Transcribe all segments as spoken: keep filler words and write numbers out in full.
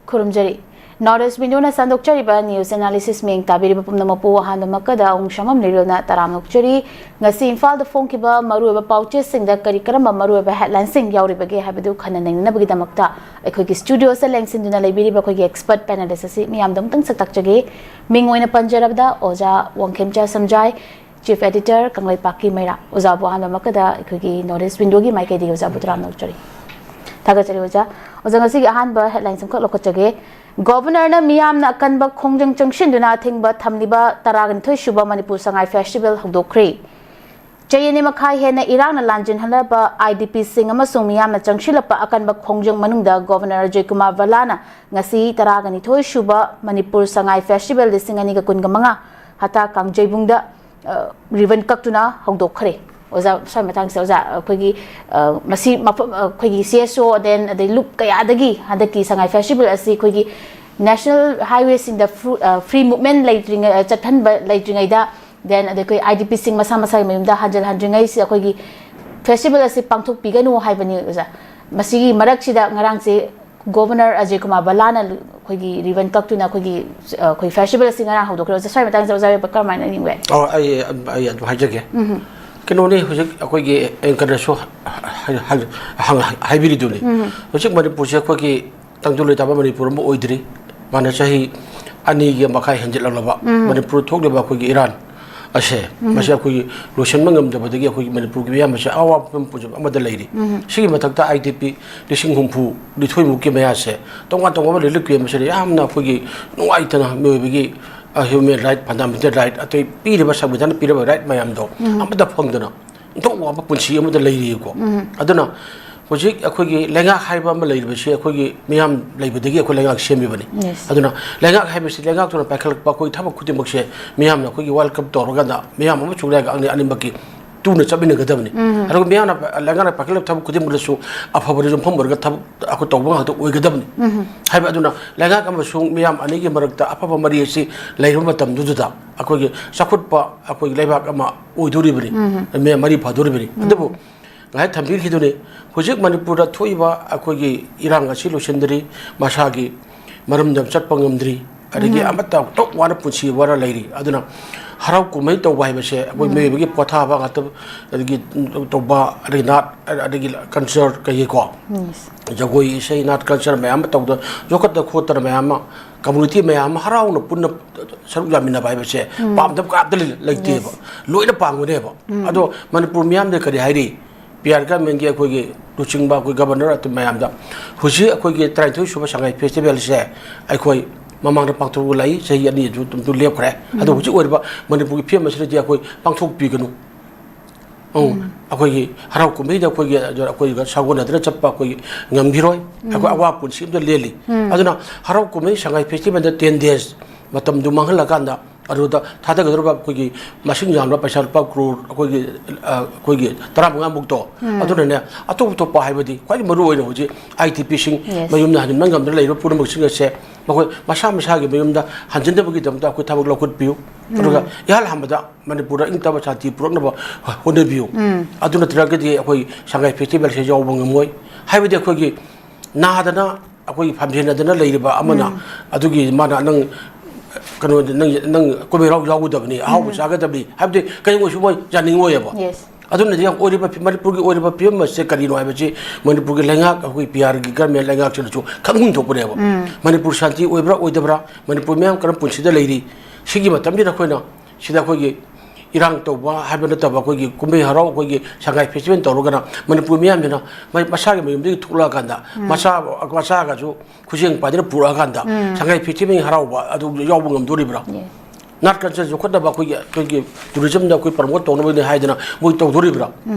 ꯈꯨꯔꯨꯝꯖꯔꯤ꯫ North East Window ꯅ ꯁꯟꯗꯣꯛꯆꯔꯤꯕ news analysis ꯃꯤꯌꯦꯡ ꯇꯥꯕꯤꯔꯤꯕ ꯄꯨꯝꯅꯃꯛꯄꯨ ꯑꯍꯥꯟꯕꯃꯛꯇꯗ ꯑꯍꯨꯝ ꯁꯝꯃꯝ ꯂꯤꯔꯣꯜꯅ ꯇꯔꯥꯝꯅ ꯑꯣꯛꯆꯔꯤ꯫ ꯉꯁꯤ ꯏꯝꯐꯥꯜꯗ ꯐꯣꯡꯈꯤꯕ ꯃꯔꯨꯑꯣꯏꯕ ꯄꯥꯎꯆꯦꯁꯤꯡꯗ ꯀꯔꯤ ꯀꯔꯝꯕ ꯃꯔꯨꯑꯣꯏꯕ headline ꯁꯤꯡ ꯌꯥꯎꯔꯤꯕꯒꯦ ꯍꯥꯏꯕꯗꯨ ꯈꯟꯅ ꯅꯩꯅꯅꯕꯒꯤꯗꯃꯛꯇ ꯑꯩꯈꯣꯏꯒꯤ studio ꯁꯤꯗ ꯂꯦꯡꯁꯤꯟꯗꯨꯅ ꯂꯩꯕꯤꯔꯤꯕ ꯑꯩꯈꯣꯏꯒꯤ expert panelist ꯑꯁꯤ ꯃꯤꯌꯥꯝꯗ ꯑꯃꯨꯛꯇꯪ ꯁꯛ ꯇꯥꯛꯆꯒꯦ꯫ ꯃꯤꯡ ꯑꯣꯏꯅ ꯄꯟꯖꯔꯕꯗ ꯑꯣꯖꯥ ꯋꯥꯡꯈꯦꯝꯆꯥ ꯁꯝꯖꯥꯏ, Chief Editor, ꯀꯪꯂꯩꯄꯥꯛꯀꯤ ꯃꯩꯔꯥ꯫ ꯑꯣꯖꯥꯕꯨ ꯑꯍꯥꯟꯕꯃꯛꯇꯗ ꯑꯩꯈꯣꯏꯒꯤ North East Window ꯒꯤ ꯃꯥꯏꯀꯩꯗꯒꯤ ꯑꯣꯖꯥꯕꯨ ꯇꯔꯥꯝꯅ ꯑꯣꯛꯆꯔꯤ꯫ ꯊꯥꯒꯠꯆꯔꯤ ꯑꯣꯖꯥ꯫ ꯑꯣꯖꯥ, ꯉꯁꯤꯒꯤ ꯑꯍꯥꯟꯕ headline ꯑꯃꯈꯛ ꯂꯧꯈꯠꯆꯒꯦ꯫ Governor ꯅ ꯃꯤꯌꯥꯝꯅ ꯑꯀꯟꯕ ꯈꯣꯡꯖꯪ ꯆꯪꯁꯤꯟꯗꯨꯅ ꯑꯊꯤꯡꯕ ꯊꯝꯂꯤꯕ ꯇꯔꯥꯒ ꯅꯤꯊꯣꯏ ꯁꯨꯕ ꯃꯅꯤꯄꯨꯔ ꯁꯉꯥꯏ festival ꯍꯧꯗꯣꯛꯈ꯭ꯔꯦ꯫ ꯆꯍꯤ ꯑꯅꯤ ꯃꯈꯥꯏ ꯍꯦꯟꯅ ꯏꯔꯥꯡꯅ ꯂꯥꯟꯖꯤꯟꯍꯜꯂꯕ I D P ꯁꯤꯡ ꯑꯃꯁꯨꯡ ꯃꯤꯌꯥꯝꯅ ꯆꯪꯁꯤꯜꯂꯛꯄ ꯑꯀꯟꯕ ꯈꯣꯡꯖꯪ ꯃꯅꯨꯡꯗ Governor ꯑꯖꯌ ꯀꯨꯃꯥꯔ ꯚꯜꯂꯥꯅ ꯉꯁꯤ ꯇꯔꯥꯒ ꯅꯤꯊꯣꯏ ꯁꯨꯕ ꯃꯅꯤꯄꯨꯔ ꯁꯉꯥꯏ festival ꯂꯤꯁꯤꯡ ꯑꯅꯤꯒ ꯀꯨꯟꯒ ꯃꯉꯥ ꯍꯇꯥ ꯀꯥꯡꯖꯩꯕꯨꯡꯗ, ꯑ, ribbon ꯀꯛꯇꯨꯅ ꯍꯧꯗꯣꯛꯈ꯭ꯔꯦ꯫ ꯑꯣꯖꯥ, ꯁ꯭ꯋꯥꯏ ꯃꯇꯥꯡꯁꯤꯗ ꯑꯣꯖꯥ, ꯑꯩꯈꯣꯏꯒꯤ, ꯑ, ꯃꯁꯤ ꯃꯐꯝ, ꯑ, ꯑꯩꯈꯣꯏꯒꯤ C S O, then ꯑꯗꯩ ꯂꯨꯞ ꯀꯌꯥꯗꯒꯤ ꯍꯟꯗꯛꯀꯤ ꯁꯉꯥꯏ festival ꯑꯁꯤ ꯑꯩꯈꯣꯏꯒꯤ national highway ꯁꯤꯡꯗ ꯐ꯭ꯔꯨ-, ꯑ, free movement ꯂꯩꯇ꯭ꯔꯤꯉꯩ, ꯑ, ꯆꯠꯍꯟꯕ ꯂꯩꯇ꯭ꯔꯤꯉꯩꯗ, then ꯑꯗꯩ ꯑꯩꯈꯣꯏ I D P ꯁꯤꯡ ꯃꯁꯥ ꯃꯁꯥꯒꯤ ꯃꯌꯨꯝꯗ ꯍꯟꯖꯤꯜ ꯍꯟꯗ꯭ꯔꯤꯉꯩꯁꯤ ꯑꯩꯈꯣꯏꯒꯤ festival ꯑꯁꯤ ꯄꯥꯡꯊꯣꯛꯄꯤꯒꯅꯨ ꯍꯥꯏꯕꯅꯤ ꯑꯣꯖꯥ꯫ ꯃꯁꯤꯒꯤ ꯃꯔꯛꯁꯤꯗ ꯉꯔꯥꯡꯁꯦ Governor ꯑꯖꯌ ꯀꯨꯃꯥꯔ ꯚꯜꯂꯥꯅ ꯑꯩꯈꯣꯏꯒꯤ ribbon ꯀꯛꯇꯨꯅ ꯑꯩꯈꯣꯏꯒꯤ, ꯑ, ꯑꯩꯈꯣꯏ festival ꯑꯁꯤ ꯉꯔꯥꯡ ꯍꯧꯗꯣꯛꯈ꯭ꯔꯦ꯫ ꯑꯣꯖꯥ, ꯁ꯭ꯋꯥꯏ ꯃꯇꯥꯡꯁꯤꯗ ꯑꯣꯖꯥ ꯍꯣꯏ ꯀꯔꯝꯍꯥꯏꯅ ꯌꯦꯡꯕ ꯌꯥꯏ? ꯑꯣ, ꯑꯩ, ꯑꯩ ꯑꯗꯨꯝ ꯍꯥꯏꯖꯒꯦ꯫ ꯎꯝ꯫ ꯀꯩꯅꯣꯅꯤ, ꯍꯧꯖꯤꯛ ꯑꯩꯈꯣꯏꯒꯤ anchor ꯅꯁꯨ ꯍꯥꯏ-, ꯍꯥꯏ-, ꯍꯥꯏ-, ꯍꯥꯏꯕꯤꯔꯤꯗꯨꯅꯤ꯫ ꯎꯝ꯫ ꯍꯧꯖꯤꯛ ꯃꯅꯤꯄꯨꯔꯁꯦ ꯑꯩꯈꯣꯏꯒꯤ ꯇꯪꯗꯨ ꯂꯩꯇꯥꯕ ꯃꯅꯤꯄꯨꯔ ꯑꯃ ꯑꯣꯏꯗ꯭ꯔꯤ꯫ ꯃꯥꯅ ꯆꯍꯤ ꯑꯅꯤꯒꯤ ꯃꯈꯥꯏ ꯍꯦꯟꯖꯤꯜꯂꯛꯂꯕ ꯎꯝ꯫ ꯃꯅꯤꯄꯨꯔ ꯊꯣꯛꯂꯤꯕ ꯑꯩꯈꯣꯏꯒꯤ ꯏꯔꯥꯟ ꯑꯁꯦ, ꯎꯝ꯫ ꯃꯁꯤ ꯑꯩꯈꯣꯏꯒꯤ ꯂꯣꯏꯁꯤꯟꯕ ꯉꯝꯗꯕꯗꯒꯤ ꯑꯩꯈꯣꯏꯒꯤ ꯃꯅꯤꯄꯨꯔꯒꯤ ꯃꯤꯌꯥꯝ ꯑꯁꯦ ꯑꯋꯥꯕ ꯐꯤꯕꯝ ꯄꯨꯝꯕ ꯑꯃꯗ ꯂꯩꯔꯤ꯫ ꯎꯝ꯫ ꯁꯤꯒꯤ ꯃꯊꯛꯇ I D P ꯂꯤꯁꯤꯡ ꯍꯨꯝꯐꯨ ꯅꯤꯊꯣꯏ ꯃꯨꯛꯀꯤ ꯃꯌꯥꯁꯦ ꯇꯣꯉꯥꯟ ꯇꯣꯉꯥꯟꯕ relief camp ꯑꯁꯤꯗ ꯌꯥꯝꯅ ꯑꯩꯈꯣꯏꯒꯤ ꯅꯨꯡꯉꯥꯏꯇꯅ ꯃꯤꯑꯣꯏꯕꯒꯤ, ꯑ, human right, fundamental right, ꯑꯇꯩ ꯄꯤꯔꯤꯕ ꯁꯪꯕꯤꯙꯥꯟꯅ ꯄꯤꯔꯕ right ꯃꯌꯥꯝꯗꯣ ꯎꯝ꯫ ꯑꯃꯠꯇ ꯐꯪꯗꯅ ꯏꯟꯊꯣꯛ ꯋꯥꯕ ꯄꯨꯟꯁꯤ ꯑꯃꯗ ꯂꯩꯔꯤꯀꯣ꯫ ꯎꯝ꯫ ꯑꯗꯨꯅ ꯍꯧꯖꯤꯛ ꯑꯩꯈꯣꯏꯒꯤ ꯂꯩꯉꯥꯛ ꯍꯥꯏꯕ ꯑꯃ ꯂꯩꯔꯤꯕꯁꯤ ꯑꯩꯈꯣꯏꯒꯤ ꯃꯤꯌꯥꯝ ꯂꯩꯕꯗꯒꯤ ꯑꯩꯈꯣꯏ ꯂꯩꯉꯥꯛ ꯁꯦꯝꯃꯤꯕꯅꯤ꯫ Yes꯫ ꯑꯗꯨꯅ ꯂꯩꯉꯥꯛ ꯍꯥꯏꯕꯁꯤ ꯂꯩꯉꯥꯛꯇꯨꯅ ꯄꯥꯏꯈꯠꯂꯛꯄ ꯑꯩꯈꯣꯏ ꯊꯕꯛ ꯈꯨꯗꯤꯡꯃꯛꯁꯦ ꯃꯤꯌꯥꯝꯅ ꯑꯩꯈꯣꯏꯒꯤ welcome ꯇꯧꯔꯀꯥꯟꯗ ꯃꯤꯌꯥꯝ ꯑꯃꯁꯨꯡ ꯂꯩꯉꯥꯛ ꯑꯅꯤ ꯑꯅꯤꯃꯛꯀꯤ ꯇꯨꯅ ꯆꯠꯃꯤꯟꯅꯒꯗꯕꯅꯤ꯫ ꯎꯝ꯫ ꯑꯗꯨꯒ ꯃꯤꯌꯥꯝꯅ ꯄ-, ꯂꯩꯉꯥꯛꯅ ꯄꯥꯏꯈꯠꯂꯛꯄ ꯊꯕꯛ ꯈꯨꯗꯤꯡꯃꯛꯇꯁꯨ ꯑꯐꯕꯗ ꯌꯨꯝꯐꯝ ꯑꯣꯏꯔꯒ ꯊꯕꯛ ꯑꯩꯈꯣꯏ ꯇꯧꯕ ꯉꯥꯛꯇ ꯑꯣꯏꯒꯗꯕꯅꯤ꯫ ꯎꯝ꯫ ꯍꯥꯏꯕ ꯑꯗꯨꯅ ꯂꯩꯉꯥꯛ ꯑꯃꯁꯨꯡ ꯃꯤꯌꯥꯝ ꯑꯅꯤꯒꯤ ꯃꯔꯛꯇ ꯑꯐꯕ ꯃꯔꯤ ꯑꯁꯤ ꯂꯩꯔꯕ ꯃꯇꯝꯗꯨꯗ ꯑꯩꯈꯣꯏꯒꯤ ꯆꯥꯎꯈꯠꯄ ꯑꯩꯈꯣꯏꯒꯤ ꯂꯩꯕꯥꯛ ꯑꯃ ꯑꯣꯏꯗꯣꯔꯤꯕꯅꯤ, ꯎꯝ꯫ ꯃꯌꯥꯝ ꯃꯔꯤ ꯐꯗꯣꯔꯤꯕꯅꯤ꯫ ꯎꯝ꯫ ꯑꯗꯨꯕꯨ ꯉꯁꯥꯏ ꯊꯝꯕꯤꯈꯤꯗꯨꯅꯤ, ꯍꯧꯖꯤꯛ ꯃꯅꯤꯄꯨꯔꯗ ꯊꯣꯛꯏꯕ ꯑꯩꯈꯣꯏꯒꯤ ꯏꯔꯥꯡ ꯑꯁꯤ ꯂꯣꯏꯁꯤꯟꯗ꯭ꯔꯤ, ꯃꯁꯥꯒꯤ ꯃꯔꯝꯗ ꯆꯠꯄ ꯉꯝꯗ꯭ꯔꯤ꯫ ꯑꯗꯒꯤ ꯑꯃꯠꯇ ꯇꯣꯛ ꯋꯥꯅ ꯄꯨꯟꯁꯤ ꯋꯥꯅ ꯂꯩꯔꯤ꯫ ꯑꯗꯨꯅ ꯍꯔꯥꯎ ꯀꯨꯝꯍꯩ ꯇꯧꯕ ꯍꯥꯏꯕꯁꯦ ꯑꯩꯈꯣꯏ ꯃꯤꯑꯣꯏꯕꯒꯤ ꯄꯣꯊꯥꯕ ꯉꯥꯛꯇ, ꯑꯗꯒꯤ ꯇꯧꯕ, ꯑꯗꯒꯤ ꯅꯥꯠ, ꯑꯗꯒꯤ ꯀꯜꯆꯔ ꯀꯩꯀꯩꯀꯣ, ꯖꯒꯣꯏ, ꯏꯁꯩ, ꯅꯥꯠ, ꯀꯜꯆꯔ ꯃꯌꯥꯝ ꯑꯃ ꯇꯧꯗꯅ, ꯌꯣꯛꯈꯠꯇꯅ ꯈꯣꯠꯇꯅ ꯃꯌꯥꯝ ꯑꯃ, ꯀꯝꯃꯨꯅꯤꯇꯤ ꯃꯌꯥꯝ ꯑꯃ ꯍꯔꯥꯎꯅ ꯄꯨꯟꯅ ꯁꯔꯨꯛ ꯌꯥꯃꯤꯟꯅꯕ ꯍꯥꯏꯕꯁꯦ ꯄꯥꯝꯗꯕ ꯀꯅꯥꯝꯇ ꯂꯩ-, ꯂꯩꯇꯦꯕ꯫ ꯂꯣꯏꯅ ꯄꯥꯝꯒꯅꯦꯕ꯫ ꯑꯗꯣ ꯃꯅꯤꯄꯨꯔ ꯃꯤꯌꯥꯝꯗ ꯀꯔꯤ ꯍꯥꯏꯔꯤ? ꯄꯤ ꯑꯥꯔ ꯒꯃꯦꯟꯒꯤ ꯑꯩꯈꯣꯏꯒꯤ ꯂꯨꯆꯤꯡꯕ ꯑꯩꯈꯣꯏ ꯒꯕꯔꯅꯔ ꯑꯗꯨ ꯃꯌꯥꯝꯗ ꯍꯧꯖꯤꯛ ꯑꯩꯈꯣꯏꯒꯤ ꯇꯔꯥꯅꯤꯊꯣꯏ ꯁꯨꯕ ꯁꯉꯥꯏ ꯐꯦꯁꯇꯤꯚꯦꯜꯁꯦ ꯑꯩꯈꯣꯏ ꯃꯃꯥꯡꯗ ꯄꯥꯡꯊꯣꯛꯂꯛꯏ, ꯆꯍꯤ ꯑꯅꯤ ꯑꯗꯨ, ꯑꯗꯨ ꯂꯦꯞꯈ꯭ꯔꯦ꯫ ꯑꯗꯣ ꯍꯧꯖꯤꯛ ꯑꯣꯏꯔꯤꯕ ꯃꯅꯤꯄꯨꯔꯒꯤ ꯐꯤꯕꯝ ꯑꯁꯤꯗꯗꯤ ꯑꯩꯈꯣꯏ ꯄꯥꯡꯊꯣꯛꯄꯤꯒꯅꯨ꯫ ꯑꯧ, ꯑꯩꯈꯣꯏꯒꯤ ꯍꯔꯥꯎ ꯀꯨꯝꯍꯩꯗ ꯑꯩꯈꯣꯏꯒꯤ, ꯑꯩꯈꯣꯏꯒ ꯁꯥꯒꯣꯟꯅꯗꯅ ꯆꯠꯄ ꯑꯩꯈꯣꯏꯒꯤ ꯉꯝꯈꯤꯔꯣꯏ꯫ ꯑꯩꯈꯣꯏ ꯑꯋꯥ ꯄꯨꯟꯁꯤ ꯑꯃꯗ ꯂꯦꯜꯂꯤ꯫ ꯑꯗꯨꯅ ꯍꯔꯥꯎ ꯀꯨꯝꯍꯩ ꯁꯉꯥꯏ ꯐꯦꯁꯇꯤꯚꯦꯜꯗ ten days ꯃꯇꯝꯗꯨ ꯃꯥꯡꯍꯜꯂꯀꯥꯟꯗ ꯑꯗꯨꯗ ꯊꯥꯗꯒꯗꯧꯔꯤꯕ ꯑꯩꯈꯣꯏꯒꯤ ꯃꯁꯤꯡ ꯌꯥꯝꯂꯕ ꯄꯩꯁꯥ ꯂꯨꯄꯥ ꯀ꯭ꯔꯣꯔ ꯑꯩꯈꯣꯏꯒꯤ, ꯑ, ꯑꯩꯈꯣꯏꯒꯤ ꯇꯔꯥꯃꯉꯥꯃꯨꯛꯇꯣ, ꯑꯗꯨꯅꯅꯦ, ꯑꯇꯣꯞ ꯑꯇꯣꯞꯄ ꯍꯥꯏꯕꯗꯤ ꯈ꯭ꯋꯥꯏꯗꯒꯤ ꯃꯔꯨ ꯑꯣꯏꯅ ꯍꯧꯖꯤꯛ ꯑꯥꯏ ꯗꯤ ꯄꯤꯁꯤꯡ, ꯃꯌꯨꯝꯗ ꯍꯟꯖꯤꯟꯕ ꯉꯝꯗꯅ ꯂꯩꯔꯤꯕ ꯄꯨꯝꯅꯃꯛꯁꯤꯡ ꯑꯁꯦ ꯃꯈꯣꯏ ꯃꯁꯥ ꯃꯁꯥꯒꯤ ꯃꯌꯨꯝꯗ ꯍꯟꯖꯤꯟꯅꯕꯒꯤꯗꯃꯛꯇ ꯑꯩꯈꯣꯏ ꯊꯕꯛ ꯂꯧꯈꯠꯄꯤꯌꯨ꯫ ꯑꯗꯨꯒ ꯏꯍꯥꯟ ꯍꯥꯟꯕꯗ ꯃꯅꯤꯄꯨꯔꯗ ꯏꯪ ꯇꯞꯄ ꯁꯥꯟꯇꯤ ꯄꯨꯔꯛꯅꯕ ꯍꯣꯠꯅꯕꯤꯌꯨ꯫ ꯑꯗꯨ ꯅꯠꯇ꯭ꯔꯒꯗꯤ ꯑꯩꯈꯣꯏ ꯁꯉꯥꯏ ꯐꯦꯁꯇꯤꯚꯦꯜꯁꯦ ꯌꯥꯎꯕ ꯉꯝꯃꯣꯏ꯫ ꯍꯥꯏꯕꯗꯤ ꯑꯩꯈꯣꯏꯒꯤ ꯅꯥꯗꯅ, ꯑꯩꯈꯣꯏꯒꯤ ꯐꯝꯖꯦꯟꯅꯗꯅ ꯂꯩꯔꯤꯕ ꯑꯃꯅ, ꯑꯗꯨꯒꯤ ꯃꯥꯅ ꯅꯪ ꯀꯩꯅꯣꯗ ꯅꯪ, ꯅꯪ ꯀꯨꯝꯍꯩ ꯍꯔꯥꯎ ꯌꯥꯎꯒꯗꯕꯅꯤ, ꯑꯍꯥꯎꯕ ꯆꯥꯒꯗꯕꯅꯤ ꯍꯥꯏꯕꯗꯤ ꯀꯩꯗꯧꯉꯩꯁꯨ ꯃꯣꯏ ꯌꯥꯅꯤꯡꯉꯣꯏꯕ꯫ ꯑꯗꯨꯅꯗꯤ ꯑꯣꯏꯔꯤꯕ ꯐꯤ-, ꯃꯅꯤꯄꯨꯔꯒꯤ ꯑꯣꯏꯔꯤꯕ ꯐꯤꯕꯝ ꯑꯁꯦ ꯀꯔꯤꯅꯣ ꯍꯥꯏꯕꯁꯤ ꯃꯅꯤꯄꯨꯔꯒꯤ ꯂꯩꯉꯥꯛ, ꯑꯩꯈꯣꯏ ꯄꯤ ꯑꯥꯔꯒꯤ ꯒꯔꯃꯦꯟ ꯂꯩꯉꯥꯛꯁꯤꯅꯁꯨ ꯈꯪꯐꯝ ꯊꯣꯛꯄꯅꯦꯕ꯫ ꯃꯅꯤꯄꯨꯔ ꯁꯥꯟꯇꯤ ꯑꯣꯏꯕ꯭ꯔꯥ ꯑꯣꯏꯗꯕ꯭ꯔꯥ, ꯃꯅꯤꯄꯨꯔ ꯃꯤꯌꯥꯝ ꯀꯔꯝ ꯄꯨꯟꯁꯤꯗ ꯂꯩꯔꯤ, ꯁꯤꯒꯤ ꯃꯇꯝꯁꯤꯗ ꯑꯩꯈꯣꯏꯅ ꯁꯤꯗ ꯑꯩꯈꯣꯏꯒꯤ ꯏꯔꯥꯡ ꯇꯧꯕ ꯍꯥꯏꯕ ꯅꯠꯇꯕ, ꯑꯩꯈꯣꯏꯒꯤ ꯀꯨꯝꯍꯩ ꯍꯔꯥꯎ, ꯑꯩꯈꯣꯏꯒꯤ ꯁꯉꯥꯏ ꯐꯦꯁꯇꯤꯚꯦꯜ ꯇꯧꯔꯒꯅ ꯃꯅꯤꯄꯨꯔ ꯃꯤꯌꯥꯝꯁꯤꯅ ꯃ-, ꯃꯁꯥꯒꯤ ꯃꯌꯨꯝꯗꯒꯤ ꯊꯣꯛꯂꯛꯑꯀꯥꯟꯗ ꯃꯆꯥ, ꯃꯆꯥꯒꯁꯨ ꯈꯨꯠꯁꯦꯝ ꯄꯥꯏꯗꯅ ꯄꯨꯔꯛꯑꯀꯥꯟꯗ ꯁꯉꯥꯏ ꯐꯦꯁꯇꯤꯚꯦꯜ ꯍꯔꯥꯎꯕ ꯑꯗꯨ ꯌꯥꯎꯕ ꯉꯝꯗꯣꯔꯤꯕ꯭ꯔꯥ? ꯅꯥꯠ ꯀꯜꯆꯔ ꯌꯣꯛꯈꯠꯅꯕ ꯑꯩꯈꯣꯏꯒꯤ, ꯑꯩꯈꯣꯏꯒꯤ ꯇꯨꯔꯤꯖꯝꯗ ꯑꯩꯈꯣꯏ ꯄ꯭ꯔꯃꯣꯠ ꯇꯧꯅꯕꯅꯤ ꯍꯥꯏꯗꯅ ꯃꯣꯏ ꯇꯧꯗꯣꯔꯤꯕ꯭ꯔꯥ?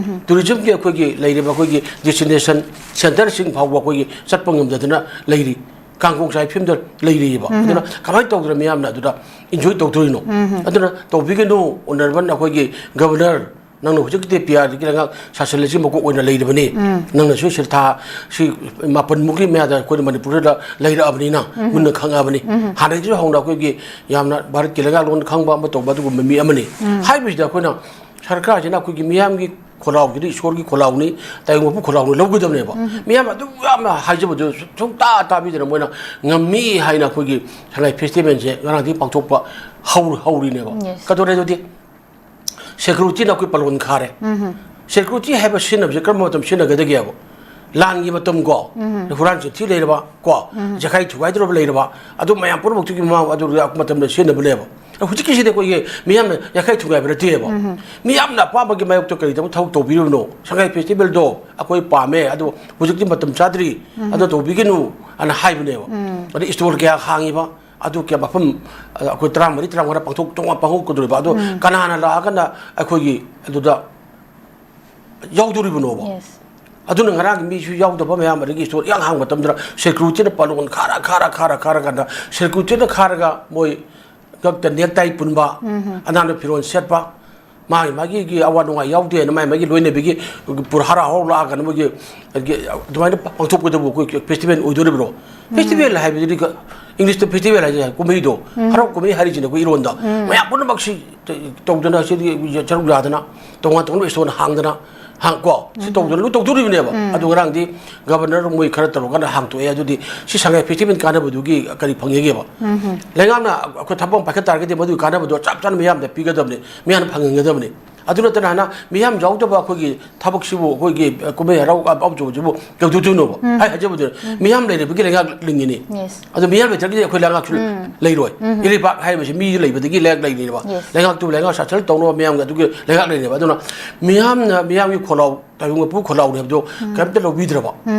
ꯇꯨꯔꯤꯖꯝꯒꯤ ꯑꯩꯈꯣꯏꯒꯤ ꯂꯩꯔꯤꯕ ꯑꯩꯈꯣꯏꯒꯤ ꯗꯦꯁꯇꯤꯅꯦꯁꯟ ꯁꯦꯟꯇꯔꯁꯤꯡ ꯐꯥꯎꯕ ꯑꯩꯈꯣꯏꯒꯤ ꯆꯠꯄ ꯉꯝꯗꯗꯅ ꯂꯩꯔꯤ꯫ ꯀꯥꯡꯄꯣꯛ ꯆꯥꯏꯐꯝꯗ ꯂꯩꯔꯤꯑꯕ꯫ ꯑꯗꯨꯅ ꯀꯃꯥꯏꯅ ꯇꯧꯗꯅ ꯃꯤꯌꯥꯝꯅ ꯑꯗꯨꯗ ꯏꯟꯖꯣꯏ ꯇꯧꯗꯣꯔꯤꯅꯣ? ꯑꯗꯨꯅ ꯇꯧꯕꯤꯒꯅꯨ, ꯑꯣꯅꯔꯦꯕꯜ ꯑꯩꯈꯣꯏꯒꯤ ꯒꯕꯔꯅꯔ, ꯅꯪꯅ ꯍꯧꯖꯤꯛꯀꯤꯗꯤ ꯄꯤ ꯑꯥꯔꯒꯤ ꯂꯩꯉꯥꯛ ꯁꯥꯁꯟ ꯑꯁꯤ ꯃꯀꯣꯛ ꯑꯣꯏꯅ ꯂꯩꯔꯤꯕꯅꯤ꯫ ꯅꯪꯅꯁꯨ ꯁꯤꯗ ꯊꯥ ꯁꯤ ꯃꯥꯄꯟꯃꯨꯛꯀꯤ ꯃꯌꯥꯗ ꯑꯩꯈꯣꯏꯅ ꯃꯅꯤꯄꯨꯔꯗ ꯂꯩꯔꯛꯑꯕꯅꯤꯅ ꯃꯨꯟꯅ ꯈꯪꯉꯛꯑꯕꯅꯤ꯫ ꯍꯥꯟꯅꯗꯒꯤꯁꯨ ꯍꯧꯅ ꯑꯩꯈꯣꯏꯒꯤ ꯌꯥꯝꯅ ꯚꯥꯔꯠꯀꯤ ꯂꯩꯉꯥꯛꯂꯣꯟ ꯈꯪꯕ ꯑꯃ ꯇꯧꯕ ꯑꯗꯨꯒꯨꯝꯕ ꯃꯤ ꯑꯃꯅꯤ꯫ ꯍꯥꯏꯕꯁꯤꯗ ꯑꯩꯈꯣꯏꯅ ꯁꯔꯀꯥꯔꯁꯤꯅ ꯑꯩꯈꯣꯏꯒꯤ ꯃꯤꯌꯥꯝꯒꯤ ꯈꯣꯜꯂꯥꯎꯁꯤꯗꯤ ꯏꯁꯣꯔꯒꯤ ꯈꯣꯜꯂꯥꯎꯅꯤ, ꯇꯥꯏꯕꯪ ꯃꯄꯨ ꯈꯣꯜꯂꯥꯎꯅꯤ ꯂꯧꯒꯗꯕꯅꯦꯕ꯫ ꯃꯤꯌꯥꯝ ꯑꯗꯨ ꯌꯥꯝꯅ ꯍꯥꯏꯖꯕꯗꯨ ꯁꯨꯡꯇꯥ ꯇꯥꯕꯤꯗꯅ ꯃꯣꯏꯅ ꯉꯝꯃꯤ ꯍꯥꯏꯅ ꯑꯩꯈꯣꯏꯒꯤ ꯁꯉꯥꯏ ꯐꯦꯁꯇꯤꯚꯦꯜꯁꯦ ꯉꯔꯥꯡꯗꯒꯤ ꯄꯥꯡꯊꯣꯛꯄ ꯍꯧ-, ꯍꯧꯔꯤꯅꯦꯕ꯫ Yes. ꯀꯩꯗꯧꯔꯦ ꯑꯗꯨꯗꯤ? ꯁꯦꯀ꯭ꯌꯨꯔꯤꯇꯤꯅ ꯑꯩꯈꯣꯏ ꯄꯥꯂꯣꯟ ꯈꯥꯔꯦ꯫ ꯁꯦꯀ꯭ꯌꯨꯔꯤꯇꯤ ꯍꯥꯏꯕ ꯁꯤꯖꯤꯟꯅꯕꯁꯦ ꯀꯔꯝꯕ ꯃꯇꯝ ꯁꯤꯖꯤꯟꯅꯒꯗꯒꯦꯕ? ꯂꯥꯟꯒꯤ ꯃꯇꯝ ꯀꯣ, ꯍꯨꯔꯥꯟ ꯆꯤꯟꯊꯤ ꯂꯩꯔꯕ ꯀꯣ, ꯌꯥꯈꯥꯏ ꯊꯨꯒꯥꯏꯗꯧꯔꯕ ꯂꯩꯔꯕ, ꯑꯗꯨ ꯃꯌꯥꯝ ꯄꯨꯝꯅꯃꯛꯇꯨꯒꯤ ꯃꯃꯥꯡ ꯑꯗꯨ ꯃꯇꯝꯗ ꯁꯤꯖꯤꯟꯅꯕꯅꯦꯕ꯫ ꯍꯧꯖꯤꯛꯀꯤꯁꯤꯗꯤ ꯑꯩꯈꯣꯏꯒꯤ ꯃꯤꯌꯥꯝꯅ ꯌꯥꯈꯥꯏ ꯊꯨꯒꯥꯏꯕ ꯅꯠꯇꯦꯕ꯫ ꯃꯤꯌꯥꯝꯅ ꯑꯄꯥꯝꯕꯒꯤ ꯃꯥꯌꯣꯛꯇ ꯀꯔꯤꯗꯧꯕ ꯊꯕꯛ ꯇꯧꯕꯤꯔꯤꯕꯅꯣ? ꯁꯉꯥꯏ ꯐꯦꯁꯇꯤꯚꯦꯜꯗꯣ ꯑꯩꯈꯣꯏ ꯄꯥꯝꯃꯦ, ꯑꯗꯨ ꯍꯧꯖꯤꯛꯇꯤ ꯃꯇꯝ ꯆꯥꯗ꯭ꯔꯤ, ꯑꯗꯨ ꯇꯧꯕꯤꯒꯅꯨ ꯑꯅ ꯍꯥꯏꯕꯅꯦꯕ꯫ ꯑꯗꯩ ꯏꯁꯇꯣꯜ ꯀꯌꯥ ꯍꯥꯡꯉꯤꯕ, ꯑꯗꯨ ꯀꯌꯥ ꯃꯐꯝ, ꯑ, ꯑꯩꯈꯣꯏ ꯇꯔꯥꯃꯔꯤ, ꯇꯔꯥꯃꯉꯥ ꯄꯥꯡꯊꯣꯛ-, ꯇꯣꯉꯥꯟ ꯄꯥꯡꯊꯣꯛꯀꯗꯧꯔꯤꯕ, ꯑꯗꯣ ꯀꯅꯥꯅ ꯂꯥꯛꯑꯒꯅ ꯑꯩꯈꯣꯏꯒꯤ ꯑꯗꯨꯗ ꯌꯥꯎꯗꯣꯔꯤꯕꯅꯣꯕ? Yes. ꯑꯗꯨꯅ ꯉꯔꯥꯡꯒꯤ ꯃꯤꯁꯨ ꯌꯥꯎꯗꯕ ꯃꯌꯥꯝ, ꯑꯗꯒꯤ ꯏꯁꯇꯣꯜ ꯏꯍꯥꯡ ꯍꯥꯡꯕ ꯃꯇꯝꯗꯨꯗ ꯁꯦꯀ꯭ꯌꯨꯔꯤꯇꯤꯅ ꯄꯥꯂꯣꯟ ꯈꯥꯔ, ꯈꯥꯔ, ꯈꯥꯔ, ꯈꯥꯔ ꯀꯥꯟꯗ ꯁꯦꯀ꯭ꯌꯨꯔꯤꯇꯤꯅ ꯈꯥꯔꯒ ꯃꯣꯏ ꯉꯛꯇ ꯅꯦꯛꯇꯥꯏ ꯄꯨꯟꯕ, ꯑꯅꯥꯟꯕ ꯐꯤꯔꯣꯜ ꯁꯦꯠꯄ, ꯃꯥꯒꯤ ꯃꯥꯒꯤ ꯑꯋꯥ ꯅꯨꯡꯉꯥꯏ ꯌꯥꯎꯗꯦꯅ ꯃꯥꯏ ꯃꯥꯒꯤ ꯂꯣꯏꯅꯕꯤꯒꯤ ꯄꯨꯔ ꯍꯔꯥꯎ ꯍꯔꯥꯎ ꯂꯥꯛꯑꯒꯅ ꯃꯣꯏꯒꯤ, ꯑꯗꯒꯤ ꯑꯗꯨꯃꯥꯏꯅ ꯄꯥꯡꯊꯣꯛꯀꯗꯕ ꯑꯩꯈꯣꯏ ꯐꯦꯁꯇꯤꯚꯦꯜ ꯑꯣꯏꯗꯣꯔꯤꯕ꯭ꯔꯣ? ꯐꯦꯁꯇꯤꯚꯦꯜ ꯍꯥꯏꯕꯗꯨꯗꯤ ꯀ-, ꯏꯪꯂꯤꯁꯇ ꯐꯦꯁꯇꯤꯚꯦꯜ ꯍꯥꯏꯁꯦ ꯀꯨꯝꯍꯩꯗꯣ, ꯍꯔꯥꯎ ꯀꯨꯝꯍꯩ ꯍꯥꯏꯔꯤꯁꯤꯅ ꯑꯩꯈꯣꯏ ꯏꯔꯣꯟꯗ ꯃꯌꯥꯝ ꯄꯨꯝꯅꯃꯛꯁꯤ ꯇꯧꯗꯅ, ꯁꯤꯗꯤ ꯁꯔꯨꯛ ꯌꯥꯗꯅ, ꯇꯣꯉꯥꯟ ꯇꯣꯉꯥꯟꯕ ꯏꯁꯣꯔꯅ ꯍꯥꯡꯗꯅ, ꯍꯥꯡ-, ꯀꯣ, ꯁꯤ ꯇꯧꯗꯅ ꯂꯣꯏ ꯇꯧꯗꯣꯔꯤꯕꯅꯦꯕ꯫ ꯑꯗꯨ ꯉꯔꯥꯡꯗꯤ ꯒꯕꯔꯅꯔ ꯃꯣꯏ ꯈꯔ ꯇꯧꯔꯀꯥꯟꯗ ꯍꯥꯡꯇꯣꯛꯑꯦ꯫ ꯑꯗꯨꯗꯤ ꯁꯤ ꯁꯉꯥꯏ ꯐꯦꯁꯇꯤꯚꯦꯜ ꯀꯥꯟꯅꯕꯗꯨꯒꯤ ꯀꯔꯤ ꯐꯪꯉꯦꯒꯦꯕ? ꯂꯩꯉꯥꯛꯅ ꯑꯩꯈꯣꯏ ꯊꯕꯛ ꯑꯃ ꯄꯥꯏꯈꯠ ꯇꯥꯔꯒꯗꯤ ꯃꯗꯨꯒꯤ ꯀꯥꯟꯅꯕꯗꯣ ꯆꯞ ꯆꯥꯅ ꯃꯤꯌꯥꯝꯗ ꯄꯤꯒꯗꯕꯅꯤ, ꯃꯤꯌꯥꯝꯅ ꯐꯪꯍꯟꯒꯗꯕꯅꯤ꯫ ꯑꯗꯨ ꯅꯠꯇꯅ ꯍꯥꯟꯅ ꯃꯤꯌꯥꯝ ꯌꯥꯎꯗꯕ ꯑꯩꯈꯣꯏꯒꯤ ꯊꯕꯛꯁꯤꯕꯨ, ꯑꯩꯈꯣꯏꯒꯤ ꯀꯨꯝꯍꯩ ꯍꯔꯥꯎ ꯑꯍꯥꯎꯕꯁꯤꯕꯨ ꯀꯩꯗꯧꯗꯣꯏꯅꯣꯕ? ꯑꯩ ꯍꯥꯏꯖꯕꯗꯨꯅ ꯃꯤꯌꯥꯝ ꯂꯩꯔꯕꯒꯤ ꯂꯩꯉꯥꯛ ꯂꯤꯡꯉꯤꯅꯤ꯫ Yes. ꯑꯗꯣ ꯃꯤꯌꯥꯝ ꯂꯩꯇ꯭ꯔꯒꯗꯤ ꯑꯩꯈꯣꯏ ꯂꯩꯉꯥꯛꯁꯨ ꯂꯩꯔꯣꯏ꯫ ꯏꯔꯩꯄꯥꯛ ꯍꯥꯏꯔꯤꯕꯁꯤ ꯃꯤꯁꯨ ꯂꯩꯕꯗꯒꯤ ꯂꯩꯉꯥꯛ ꯂꯩꯔꯤꯅꯦꯕ꯫ Yes. ꯂꯩꯉꯥꯛꯇꯨ ꯂꯩꯉꯥꯛ ꯁꯥꯁꯟ ꯇꯧꯅꯕ ꯃꯤꯌꯥꯝꯒꯤ ꯑꯗꯨꯒꯤ ꯂꯩꯉꯥꯛ ꯂꯩꯔꯤꯅꯦꯕ꯫ ꯑꯗꯨꯅ ꯃꯤꯌꯥꯝꯅ, ꯃꯤꯌꯥꯝꯒꯤ ꯈꯣꯜꯂꯥꯎ, ꯇꯥꯏꯕꯪ ꯃꯄꯨ ꯈꯣꯜꯂꯥꯎꯅꯦ ꯍꯥꯏꯕꯗꯣ ꯀꯔꯤꯝꯇ ꯂꯧꯕꯤꯗ꯭ꯔꯕ꯫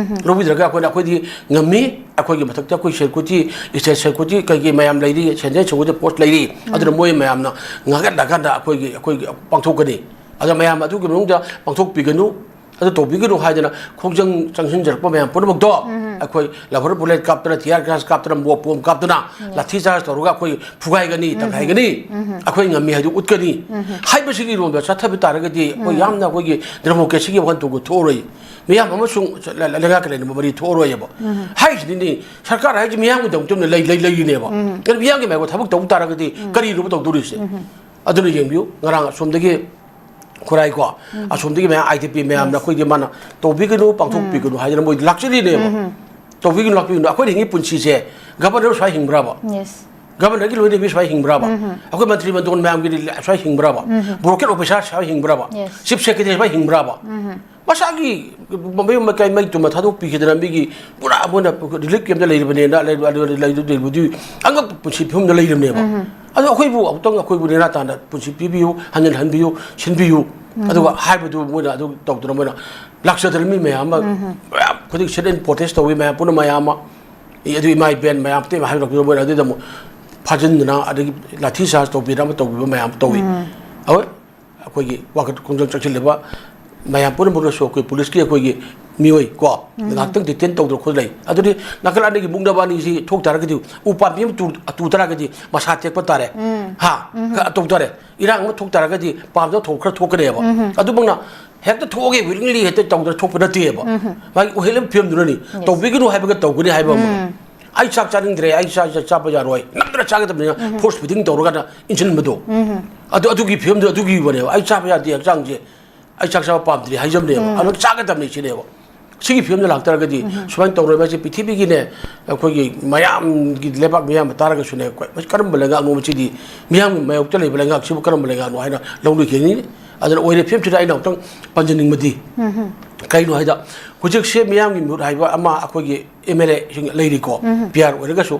ꯂꯧꯕꯤꯗ꯭ꯔꯒ ꯑꯩꯈꯣꯏꯅ, ꯑꯩꯈꯣꯏꯗꯤ ꯉꯝꯃꯤ, ꯑꯩꯈꯣꯏꯒꯤ ꯃꯊꯛꯇ ꯑꯩꯈꯣꯏ ꯁꯦꯀ꯭ꯌꯨꯔꯤꯇꯤ, ꯏꯁꯇꯦꯠ ꯁꯦꯀ꯭ꯌꯨꯔꯤꯇꯤ ꯀꯩꯀꯩ ꯃꯌꯥꯝ ꯂꯩꯔꯤ, ꯁꯦꯟꯇ꯭ꯔꯦꯜ ꯁꯦꯀ꯭ꯌꯨꯔꯤꯇꯤ ꯐꯣꯔꯁ ꯂꯩꯔꯤ, ꯑꯗꯨꯅ ꯃꯣꯏ ꯃꯌꯥꯝꯅ ꯉꯥꯛꯍꯜꯂꯀꯥꯟꯗ ꯑꯩꯈꯣꯏꯒꯤ, ꯑꯩꯈꯣꯏꯒꯤ ꯄꯥꯡꯊꯣꯛꯀꯅꯤ꯫ ꯑꯗ ꯃꯌꯥꯝ ꯑꯗꯨꯒꯤ ꯃꯅꯨꯡꯗ ꯄꯥꯡꯊꯣꯛꯄꯤꯒꯅꯨ, ꯑꯗꯨ ꯇꯧꯕꯤꯒꯅꯨ ꯍꯥꯏꯗꯅ ꯈꯣꯡꯖꯪ ꯆꯪꯁꯤꯟꯖꯔꯛꯄ ꯃꯌꯥꯝ ꯄꯨꯝꯅꯃꯛꯇꯣ ꯑꯩꯈꯣꯏ ꯂꯕꯔ ꯕꯨꯂꯦꯠ ꯀꯥꯞꯇꯅ, ꯇꯤꯌꯥꯔ ꯒ꯭ꯌꯥꯁ ꯀꯥꯞꯇꯅ, ꯃꯣꯞ ꯄꯣꯝ ꯀꯥꯞꯇꯅ, ꯂꯥꯊꯤ ꯆꯥꯔꯖ ꯇꯧꯔꯒ ꯑꯩꯈꯣꯏ ꯐꯨꯒꯥꯏꯒꯅꯤ, ꯇꯪꯈꯥꯏꯒꯅꯤ, ꯑꯩꯈꯣꯏ ꯉꯝꯃꯤ ꯍꯥꯏꯗꯨ ꯎꯠꯀꯅꯤ ꯍꯥꯏꯕꯁꯤꯒꯤ ꯏꯔꯣꯟꯗ ꯆꯠꯊꯕ ꯇꯥꯔꯒꯗꯤ ꯑꯩꯈꯣꯏ ꯌꯥꯝꯅ ꯑꯩꯈꯣꯏꯒꯤ ꯗꯦꯃꯣꯀ꯭ꯔꯦꯁꯤꯒꯤ ꯋꯥꯈꯜ ꯊꯣꯛꯑꯔꯣꯏ꯫ ꯃꯤꯌꯥꯝ ꯑꯃꯁꯨꯡ ꯂꯩꯉꯥꯛꯀ ꯂꯩꯅꯕ ꯃꯔꯤ ꯊꯣꯛꯑꯔꯣꯏꯕ꯫ ꯍꯥꯏꯁꯤꯗꯤꯅꯤ, ꯁꯔꯀꯥꯔ ꯍꯥꯏꯁꯤ ꯃꯤꯌꯥꯝꯒꯤꯗꯃꯛꯇ ꯂꯩ-, ꯂꯩ-, ꯂꯩꯔꯤꯅꯦꯕ꯫ ꯑꯗꯨꯅ ꯃꯤꯌꯥꯝꯒꯤ ꯃꯥꯏꯀꯩ ꯊꯕꯛ ꯇꯧ ꯇꯥꯔꯒꯗꯤ ꯀꯔꯤꯅꯣꯕ ꯇꯧꯗꯣꯔꯤꯁꯦ? ꯑꯗꯨꯅ ꯌꯦꯡꯕꯤꯌꯨ, ꯉꯔꯥꯡ ꯑꯁꯣꯝꯗꯒꯤ ꯈꯨꯔꯥꯏꯀꯣ, ꯑꯁꯣꯝꯗꯒꯤ ꯃꯌꯥꯝ, ꯑꯥꯏ ꯗꯤ ꯄꯤ ꯃꯌꯥꯝꯅ ꯑꯩꯈꯣꯏꯗꯤ ꯃꯥꯅ ꯇꯧꯕꯤꯒꯅꯨ, ꯄꯥꯡꯊꯣꯛꯄꯤꯒꯅꯨ ꯍꯥꯏꯗꯅ ꯃꯣꯏ ꯂꯥꯛꯆꯔꯤꯅꯦꯕ꯫ ꯇꯧꯕꯤꯒꯅꯨ, ꯂꯥꯛꯄꯤꯒꯅꯨ꯫ ꯑꯩꯈꯣꯏꯅ ꯍꯤꯡꯉꯤ ꯄꯨꯟꯁꯤꯁꯦ ꯒꯕꯔꯅꯔ ꯁ꯭ꯋꯥꯏ ꯍꯤꯡꯕ꯭ꯔꯕ? ꯒꯕꯔꯅꯔꯒꯤ ꯂꯣꯏꯅꯕꯤ ꯁ꯭ꯋꯥꯏ ꯍꯤꯡꯕ꯭ꯔꯕ? ꯑꯩꯈꯣꯏ ꯃꯟꯇ꯭ꯔꯤ ꯃꯟꯗꯣꯟ ꯃꯌꯥꯝꯒꯤ ꯁ꯭ꯋꯥꯏ ꯍꯤꯡꯕ꯭ꯔꯕ? ꯕ꯭ꯔꯣꯀꯦꯠ ꯑꯣꯐꯤꯁꯥꯔ ꯁ꯭ꯋꯥꯏ ꯍꯤꯡꯕ꯭ꯔꯕ? ꯆꯤꯐ ꯁꯦꯀ꯭ꯔꯦꯇꯔꯤ ꯁ꯭ꯋꯥꯏ ꯍꯤꯡꯕ꯭ꯔꯕ? ꯃꯁꯥꯒꯤ ꯃꯌꯨꯝ ꯃꯀꯩ ꯃꯩ ꯇꯨꯝꯃ ꯊꯥꯗꯣꯛꯄꯤꯈꯤꯗꯅ ꯃꯤꯒꯤ ꯄꯨꯔꯥ ꯃꯣꯏꯅ ꯔꯤꯂꯤꯐ ꯀꯦꯝꯞꯇ ꯂꯩꯔꯤꯕꯅꯦꯅ ꯂꯩ-, ꯂꯩ-, ꯂꯩ-, ꯂꯩꯕꯗꯨ ꯑꯉꯛꯄ ꯄꯨꯟꯁꯤ ꯐꯤꯕꯝꯗ ꯂꯩꯔꯤꯕꯅꯦꯕ꯫ ꯑꯗꯣ ꯑꯩꯈꯣꯏꯕꯨ ꯑꯃꯨꯛꯇꯪ ꯑꯩꯈꯣꯏꯕꯨ ꯅꯦꯅꯥ ꯇꯥꯅ ꯄꯨꯟꯁꯤ ꯄꯤꯕꯤꯌꯨ, ꯍꯟꯖꯤꯟ ꯍꯟꯕꯤꯌꯨ, ꯁꯤꯟꯕꯤꯌꯨ꯫ ꯑꯗꯨꯒ ꯍꯥꯏꯕꯗꯨ ꯃꯣꯏꯅ ꯑꯗꯨ ꯇꯧꯗꯅ ꯃꯣꯏꯅ ꯂꯥꯛꯆꯗꯅ ꯃꯤ ꯃꯌꯥꯝ ꯑꯃ, ꯃꯌꯥꯝ ꯈꯨꯗꯤꯡ sit in protest ꯇꯧꯏ ꯃꯌꯥꯝ ꯄꯨꯟꯅ ꯃꯌꯥꯝ ꯑꯃ꯫ ꯑꯦ, ꯑꯗꯨ ꯏꯃꯥ ꯏꯕꯦꯟ ꯃꯌꯥꯝ ꯑꯇꯩ ꯍꯥꯏꯔꯛꯄꯗꯨ ꯃꯣꯏꯅ ꯑꯗꯨꯗ ꯑꯃꯨꯛ ꯐꯥꯖꯤꯟꯗꯅ ꯑꯗꯒꯤ ꯂꯥꯊꯤ ꯆꯥꯔꯖ ꯇꯧꯕꯤꯗꯅ ꯑꯃ ꯇꯧꯕꯤꯕ ꯃꯌꯥꯝ ꯇꯧꯏ꯫ ꯍꯣꯏ, ꯑꯩꯈꯣꯏꯒꯤ ꯋꯥꯀꯠ ꯈꯣꯡꯖꯪ ꯆꯪꯁꯤꯜꯂꯤꯕ ꯃꯌꯥꯝ ꯄꯨꯝꯅꯃꯛꯅꯁꯨ ꯑꯩꯈꯣꯏ ꯄꯨꯂꯤꯁꯀꯤ ꯑꯩꯈꯣꯏꯒꯤ ꯃꯤꯑꯣꯏ ꯀꯣ, ꯉꯥꯏꯍꯥꯛꯇꯪ ꯗꯤꯇꯦꯟ ꯇꯧꯗꯅ ꯈꯣꯠꯇꯅ ꯂꯩ꯫ ꯑꯗꯨꯗꯤ ꯅꯥꯀꯜ ꯑꯅꯤꯒꯤ ꯃꯨꯛꯅꯕ ꯑꯅꯤꯁꯤ ꯊꯣꯛ ꯇꯥꯔꯒꯗꯤ ꯎ ꯄꯥꯝꯕꯤ ꯑꯃ ꯇꯨ-, ꯇꯨ ꯇꯥꯔꯒꯗꯤ ꯃꯁꯥ ꯇꯦꯛꯄ ꯇꯥꯔꯦ꯫ ꯍꯥ? ꯈꯔ ꯇꯧ ꯇꯥꯔꯦ꯫ ꯏꯔꯥꯡ ꯑꯃ ꯊꯣꯛ ꯇꯥꯔꯒꯗꯤ ꯄꯥꯝꯗ ꯊꯣꯛ ꯈꯔ ꯊꯣꯛꯀꯅꯦꯕ꯫ ꯑꯗꯨꯃꯛꯅ ꯍꯦꯛꯇ ꯊꯣꯛꯑꯒꯦ willingly ꯍꯦꯛꯇ ꯇꯧꯗꯅ ꯊꯣꯛꯄ ꯅꯠꯇꯦꯕ꯫ ꯃꯥꯒꯤ ꯎꯍꯩ ꯑꯃ ꯐꯤꯕꯝꯗꯨꯅꯅꯤ꯫ ꯇꯧꯕꯤꯒꯅꯨ ꯍꯥꯏꯕꯒ ꯇꯧꯒꯅꯤ ꯍꯥꯏꯕ ꯑꯃ꯫ ꯑꯩ ꯆꯥꯛ ꯆꯥꯅꯤꯡꯗ꯭ꯔꯦ, ꯑꯩ ꯆꯥꯛ ꯆꯥꯕ ꯌꯥꯔꯣꯏ, ꯅꯝꯗꯅ ꯆꯥꯒꯗꯕꯅꯤꯅ ꯐꯣꯔꯁ ꯐꯤꯗꯤꯡ ꯇꯧꯔꯒꯅ ꯏꯟꯁꯤꯟꯕꯗꯣ꯫ ꯑꯗꯨ, ꯑꯗꯨꯒꯤ ꯐꯤꯕꯝꯗꯨ ꯑꯗꯨꯒꯤꯕꯅꯦꯕ꯫ ꯑꯩ ꯆꯥꯕ ꯌꯥꯗꯦ ꯍꯛꯆꯥꯡꯁꯦ, ꯑꯩ ꯆꯥꯛ ꯆꯥꯕ ꯄꯥꯝꯗ꯭ꯔꯤ ꯍꯥꯏꯖꯕꯅꯦꯕ꯫ ꯑꯗꯨ ꯆꯥꯒꯗꯕꯅꯤ ꯁꯤꯅꯦꯕ꯫ ꯁꯤꯒꯤ ꯐꯤꯕꯝꯗ ꯂꯥꯛꯇꯥꯔꯒꯗꯤ ꯁꯨꯃꯥꯏꯅ ꯇꯧꯔꯣꯏꯕ꯫ ꯁꯤ ꯄ꯭ꯔꯤꯊꯤꯕꯤꯒꯤꯅꯦ, ꯑꯩꯈꯣꯏꯒꯤ ꯃꯌꯥꯝꯒꯤ ꯂꯩꯕꯥꯛ ꯃꯤꯌꯥꯝꯅ ꯇꯥꯔꯒꯁꯨꯅꯦ, ꯑꯩꯈꯣꯏ ꯃꯁꯤ ꯀꯔꯝꯕ ꯂꯩꯉꯥꯛꯅꯣ, ꯃꯁꯤꯗꯤ ꯃꯤꯌꯥꯝꯒꯤ ꯃꯥꯌꯣꯛꯇ ꯂꯩꯕ ꯂꯩꯉꯥꯛꯁꯤꯕꯨ ꯀꯔꯝꯕ ꯂꯩꯉꯥꯛꯅꯣ ꯍꯥꯏꯅ ꯂꯧꯅꯈꯤꯒꯅꯤ꯫ ꯑꯗꯨꯅ ꯑꯣꯏꯔꯦ ꯐꯤꯕꯝꯁꯤꯗ ꯑꯩꯅ ꯑꯃꯨꯛꯇꯪ ꯄꯟꯖꯅꯤꯡꯕꯗꯤ ꯀꯩꯅꯣ ꯍꯥꯏꯗ, ꯍꯧꯖꯤꯛꯁꯦ ꯃꯤꯌꯥꯝꯒꯤ ꯃꯤꯍꯨꯠ ꯍꯥꯏꯕ ꯑꯃ ꯑꯩꯈꯣꯏꯒꯤ ꯑꯦꯝ ꯑꯦꯜ ꯑꯦꯁꯤꯡ ꯂꯩꯔꯤꯀꯣ, ꯄꯤ ꯑꯥꯔ ꯑꯣꯏꯔꯒꯁꯨ,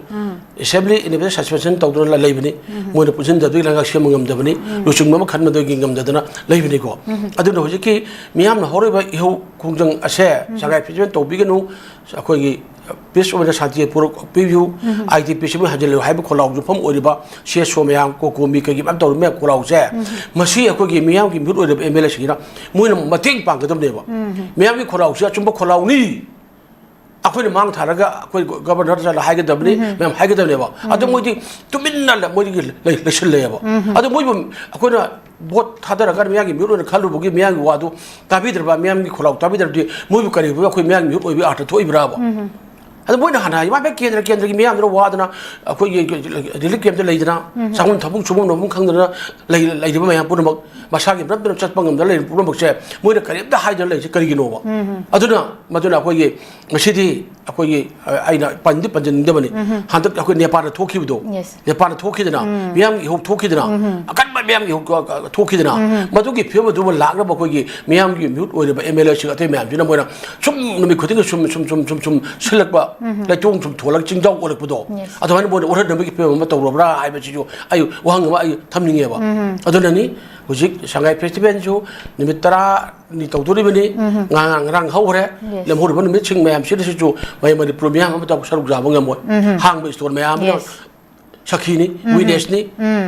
ꯑꯦꯁꯦꯝꯕ꯭ꯂꯤ ꯏꯟꯗꯤꯕꯤꯖꯨꯋꯦꯜ ꯁꯁꯄꯦꯟꯁꯟ ꯇꯧꯗꯨꯅ ꯂꯩꯕꯅꯤ꯫ ꯃꯣꯏꯅ ꯄꯨꯟꯁꯤꯟꯗꯕꯒꯤ ꯂꯩꯉꯥꯛ ꯁꯦꯝꯕ ꯉꯝꯗꯕꯅꯤ, ꯂꯨꯆꯤꯡꯕ ꯑꯃ ꯈꯟꯕꯗꯒꯤ ꯉꯝꯗꯗꯅ ꯂꯩꯕꯅꯤꯀꯣ꯫ ꯑꯗꯨꯅ ꯍꯧꯖꯤꯛꯀꯤ ꯃꯤꯌꯥꯝꯅ ꯍꯧꯔꯛꯏꯕ ꯏꯍꯧ ꯈꯣꯡꯖꯪ ꯑꯁꯦ ꯁꯉꯥꯏ ꯐꯦꯁꯇꯤꯚꯦꯜ ꯇꯧꯕꯤꯒꯅꯨ, ꯑꯩꯈꯣꯏꯒꯤ ꯄꯤꯁ ꯑꯣꯏꯅ ꯁꯥꯟꯇꯤ ꯄꯨꯔꯛꯄꯤꯌꯨ, ꯑꯥꯏ ꯗꯤ ꯄꯤ ꯁꯤꯕꯨ ꯍꯟꯖꯤꯜꯂꯨ ꯍꯥꯏꯕ ꯈꯣꯜꯂꯥꯎ ꯌꯨꯝꯐꯝ ꯑꯣꯏꯔꯤꯕ ꯁꯤ ꯑꯦꯁ ꯑꯣ ꯃꯌꯥꯝ, ꯀꯣꯀꯣꯃꯤ ꯀꯩꯒꯤ ꯃꯌꯥꯝ ꯇꯧꯔꯤꯕ ꯃꯌꯥꯝ ꯈꯣꯜꯂꯥꯎꯁꯦ, ꯃꯁꯤ ꯑꯩꯈꯣꯏꯒꯤ ꯃꯤꯌꯥꯝꯒꯤ ꯃꯤꯍꯨꯠ ꯑꯣꯏꯔꯤꯕ ꯑꯦꯝ ꯑꯦꯜ ꯑꯦꯁꯤꯡꯁꯤꯅ ꯃꯣꯏꯅ ꯃꯇꯦꯡ ꯄꯥꯡꯒꯗꯕꯅꯦꯕ꯫ ꯃꯤꯌꯥꯝꯒꯤ ꯈꯣꯜꯂꯥꯎꯁꯦ ꯑꯆꯨꯝꯕ ꯈꯣꯜꯂꯥꯎꯅꯤ꯫ ꯑꯩꯈꯣꯏꯅ ꯃꯥꯡ ꯊꯥꯔꯒ ꯑꯩꯈꯣꯏ ꯒ-, ꯒꯕꯔꯅꯔꯗ ꯆꯠꯂ ꯍꯥꯏꯒꯗꯕꯅꯤ, ꯃꯌꯥꯝ ꯍꯥꯏꯒꯗꯕꯅꯦꯕ꯫ ꯑꯗꯣ ꯃꯣꯏꯗꯤ ꯇꯨꯃꯤꯟꯅ ꯂ-, ꯃꯣꯏꯗꯒꯤ ꯂꯩ-, ꯂꯩꯁꯤꯜꯂꯦꯕ꯫ ꯑꯗꯣ ꯃꯣꯏꯕꯨ ꯑꯩꯈꯣꯏꯅ ꯚꯣꯠ ꯊꯥꯗꯔꯀꯥꯟꯗ ꯃꯤꯌꯥꯝꯒꯤ ꯃꯤꯍꯨꯠ ꯑꯣꯏꯅ ꯈꯜꯂꯨꯕꯒꯤ ꯃꯤꯌꯥꯝꯒꯤ ꯋꯥꯗꯨ ꯇꯥꯕꯤꯗ꯭ꯔꯕ, ꯃꯤꯌꯥꯝꯒꯤ ꯈꯣꯜꯂꯥꯎ ꯇꯥꯕꯤꯗ꯭ꯔꯕꯗꯤ ꯃꯣꯏꯕꯨ ꯀꯔꯤꯒꯨꯝꯕ ꯑꯩꯈꯣꯏ ꯃꯤꯌꯥꯝꯒꯤ ꯃꯤꯍꯨꯠ ꯑꯣꯏꯕꯒꯤ ꯑꯥꯔꯊ ꯊꯣꯛꯏꯕ꯭ꯔꯥꯕ? ꯑꯗꯣ ꯃꯣꯏꯅ ꯍꯥꯟꯅ ꯍꯥꯏ ꯃꯥ ꯀꯦꯟꯗ꯭ꯔ ꯀꯦꯟꯗ꯭ꯔꯒꯤ ꯃꯤꯌꯥꯝꯗꯨꯅ ꯋꯥꯗꯅ, ꯑꯩꯈꯣꯏꯒꯤ ꯔꯤꯂꯤꯐ ꯀꯦꯝꯞꯇ ꯂꯩꯗꯅ, ꯆꯥꯐꯝ ꯊꯛꯐꯝ ꯁꯨꯐꯝ ꯅꯣꯝꯐꯝ ꯈꯪꯗꯅ ꯂꯩ-, ꯂꯩꯔꯤꯕ ꯃꯌꯥꯝ ꯄꯨꯝꯅꯃꯛ, ꯃꯁꯥꯒꯤ ꯃꯔꯝꯗꯅ ꯆꯠꯄ ꯉꯝꯗꯅ ꯂꯩꯔꯤꯕ ꯄꯨꯝꯅꯃꯛꯁꯦ ꯃꯣꯏꯅ ꯀꯔꯤꯝꯇ ꯍꯥꯏꯗꯅ ꯂꯩꯔꯤꯁꯦ ꯀꯔꯤꯒꯤꯅꯣꯕ? ꯑꯗꯨꯅ, ꯃꯗꯨꯅ ꯑꯩꯈꯣꯏꯒꯤ ꯉꯁꯤꯗꯤ ꯑꯩꯈꯣꯏꯒꯤ, ꯑ, ꯑꯩꯅ ꯄꯟꯗꯤ ꯄꯟꯖꯅꯤꯡꯗꯕꯅꯤ꯫ ꯍꯟꯗꯛ ꯑꯩꯈꯣꯏ ꯅꯦꯄꯥꯜꯗ ꯊꯣꯛꯈꯤꯕꯗꯣ, Yes. ꯅꯦꯄꯥꯜꯗ ꯊꯣꯛꯈꯤꯗꯅ, ꯃꯤꯌꯥꯝꯒꯤ ꯏꯍꯧ ꯊꯣꯛꯈꯤꯗꯅ, ꯑꯀꯟꯕ ꯃꯤꯌꯥꯝꯒꯤ ꯏꯍꯧ, ꯑ, ꯊꯣꯛꯈꯤꯗꯅ, ꯃꯗꯨꯒꯤ ꯐꯤꯕꯝ ꯑꯗꯨꯕꯨ ꯂꯥꯛꯅꯕ ꯑꯩꯈꯣꯏꯒꯤ ꯃꯤꯌꯥꯝꯒꯤ ꯃꯤꯍꯨꯠ ꯑꯣꯏꯔꯤꯕ ꯑꯦꯝ ꯑꯦꯜ ꯑꯦꯁꯤꯡ ꯑꯇꯩ ꯃꯌꯥꯝꯁꯤꯅ ꯃꯣꯏꯅ ꯁꯨꯝ ꯅꯨꯃꯤꯠ ꯈꯨꯗꯤꯡꯒꯤ ꯁꯨꯝ, ꯁꯨꯝ, ꯁꯨꯝ, ꯁꯨꯝ, ꯁꯨꯝ ꯁꯤꯜꯂꯛꯄ, ꯂꯩꯇꯣꯡ ꯁꯨꯝ ꯊꯣꯜꯂꯒ ꯆꯤꯡꯖꯥꯎ ꯑꯣꯜꯂꯛꯄꯗꯣ, Yes. ꯑꯗꯨꯃꯥꯏꯅ ꯃꯣꯏꯅ ꯑꯣꯜꯍꯟꯅꯕꯒꯤ ꯐꯤꯕꯝ ꯑꯃ ꯇꯧꯔꯕ꯭ꯔꯥ ꯍꯥꯏꯕꯁꯤꯁꯨ ꯑꯩ ꯋꯥꯍꯪ ꯑꯃ ꯑꯩ ꯊꯝꯅꯤꯡꯉꯦꯕ꯫ ꯑꯗꯨꯅꯅꯤ ꯍꯧꯖꯤꯛ ꯁꯉꯥꯏ ꯐꯦꯁꯇꯤꯚꯦꯜꯁꯨ ꯅꯨꯃꯤꯠ ꯇꯔꯥꯅꯤ ꯇꯧꯗꯣꯔꯤꯕꯅꯤ꯫ ꯉꯔꯥꯡ, ꯉꯔꯥꯡ ꯍꯧꯈ꯭ꯔꯦ꯫ Yes. ꯂꯦꯝꯍꯧꯔꯤꯕ ꯅꯨꯃꯤꯠꯁꯤꯡ ꯃꯌꯥꯝꯁꯤꯗꯁꯨ ꯃꯩ ꯃꯅꯤꯄꯨꯔ ꯃꯤꯌꯥꯝ ꯑꯃꯠꯇ ꯁꯔꯨꯛ ꯌꯥꯕ ꯉꯝꯃꯣꯏ꯫ ꯍꯥꯡꯕ ꯏꯁꯇꯣꯔ ꯃꯌꯥꯝ ꯑꯃ Yes. ꯁꯥꯈꯤꯅꯤ, Witnessꯅꯤ꯫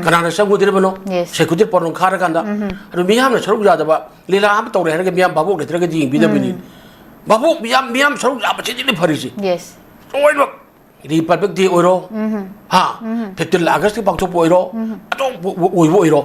ꯀꯅꯥꯅ ꯆꯪꯉꯨꯗꯣꯔꯤꯕꯅꯣ? Yes. Security ꯄꯣꯔꯣꯟ ꯈꯥꯔꯀꯥꯟꯗ꯫ ꯑꯗꯨ ꯃꯤꯌꯥꯝꯅ ꯁꯔꯨꯛ ꯌꯥꯗꯕ ꯂꯤꯂꯥ ꯑꯃ ꯇꯧꯔꯦ ꯍꯥꯏꯔꯒ ꯃꯤꯌꯥꯝ ꯚꯥꯕꯣꯛ ꯂꯩꯇ꯭ꯔꯒꯗꯤ ꯌꯦꯡꯕꯤꯗꯕꯅꯤ꯫ ꯚꯥꯕꯣꯛ ꯃꯤꯌꯥꯝ, ꯃꯤꯌꯥꯝ ꯁꯔꯨꯛ ꯌꯥꯕꯁꯤꯗꯤ ꯐꯔꯤꯁꯤ꯫ Yes. ꯂꯣꯏꯅꯃꯛ Republic Day ꯑꯣꯏꯔꯣ, ꯍꯥ, fifteen Augustꯀꯤ ꯄꯥꯡꯊꯣꯛꯄ ꯑꯣꯏꯔꯣ, ꯑꯇꯣꯞꯄ ꯑꯣꯏꯕ ꯑꯣꯏꯔꯣ,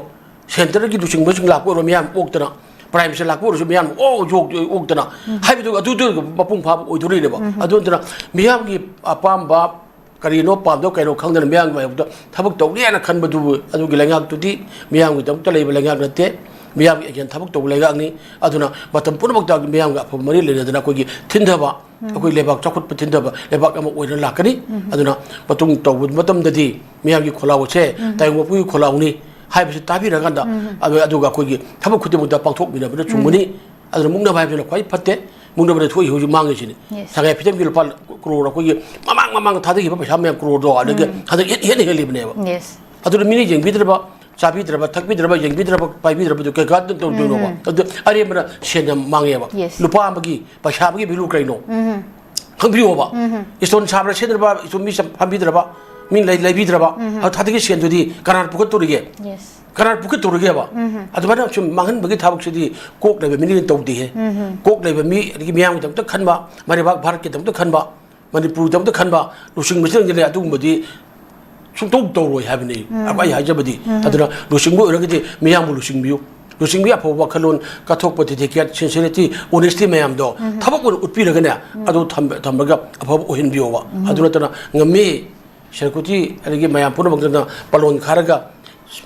centreꯒꯤ ꯂꯨꯆꯤꯡꯕꯁꯤꯡ ꯂꯥꯛꯄ ꯑꯣꯏꯔꯣ, ꯃꯤꯌꯥꯝ ꯑꯣꯛꯇꯅ, Prime Minister ꯂꯥꯛꯄ ꯑꯣꯏꯔꯁꯨ ꯃꯤꯌꯥꯝ ꯑꯣ ꯌꯣꯛ-, ꯑꯣꯛꯇꯅ ꯍꯥꯏꯕꯗꯨ ꯑꯗꯨꯗꯨ ꯃꯄꯨꯡ ꯐꯥꯕ ꯑꯣꯏꯗꯣꯔꯤꯅꯦꯕ꯫ ꯑꯗꯨ ꯅꯠꯇꯅ ꯃꯤꯌꯥꯝꯒꯤ ꯑꯄꯥꯝꯕ ꯀꯔꯤꯅꯣ ꯄꯥꯝꯗꯕ ꯀꯩꯅꯣ ꯈꯪꯗꯅ ꯃꯤꯌꯥꯝꯒꯤ ꯃꯥꯌꯣꯛꯇ ꯊꯕꯛ ꯇꯧꯒꯦꯅ ꯈꯟꯕꯗꯨꯕꯨ ꯑꯗꯨꯒꯤ ꯂꯩꯉꯥꯛꯇꯨꯗꯤ ꯃꯤꯌꯥꯝꯒꯤꯗꯃꯛꯇ ꯂꯩꯕ ꯂꯩꯉꯥꯛ ꯅꯠꯇꯦ, ꯃꯤꯌꯥꯝꯒꯤ ꯑꯒꯦꯟ ꯊꯕꯛ ꯇꯧꯕ ꯂꯩꯉꯥꯛꯅꯤ꯫ ꯑꯗꯨꯅ ꯃꯇꯝ ꯄꯨꯝꯅꯃꯛꯇ ꯃꯤꯌꯥꯝꯒ ꯑꯐꯕ ꯃꯔꯤ ꯂꯩꯅꯗꯅ ꯑꯩꯈꯣꯏꯒꯤ ꯊꯤꯟꯊꯕ, ꯑꯩꯈꯣꯏ ꯂꯩꯕꯥꯛ ꯆꯥꯎꯈꯠꯄ ꯊꯤꯟꯊꯕ ꯂꯩꯕꯥꯛ ꯑꯃ ꯑꯣꯏꯅ ꯂꯥꯛꯀꯅꯤ꯫ ꯑꯗꯨꯅ ꯃꯇꯨꯡ ꯇꯧꯕ ꯃꯇꯝꯗꯗꯤ ꯃꯤꯌꯥꯝꯒꯤ ꯈꯣꯜꯂꯥꯎ ꯑꯁꯦ ꯇꯥꯏꯕꯪ ꯃꯄꯨꯒꯤ ꯈꯣꯜꯂꯥꯎꯅꯤ ꯍꯥꯏꯕꯁꯤ ꯇꯥꯕꯤꯔꯀꯥꯟꯗ, ꯑꯗꯨ-, ꯑꯗꯨꯒ ꯑꯩꯈꯣꯏꯒꯤ ꯊꯕꯛ ꯈꯨꯗꯤꯡꯃꯛꯇ ꯄꯥꯡꯊꯣꯛꯃꯤꯟꯅꯕꯅ ꯆꯨꯝꯒꯅꯤ꯫ ꯑꯗꯨꯅ ꯃꯨꯛꯅꯕ ꯍꯥꯏꯕꯁꯤꯅ ꯈ꯭ꯋꯥꯏ ꯐꯠꯇꯦ꯫ ꯃꯨꯛꯅꯕꯗ ꯊꯣꯛꯏ ꯍꯧꯖꯤꯛ ꯃꯥꯡꯉꯤꯁꯤꯅꯤ꯫ Yes. ꯁꯉꯥꯏ ꯐꯤꯖꯝꯒꯤ ꯂꯨꯄꯥ ꯀ꯭ꯔꯣꯔ ꯑꯩꯈꯣꯏꯒꯤ ꯃꯃꯥꯡ ꯃꯃꯥꯡꯗ ꯊꯥꯗꯈꯤꯕ ꯄꯩꯁꯥ ꯃꯌꯥꯝ ꯀ꯭ꯔꯣꯔꯗꯣ ꯑꯗꯒꯤ ꯍꯟꯗꯛ ꯍꯦꯟ-, ꯍꯦꯟꯅ ꯍꯦꯜꯂꯤꯕꯅꯦꯕ꯫ Yes. ꯑꯗꯨꯅ ꯃꯤꯅ ꯌꯦꯡꯕꯤꯗ꯭ꯔꯕ, ꯆꯥꯕꯤꯗ꯭ꯔꯕ, ꯊꯛꯄꯤꯗ꯭ꯔꯕ, ꯌꯦꯡꯕꯤꯗ꯭ꯔꯕ, ꯄꯥꯏꯕꯤꯗ꯭ꯔꯕꯗꯨ ꯀꯩꯀꯥ ꯇꯧꯗꯣꯏꯅꯣꯕ? ꯑꯗꯨ ꯑꯔꯦꯝꯕꯅ ꯁꯦꯟ ꯌꯥꯝ ꯃꯥꯡꯉꯦꯕ꯫ Yes. ꯂꯨꯄꯥ ꯑꯃꯒꯤ ꯄꯩꯁꯥ ꯑꯃꯒꯤ value ꯀꯩꯅꯣ? ꯈꯪꯕꯤꯌꯣꯕ꯫ ꯏꯁꯇꯣꯟ ꯁꯥꯕ꯭ꯔꯥ ꯁꯦꯠꯇ꯭ꯔꯕ, ꯏꯁꯇꯣꯟ ꯃꯤ ꯆꯝ-, ꯐꯝꯕꯤꯗ꯭ꯔꯕ, ꯃꯤ ꯂꯩ-, ꯂꯩꯕꯤꯗ꯭ꯔꯕ, ꯑꯗꯨ ꯊꯥꯗꯒꯤ ꯁꯦꯟꯗꯨꯗꯤ ꯀꯅꯥꯅ ꯄꯨꯈꯠꯇꯣꯔꯤꯒꯦ? Yes. ꯀꯅꯥꯅ ꯄꯨꯈꯠꯇꯣꯔꯤꯒꯦꯕ? ꯑꯗꯨꯃꯥꯏꯅ ꯁꯨꯝ ꯃꯥꯡꯍꯟꯕꯒꯤ ꯊꯕꯛꯁꯤꯗꯤ ꯀꯣꯛ ꯂꯩꯕ ꯃꯤꯅ ꯇꯧꯗꯦꯍꯦ꯫ ꯀꯣꯛ ꯂꯩꯕ ꯃꯤ, ꯑꯗꯒꯤ ꯃꯤꯌꯥꯝꯒꯤꯗꯃꯛꯇ ꯈꯟꯕ, ꯃꯔꯩꯕꯥꯛ ꯚꯥꯔꯠꯀꯤꯗꯃꯛꯇ ꯈꯟꯕ, ꯃꯅꯤꯄꯨꯔꯒꯤꯗꯃꯛꯇ ꯈꯟꯕ ꯂꯨꯆꯤꯡꯕꯁꯤꯡꯁꯤꯅ ꯑꯗꯨꯒꯨꯝꯕꯗꯤ ꯁꯨꯡꯇꯧ ꯇꯧꯔꯣꯏ ꯍꯥꯏꯕꯅꯤ꯫ ꯑꯩ ꯍꯥꯏꯖꯕꯗꯤ꯫ ꯑꯗꯨꯅ ꯂꯨꯆꯤꯡꯕ ꯑꯣꯏꯔꯒꯗꯤ ꯃꯤꯌꯥꯝꯕꯨ ꯂꯨꯆꯤꯡꯕꯤꯌꯨ꯫ ꯂꯨꯆꯤꯡꯕꯒꯤ ꯑꯐꯕ ꯋꯥꯈꯜꯂꯣꯟ, ꯀꯠꯊꯣꯛꯄ, dedicate, sincerity, honesty ꯃꯌꯥꯝꯗꯣ ꯊꯕꯛ ꯑꯣꯏꯅ ꯎꯠꯄꯤꯔꯒꯅꯦ, ꯑꯗꯨ ꯊꯝ-, ꯊꯝꯃꯒ ꯑꯐꯕ ꯑꯣꯏꯍꯟꯕꯤꯌꯣꯕ꯫ ꯑꯗꯨ ꯅꯠꯇꯅ ꯉꯝꯃꯤ, ꯁꯦꯅꯥꯄꯇꯤ ꯑꯗꯒꯤ ꯃꯌꯥꯝ ꯄꯨꯝꯅꯃꯛꯇꯨꯅ ꯄꯥꯂꯣꯟ ꯈꯥꯔꯒ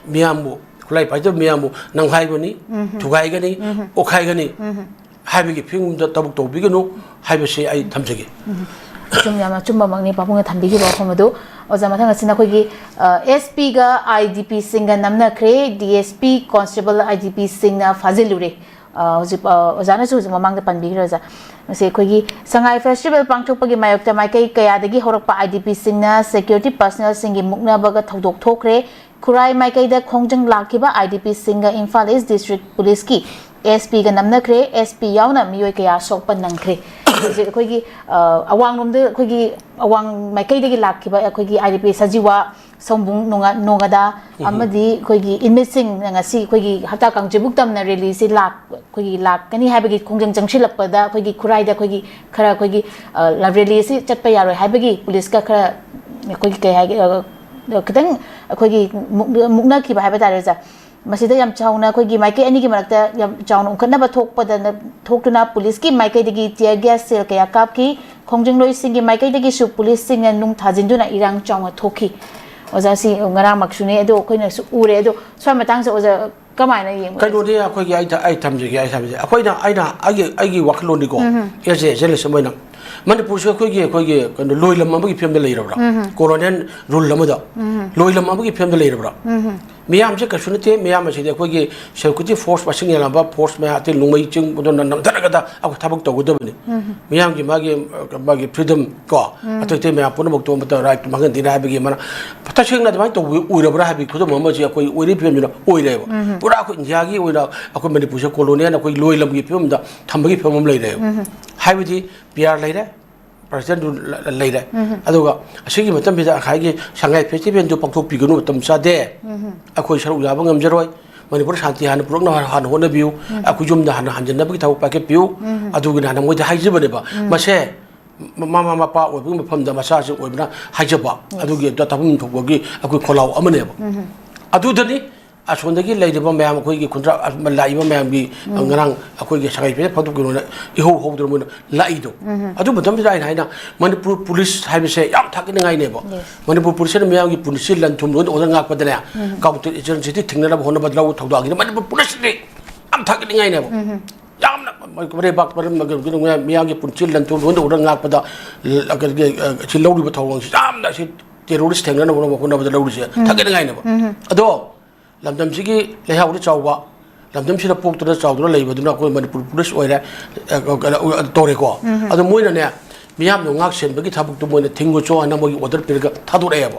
ꯃꯤꯌꯥꯝꯕꯨ, ꯈꯨꯠꯂꯥꯏ ꯄꯥꯏꯖꯕ ꯃꯤꯌꯥꯝꯕꯨ ꯅꯝꯈꯥꯏꯒꯅꯤ, ꯊꯨꯒꯥꯏꯒꯅꯤ, ꯑꯣꯠꯈꯥꯏꯒꯅꯤ ꯍꯥꯏꯕꯒꯤ ꯐꯤꯕꯝꯗ ꯊꯕꯛ ꯇꯧꯕꯤꯒꯅꯨ ꯍꯥꯏꯕꯁꯤ ꯑꯩ ꯊꯝꯖꯒꯦ꯫ ꯑꯆꯨꯝ-, ꯌꯥꯝꯅ ꯑꯆꯨꯝꯕꯃꯛꯅꯤ ꯄꯥꯕꯨꯡꯅ ꯊꯝꯕꯤꯈꯤꯕ ꯋꯥꯐꯝ ꯑꯗꯨ꯫ ꯑꯣꯖꯥ, ꯃꯊꯪ ꯑꯁꯤꯅ ꯑꯩꯈꯣꯏꯒꯤ, ꯑ, ꯑꯦꯁ ꯄꯤꯒ I D ꯄꯤꯁꯤꯡꯒ ꯅꯝꯅꯈ꯭ꯔꯦ, D S P, constable, I D ꯄꯤꯁꯤꯡꯅ ꯐꯥꯖꯤꯜꯂꯨꯔꯦ꯫ ꯑ, ꯍꯧꯖꯤꯛ, ꯑ, ꯑꯣꯖꯥꯅꯁꯨ ꯍꯧꯖꯤꯛ ꯃꯃꯥꯡꯗ ꯄꯟꯕꯤꯈ꯭ꯔꯦ, ꯑꯣꯖꯥ꯫ ꯃꯁꯤ ꯑꯩꯈꯣꯏꯒꯤ ꯁꯉꯥꯏ ꯐꯦꯁꯇꯤꯚꯦꯜ ꯄꯥꯡꯊꯣꯛꯄꯒꯤ ꯃꯥꯌꯣꯛꯇ ꯃꯥꯏꯀꯩ ꯀꯌꯥꯗꯒꯤ ꯍꯧꯔꯛꯄ ꯑꯥꯏ ꯗꯤ ꯄꯤꯁꯤꯡꯅ ꯁꯦꯀ꯭ꯌꯨꯔꯤꯇꯤ ꯄꯔꯁꯅꯦꯜꯁꯤꯡꯒꯤ ꯃꯨꯛꯅꯕꯒ ꯊꯧꯗꯣꯛ ꯊꯣꯛꯈ꯭ꯔꯦ꯫ ꯈꯨꯔꯥꯏ ꯃꯥꯏꯀꯩꯗ ꯈꯣꯡꯖꯪ ꯂꯥꯛꯈꯤꯕ I D ꯄꯤꯁꯤꯡꯒ Imphal is district ꯄꯨꯂꯤꯁꯀꯤ ꯑꯦꯁ ꯄꯤꯒ ꯅꯝꯅꯈ꯭ꯔꯦ꯫ ꯑꯦꯁ ꯄꯤ ꯌꯥꯎꯅ ꯃꯤꯑꯣꯏ ꯀꯌꯥ ꯁꯣꯛꯄ ꯅꯪꯈ꯭ꯔꯦ꯫ ꯍꯧꯖꯤꯛ ꯑꯩꯈꯣꯏꯒꯤ, ꯑ, ꯑꯋꯥꯡꯂꯣꯝꯗ ꯑꯩꯈꯣꯏꯒꯤ ꯑꯋꯥꯡ ꯃꯥꯏꯀꯩꯗꯒꯤ ꯂꯥꯛꯈꯤꯕ ꯑꯩꯈꯣꯏꯒꯤ ꯑꯥꯏ ꯗꯤ ꯄꯤ ꯁꯖꯤꯋꯥ, ꯁꯣꯝꯕꯨꯡ ꯅꯣꯡꯉꯥ-, ꯅꯣꯡꯉꯥꯗꯥ ꯑꯃꯗꯤ ꯑꯩꯈꯣꯏꯒꯤ ꯏꯟꯃꯤꯠꯁꯤꯡꯅ ꯉꯁꯤ ꯑꯩꯈꯣꯏꯒꯤ ꯍꯞꯇꯥ ꯀꯥꯡꯖꯩꯕꯨꯡ ꯇꯝꯅ ꯔꯦꯂꯤꯁꯤ ꯂꯥꯛ-, ꯑꯩꯈꯣꯏꯒꯤ ꯂꯥꯛꯀꯅꯤ ꯍꯥꯏꯕꯒꯤ ꯈꯣꯡꯖꯪ ꯆꯪꯁꯤꯜꯂꯛꯄꯗ ꯑꯩꯈꯣꯏꯒꯤ ꯈꯨꯔꯥꯏꯗ ꯑꯩꯈꯣꯏꯒꯤ ꯈꯔ ꯑꯩꯈꯣꯏꯒꯤ, ꯑ, ꯔꯦꯂꯤꯁꯤ ꯆꯠꯄ ꯌꯥꯔꯣꯏ ꯍꯥꯏꯕꯒꯤ ꯄꯨꯂꯤꯁꯀ ꯈꯔ ꯑꯩꯈꯣꯏꯒꯤ ꯀꯩ ꯍꯥꯏꯒꯦ, ꯑ, ꯈꯤꯇꯪ ꯑꯩꯈꯣꯏꯒꯤ ꯃꯨꯛ-, ꯃꯨꯛꯅꯈꯤꯕ ꯍꯥꯏꯕ ꯇꯥꯔꯦ, ꯑꯣꯖꯥ꯫ ꯃꯁꯤꯗ ꯌꯥꯝ ꯆꯥꯎꯅ ꯑꯩꯈꯣꯏꯒꯤ ꯃꯥꯏꯀꯩ ꯑꯅꯤꯒꯤ ꯃꯔꯛꯇ ꯌꯥꯝ ꯆꯥꯎꯅ ꯎꯪꯈꯠꯅꯕ ꯊꯣꯛꯄꯗ, ꯊꯣꯛꯇꯨꯅ ꯄꯨꯂꯤꯁꯀꯤ ꯃꯥꯏꯀꯩꯗꯒꯤ tear gas shell ꯀꯌꯥ ꯀꯥꯞꯈꯤ꯫ ꯈꯣꯡꯖꯪꯂꯣꯏꯁꯤꯡꯒꯤ ꯃꯥꯏꯀꯩꯗꯒꯤꯁꯨ ꯄꯨꯂꯤꯁꯁꯤꯡꯅ ꯅꯨꯡ ꯊꯥꯖꯤꯟꯗꯨꯅ ꯏꯔꯥꯡ ꯆꯥꯎꯅ ꯊꯣꯛꯈꯤ꯫ ꯑꯣꯖꯥ, ꯁꯤ ꯉꯔꯥꯡꯃꯛꯁꯨꯅꯤ, ꯑꯗꯣ ꯑꯩꯈꯣꯏꯅꯁꯨ ꯎꯔꯦ꯫ ꯑꯗꯣ ꯁ꯭ꯋꯥꯏ ꯃꯇꯥꯡꯁꯦ ꯑꯣꯖꯥ ꯀꯃꯥꯏꯅ ꯌꯦꯡꯕ? ꯀꯩꯅꯣꯗꯤ ꯑꯩꯈꯣꯏꯒꯤ, ꯑꯩ ꯊ-, ꯑꯩ ꯊꯝꯖꯒꯦ, ꯑꯩ ꯊꯝꯖꯒꯦ꯫ ꯑꯩꯈꯣꯏꯅ, ꯑꯩꯅ ꯑꯩꯒꯤ, ꯑꯩꯒꯤ ꯋꯥꯈꯜꯂꯣꯟꯅꯤꯀꯣ, as a journalist ꯑꯃ ꯑꯣꯏꯅ, ꯃꯅꯤꯄꯨꯔꯁꯦ ꯑꯩꯈꯣꯏꯒꯤ, ꯑꯩꯈꯣꯏꯒꯤ ꯀꯩꯅꯣ, ꯂꯣꯏꯂꯝ ꯑꯃꯒꯤ ꯐꯤꯕꯝꯗ ꯂꯩꯔꯕ꯭ꯔꯥ? Colonial rule ꯑꯃꯗ, ꯂꯣꯏꯂꯝ ꯑꯃꯒꯤ ꯐꯤꯕꯝꯗ ꯂꯩꯔꯕ꯭ꯔꯥ? ꯃꯤꯌꯥꯝꯁꯦ ꯀꯩꯁꯨ ꯅꯠꯇꯦ, ꯃꯤꯌꯥꯝ ꯑꯁꯤꯗꯤ ꯑꯩꯈꯣꯏꯒꯤ security force ꯃꯁꯤꯡ ꯌꯥꯝꯂꯕ force ꯃꯌꯥꯝ, ꯑꯇꯩ ꯅꯣꯡꯃꯩ ꯆꯤꯡ ꯑꯗꯨꯅ ꯅꯝꯊꯔꯒꯗ ꯑꯩꯈꯣꯏ ꯊꯕꯛ ꯇꯧꯒꯗꯕꯅꯤ꯫ ꯃꯤꯌꯥꯝꯒꯤ ꯃꯥꯒꯤ, ꯃꯥꯒꯤ freedom ꯀꯣ, ꯑꯇꯩ ꯑꯇꯩ ꯃꯌꯥꯝ ꯄꯨꯝꯅꯃꯛꯇꯣ ꯑꯃꯠꯇ right ꯃꯥꯡꯍꯟꯗꯦꯅ ꯍꯥꯏꯕꯒꯤ ꯃꯅ-, ꯇꯁꯦꯡꯅ ꯑꯗꯨꯃꯥꯏꯅ ꯇꯧꯕ ꯑꯣꯏꯔꯕ꯭ꯔꯥ ꯍꯥꯏꯕꯒꯤ ꯈꯨꯗꯝ ꯑꯃꯁꯤ ꯑꯩꯈꯣꯏ ꯑꯣꯏꯔꯤꯕ ꯐꯤꯕꯝꯁꯤꯅ ꯑꯣꯏꯔꯦꯕ꯫ ꯄꯨꯔꯥ ꯑꯩꯈꯣꯏ ꯏꯟꯗꯤꯌꯥꯒꯤ ꯑꯣꯏꯅ ꯑꯩꯈꯣꯏ ꯃꯅꯤꯄꯨꯔꯁꯦ colonial ꯑꯩꯈꯣꯏ ꯂꯣꯏꯂꯝꯒꯤ ꯐꯤꯕꯝꯗ ꯊꯝꯕꯒꯤ ꯐꯤꯕꯝ ꯑꯃ ꯂꯩꯔꯦꯕ꯫ ꯍꯥꯏꯕꯗꯤ P R ꯂꯩꯔꯦ, President ꯂ-, ꯂ-, ꯂꯩꯔꯦ꯫ ꯑꯗꯨꯒ ꯑꯁꯤꯒꯤ ꯃꯇꯝꯁꯤꯗ ꯉꯁꯥꯏꯒꯤ ꯁꯉꯥꯏ festivalꯗꯨ ꯄꯥꯡꯊꯣꯛꯄꯤꯒꯅꯨ, ꯃꯇꯝ ꯆꯥꯗꯦ, ꯑꯩꯈꯣꯏ ꯁꯔꯨꯛ ꯌꯥꯕ ꯉꯝꯖꯔꯣꯏ, ꯃꯅꯤꯄꯨꯔ ꯁꯥꯟꯇꯤ ꯍꯥꯟꯅ ꯄꯨꯔꯛꯅꯕ ꯍꯥꯟꯅ ꯍꯣꯠꯅꯕꯤꯌꯨ, ꯑꯩꯈꯣꯏ ꯌꯨꯝꯗ ꯍꯥꯟꯅ ꯍꯟꯖꯤꯟꯅꯕꯒꯤ ꯊꯕꯛ ꯄꯥꯏꯈꯠꯄꯤꯌꯨ꯫ ꯑꯗꯨꯒꯤꯅ ꯍꯥꯟꯅ ꯃꯣꯏꯗ ꯍꯥꯏꯖꯕꯅꯦꯕ꯫ ꯃꯁꯦ ꯃ-, ꯃꯃꯥ ꯃꯄꯥ ꯑꯣꯏꯕꯒꯤ ꯃꯐꯝꯗ ꯃꯆꯥꯁꯤꯡ ꯑꯣꯏꯕꯅ ꯍꯥꯏꯖꯕ, ꯑꯗꯨꯒꯤ ꯑꯗꯨꯗ ꯇꯥꯐꯝ ꯊꯣꯛꯄꯒꯤ ꯑꯩꯈꯣꯏ ꯈꯣꯜꯂꯥꯎ ꯑꯃꯅꯦꯕ꯫ ꯑꯗꯨꯗꯅꯤ ꯑꯁꯣꯝꯗꯒꯤ ꯂꯩꯔꯤꯕ ꯃꯌꯥꯝ, ꯑꯩꯈꯣꯏꯒꯤ ꯈꯨꯟꯗ꯭ꯔꯥꯛ ꯂꯥꯛꯏꯕ ꯃꯌꯥꯝꯒꯤ, ꯉꯔꯥꯡ ꯑꯩꯈꯣꯏꯒꯤ ꯁꯉꯥꯏ ꯐꯦꯁꯇꯤꯚꯦꯜ ꯐꯥꯗꯣꯛꯈꯤꯕꯅ ꯏꯍꯧ ꯍꯧꯗꯅ ꯃꯣꯏꯅ ꯂꯥꯛꯏꯗꯣ꯫ ꯑꯗꯨ ꯃꯇꯝꯗꯨꯗ ꯑꯩꯅ ꯍꯥꯏꯅ, ꯃꯅꯤꯄꯨꯔ ꯄꯨꯂꯤꯁ ꯍꯥꯏꯕꯁꯦ ꯌꯥꯝ ꯊꯥꯒꯠꯅꯤꯡꯉꯥꯏꯅꯦꯕ꯫ ꯃꯅꯤꯄꯨꯔ ꯄꯨꯂꯤꯁꯁꯤꯅ ꯃꯤꯌꯥꯝꯒꯤ ꯄꯨꯟꯁꯤ, ꯂꯟ ꯊꯨꯝ, ꯂꯣꯏꯅ ꯑꯣꯔꯗꯔ ꯉꯥꯛꯄꯗꯅꯦ, ꯀꯥꯎꯟꯇꯔ ꯏꯟꯁꯔꯖꯦꯟꯁꯤꯗꯤ ꯊꯤꯡꯅꯅꯕ ꯍꯣꯠꯅꯕ ꯂꯧ ꯊꯧꯗꯥꯡꯒꯤꯗꯤ ꯃꯅꯤꯄꯨꯔ ꯄꯨꯂꯤꯁꯁꯤꯗꯤ ꯌꯥꯝ ꯊꯥꯒꯠꯅꯤꯡꯉꯥꯏꯅꯦꯕ꯫ ꯌꯥꯝꯅ ꯂꯩꯕꯥꯛ ꯃꯔꯝ ꯃꯤꯌꯥꯝꯒꯤ ꯄꯨꯟꯁꯤ, ꯂꯟ ꯊꯨꯝ, ꯂꯣꯏꯅ ꯎꯔ ꯉꯥꯛꯄꯗ, ꯁꯤ ꯂꯧꯔꯤꯕ ꯊꯧꯑꯣꯡꯁꯤ ꯌꯥꯝꯅ, ꯁꯤ ꯇꯦꯔꯣꯔꯤꯁ ꯊꯦꯡꯅꯅꯕ ꯍꯣꯠꯅꯕꯗ ꯂꯧꯔꯤꯁꯦ ꯊꯥꯒꯠꯅꯤꯡꯉꯥꯏꯅꯦꯕ꯫ ꯑꯗꯣ ꯂꯝꯗꯝꯁꯤꯒꯤ ꯂꯩꯍꯥꯎꯗ ꯆꯥꯎꯕ, ꯂꯝꯗꯝꯁꯤꯗ ꯄꯣꯛꯇꯨꯅ ꯆꯥꯎꯗꯨꯅ ꯂꯩꯕꯗꯨꯅ ꯑꯩꯈꯣꯏ ꯃꯅꯤꯄꯨꯔ ꯄꯨꯂꯤꯁ ꯑꯣꯏꯔꯦ, ꯑ, ꯀꯩꯅꯣ, ꯑ, ꯇꯧꯔꯦꯀꯣ꯫ ꯑꯗꯣ ꯃꯣꯏꯅꯅꯦ, ꯃꯤꯌꯥꯝꯗꯣ ꯉꯥꯛ ꯁꯦꯟꯕꯒꯤ ꯊꯕꯛꯇꯨ ꯃꯣꯏꯅ ꯊꯤꯡꯉꯨꯆꯣ ꯍꯥꯏꯅ ꯃꯣꯏꯒꯤ ꯑꯣꯔꯗꯔ ꯄꯤꯔꯒ ꯊꯥꯗꯣꯔꯛꯑꯦꯕ꯫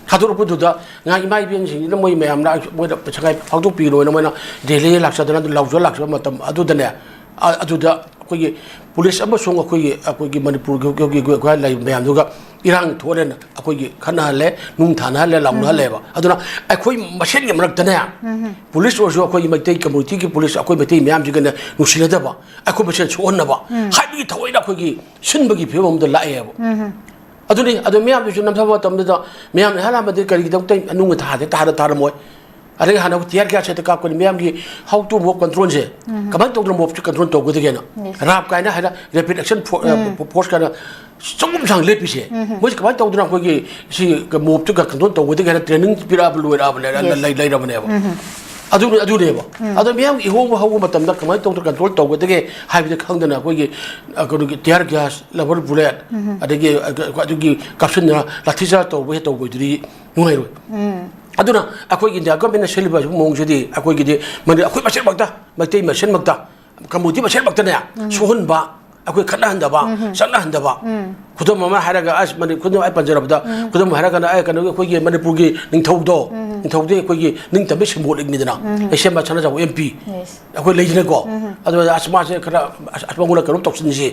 ꯊꯥꯗꯣꯔꯛꯄꯗꯨꯗ ꯉꯥ ꯏꯃꯥ ꯏꯕꯦꯟꯁꯤꯡꯁꯤꯅ ꯃꯣꯏ ꯃꯌꯥꯝꯅ ꯃꯣꯏꯗ ꯁꯉꯥꯏ ꯐꯥꯎꯗꯣꯛꯄꯤꯔꯣꯅ ꯃꯣꯏꯅ ꯗꯦꯜꯂꯤꯗ ꯂꯥꯛꯆꯗꯅ, ꯑꯗꯨ ꯂꯥꯎꯖ ꯂꯥꯛꯆꯕ ꯃꯇꯝ ꯑꯗꯨꯗꯅꯦ, ꯑ-, ꯑꯗꯨꯗ ꯑꯩꯈꯣꯏꯒꯤ ꯄꯨꯂꯤꯁ ꯑꯃꯁꯨꯡ ꯑꯩꯈꯣꯏꯒꯤ, ꯑꯩꯈꯣꯏꯒꯤ ꯃꯅꯤꯄꯨꯔꯒꯤ, ꯑꯩꯈꯣꯏꯒꯤ, ꯑꯩꯈꯣꯏ ꯂꯩꯔꯤꯕ ꯃꯌꯥꯝꯗꯨꯒ ꯏꯔꯥꯡ ꯊꯣꯛꯍꯜꯂꯦꯅ ꯑꯩꯈꯣꯏꯒꯤ ꯈꯠꯅꯍꯜꯂꯦ, ꯅꯨꯡ ꯊꯥꯅꯍꯜꯂꯦ, ꯂꯥꯎꯅꯍꯜꯂꯦꯕ꯫ ꯑꯗꯨꯅ ꯑꯩꯈꯣꯏ ꯃꯁꯦꯟꯒꯤ ꯃꯔꯛꯇꯅꯦ, ꯄꯨꯂꯤꯁ ꯑꯣꯏꯔꯁꯨ ꯑꯩꯈꯣꯏꯒꯤ ꯃꯩꯇꯩ ꯀꯝꯃ꯭ꯌꯨꯅꯤꯇꯤꯒꯤ ꯄꯨꯂꯤꯁ, ꯑꯩꯈꯣꯏ ꯃꯩꯇꯩ ꯃꯌꯥꯝꯁꯤꯒꯅꯦ ꯅꯨꯡꯁꯤꯅꯗꯕ, ꯑꯩꯈꯣꯏ ꯃꯁꯦꯟ ꯁꯣꯛꯍꯟꯅꯕ ꯍꯥꯏꯕꯒꯤ ꯊꯑꯣꯏꯅ ꯑꯩꯈꯣꯏꯒꯤ ꯁꯤꯟꯕꯒꯤ ꯐꯤꯕꯝ ꯑꯃꯗ ꯂꯥꯛꯑꯦꯕ꯫ ꯑꯗꯨꯅꯤ, ꯑꯗꯨ ꯃꯌꯥꯝꯗꯨꯁꯨ ꯅꯝꯊꯕ ꯃꯇꯝꯗꯨꯗ ꯃꯌꯥꯝꯅ ꯍꯥꯏꯔꯛꯑꯝꯕꯗꯤ ꯀꯔꯤꯒꯤꯗꯃꯛꯇ ꯅꯨꯡ ꯊꯥꯗꯦ, ꯊꯥꯗ ꯊꯥꯔꯝꯃꯣꯏ? ꯑꯗꯒꯤ ꯍꯥꯟꯅ ꯇꯤꯌꯥꯔ ꯒ꯭ꯌꯥꯁ ꯍꯦꯛꯇ ꯀꯥꯞꯀꯅꯤ꯫ ꯃꯌꯥꯝꯒꯤ how to mob control ꯁꯦ, ꯀꯃꯥꯏꯅ ꯇꯧꯗꯅ ꯃꯣꯞꯁꯦ ꯀꯟꯇ꯭ꯔꯣꯜ ꯇꯧꯒꯗꯒꯦꯅ? ꯔꯥꯞ ꯀꯥꯏꯅ ꯍꯥꯏꯅ, ꯔꯦꯄꯤꯗ ꯑꯦꯛꯁꯟ ꯐꯣꯔꯁ ꯀꯥꯏꯅ ꯆꯒꯨꯝ ꯁꯥꯡ ꯂꯦꯞꯄꯤꯁꯦ, ꯃꯣꯏꯁꯦ ꯀꯃꯥꯏꯅ ꯇꯧꯗꯅ ꯑꯩꯈꯣꯏꯒꯤ ꯁꯤ ꯃꯣꯞꯁꯦ ꯀꯟꯇ꯭ꯔꯣꯜ ꯇꯧꯒꯗꯒꯦ ꯍꯥꯏꯅ ꯇ꯭ꯔꯦꯅꯤꯡ ꯄꯤꯔꯛꯑꯕ ꯂꯣꯏꯔꯛꯑꯕꯅꯦ, ꯂꯩ-, ꯂꯩꯔꯕꯅꯦꯕ꯫ ꯑꯗꯨꯅꯤ, ꯑꯗꯨꯅꯦꯕ꯫ ꯑꯗꯣ ꯃꯤꯌꯥꯝꯒꯤ ꯏꯍꯧ ꯍꯧꯕ ꯃꯇꯝꯗ ꯀꯃꯥꯏꯅ ꯇꯧꯗꯅ ꯀꯟꯇ꯭ꯔꯣꯜ ꯇꯧꯒꯗꯒꯦ ꯍꯥꯏꯕꯗꯤ ꯈꯪꯗꯅ ꯑꯩꯈꯣꯏꯒꯤ, ꯑ, ꯀꯩꯅꯣꯒꯤ ꯇꯤꯌꯥꯔ ꯒ꯭ꯌꯥꯁ, ꯂꯕꯔ ꯕꯨꯂꯦꯠ, ꯑꯗꯒꯤ, ꯑ, ꯑꯗꯨꯒꯤ ꯀꯥꯞꯁꯤꯟꯗꯅ ꯂꯥꯊꯤ ꯆꯥꯔꯖ ꯇꯧꯕ ꯍꯦꯛ ꯇꯧꯕꯗꯨꯗꯤ ꯅꯨꯡꯉꯥꯏꯔꯣꯏ꯫ ꯑꯗꯨꯅ ꯑꯩꯈꯣꯏꯒꯤ ꯏꯟꯗꯤꯌꯥ ꯒꯚꯔꯟꯃꯦꯟꯅ ꯁꯤꯜꯂꯤꯕ ꯃꯑꯣꯡꯁꯤꯗꯤ ꯑꯩꯈꯣꯏꯒꯤꯗꯤ ꯃꯅꯤ-, ꯑꯩꯈꯣꯏ ꯃꯁꯦꯟꯃꯛꯇ, ꯃꯩꯇꯩ ꯃꯁꯦꯟꯃꯛꯇ, ꯀꯝꯃꯨꯅꯤꯇꯤ ꯃꯁꯦꯟꯃꯛꯇꯅꯦ ꯁꯣꯛꯍꯟꯕ, ꯑꯩꯈꯣꯏ ꯈꯠꯅꯍꯟꯗꯕ, ꯆꯠꯅꯍꯟꯗꯕ꯫ ꯈꯨꯗꯝ ꯑꯃ ꯍꯥꯏꯔꯒ, ꯑꯁ, ꯃꯅꯤ-, ꯈꯨꯗꯝ ꯑꯩ ꯄꯟꯖꯔꯕꯗ, ꯈꯨꯗꯝ ꯍꯥꯏꯔꯒꯅ ꯑꯩ ꯀꯩꯅꯣꯒꯤ ꯑꯩꯈꯣꯏꯒꯤ ꯃꯅꯤꯄꯨꯔꯒꯤ ꯅꯤꯡꯊꯧꯗꯣ, ꯅꯤꯡꯊꯧꯗꯤ ꯑꯩꯈꯣꯏꯒꯤ ꯅꯤꯡꯇꯝꯕꯒꯤ ꯁꯤꯝꯕꯣꯂꯤꯛꯅꯤꯗꯅ꯫ ꯂꯩꯁꯦꯝꯕ ꯁꯅꯥꯖꯥꯎꯕ ꯑꯦꯝ ꯄꯤ, ꯑꯩꯈꯣꯏ ꯂꯩꯗꯅꯀꯣ꯫ ꯑꯗꯨ ꯑꯁ, ꯃꯥꯁꯦ ꯈꯔ, ꯑꯁ, ꯑꯁ, ꯃꯉꯣꯟꯗ ꯀꯩꯅꯣꯝ ꯇꯧꯁꯤꯟꯁꯤ꯫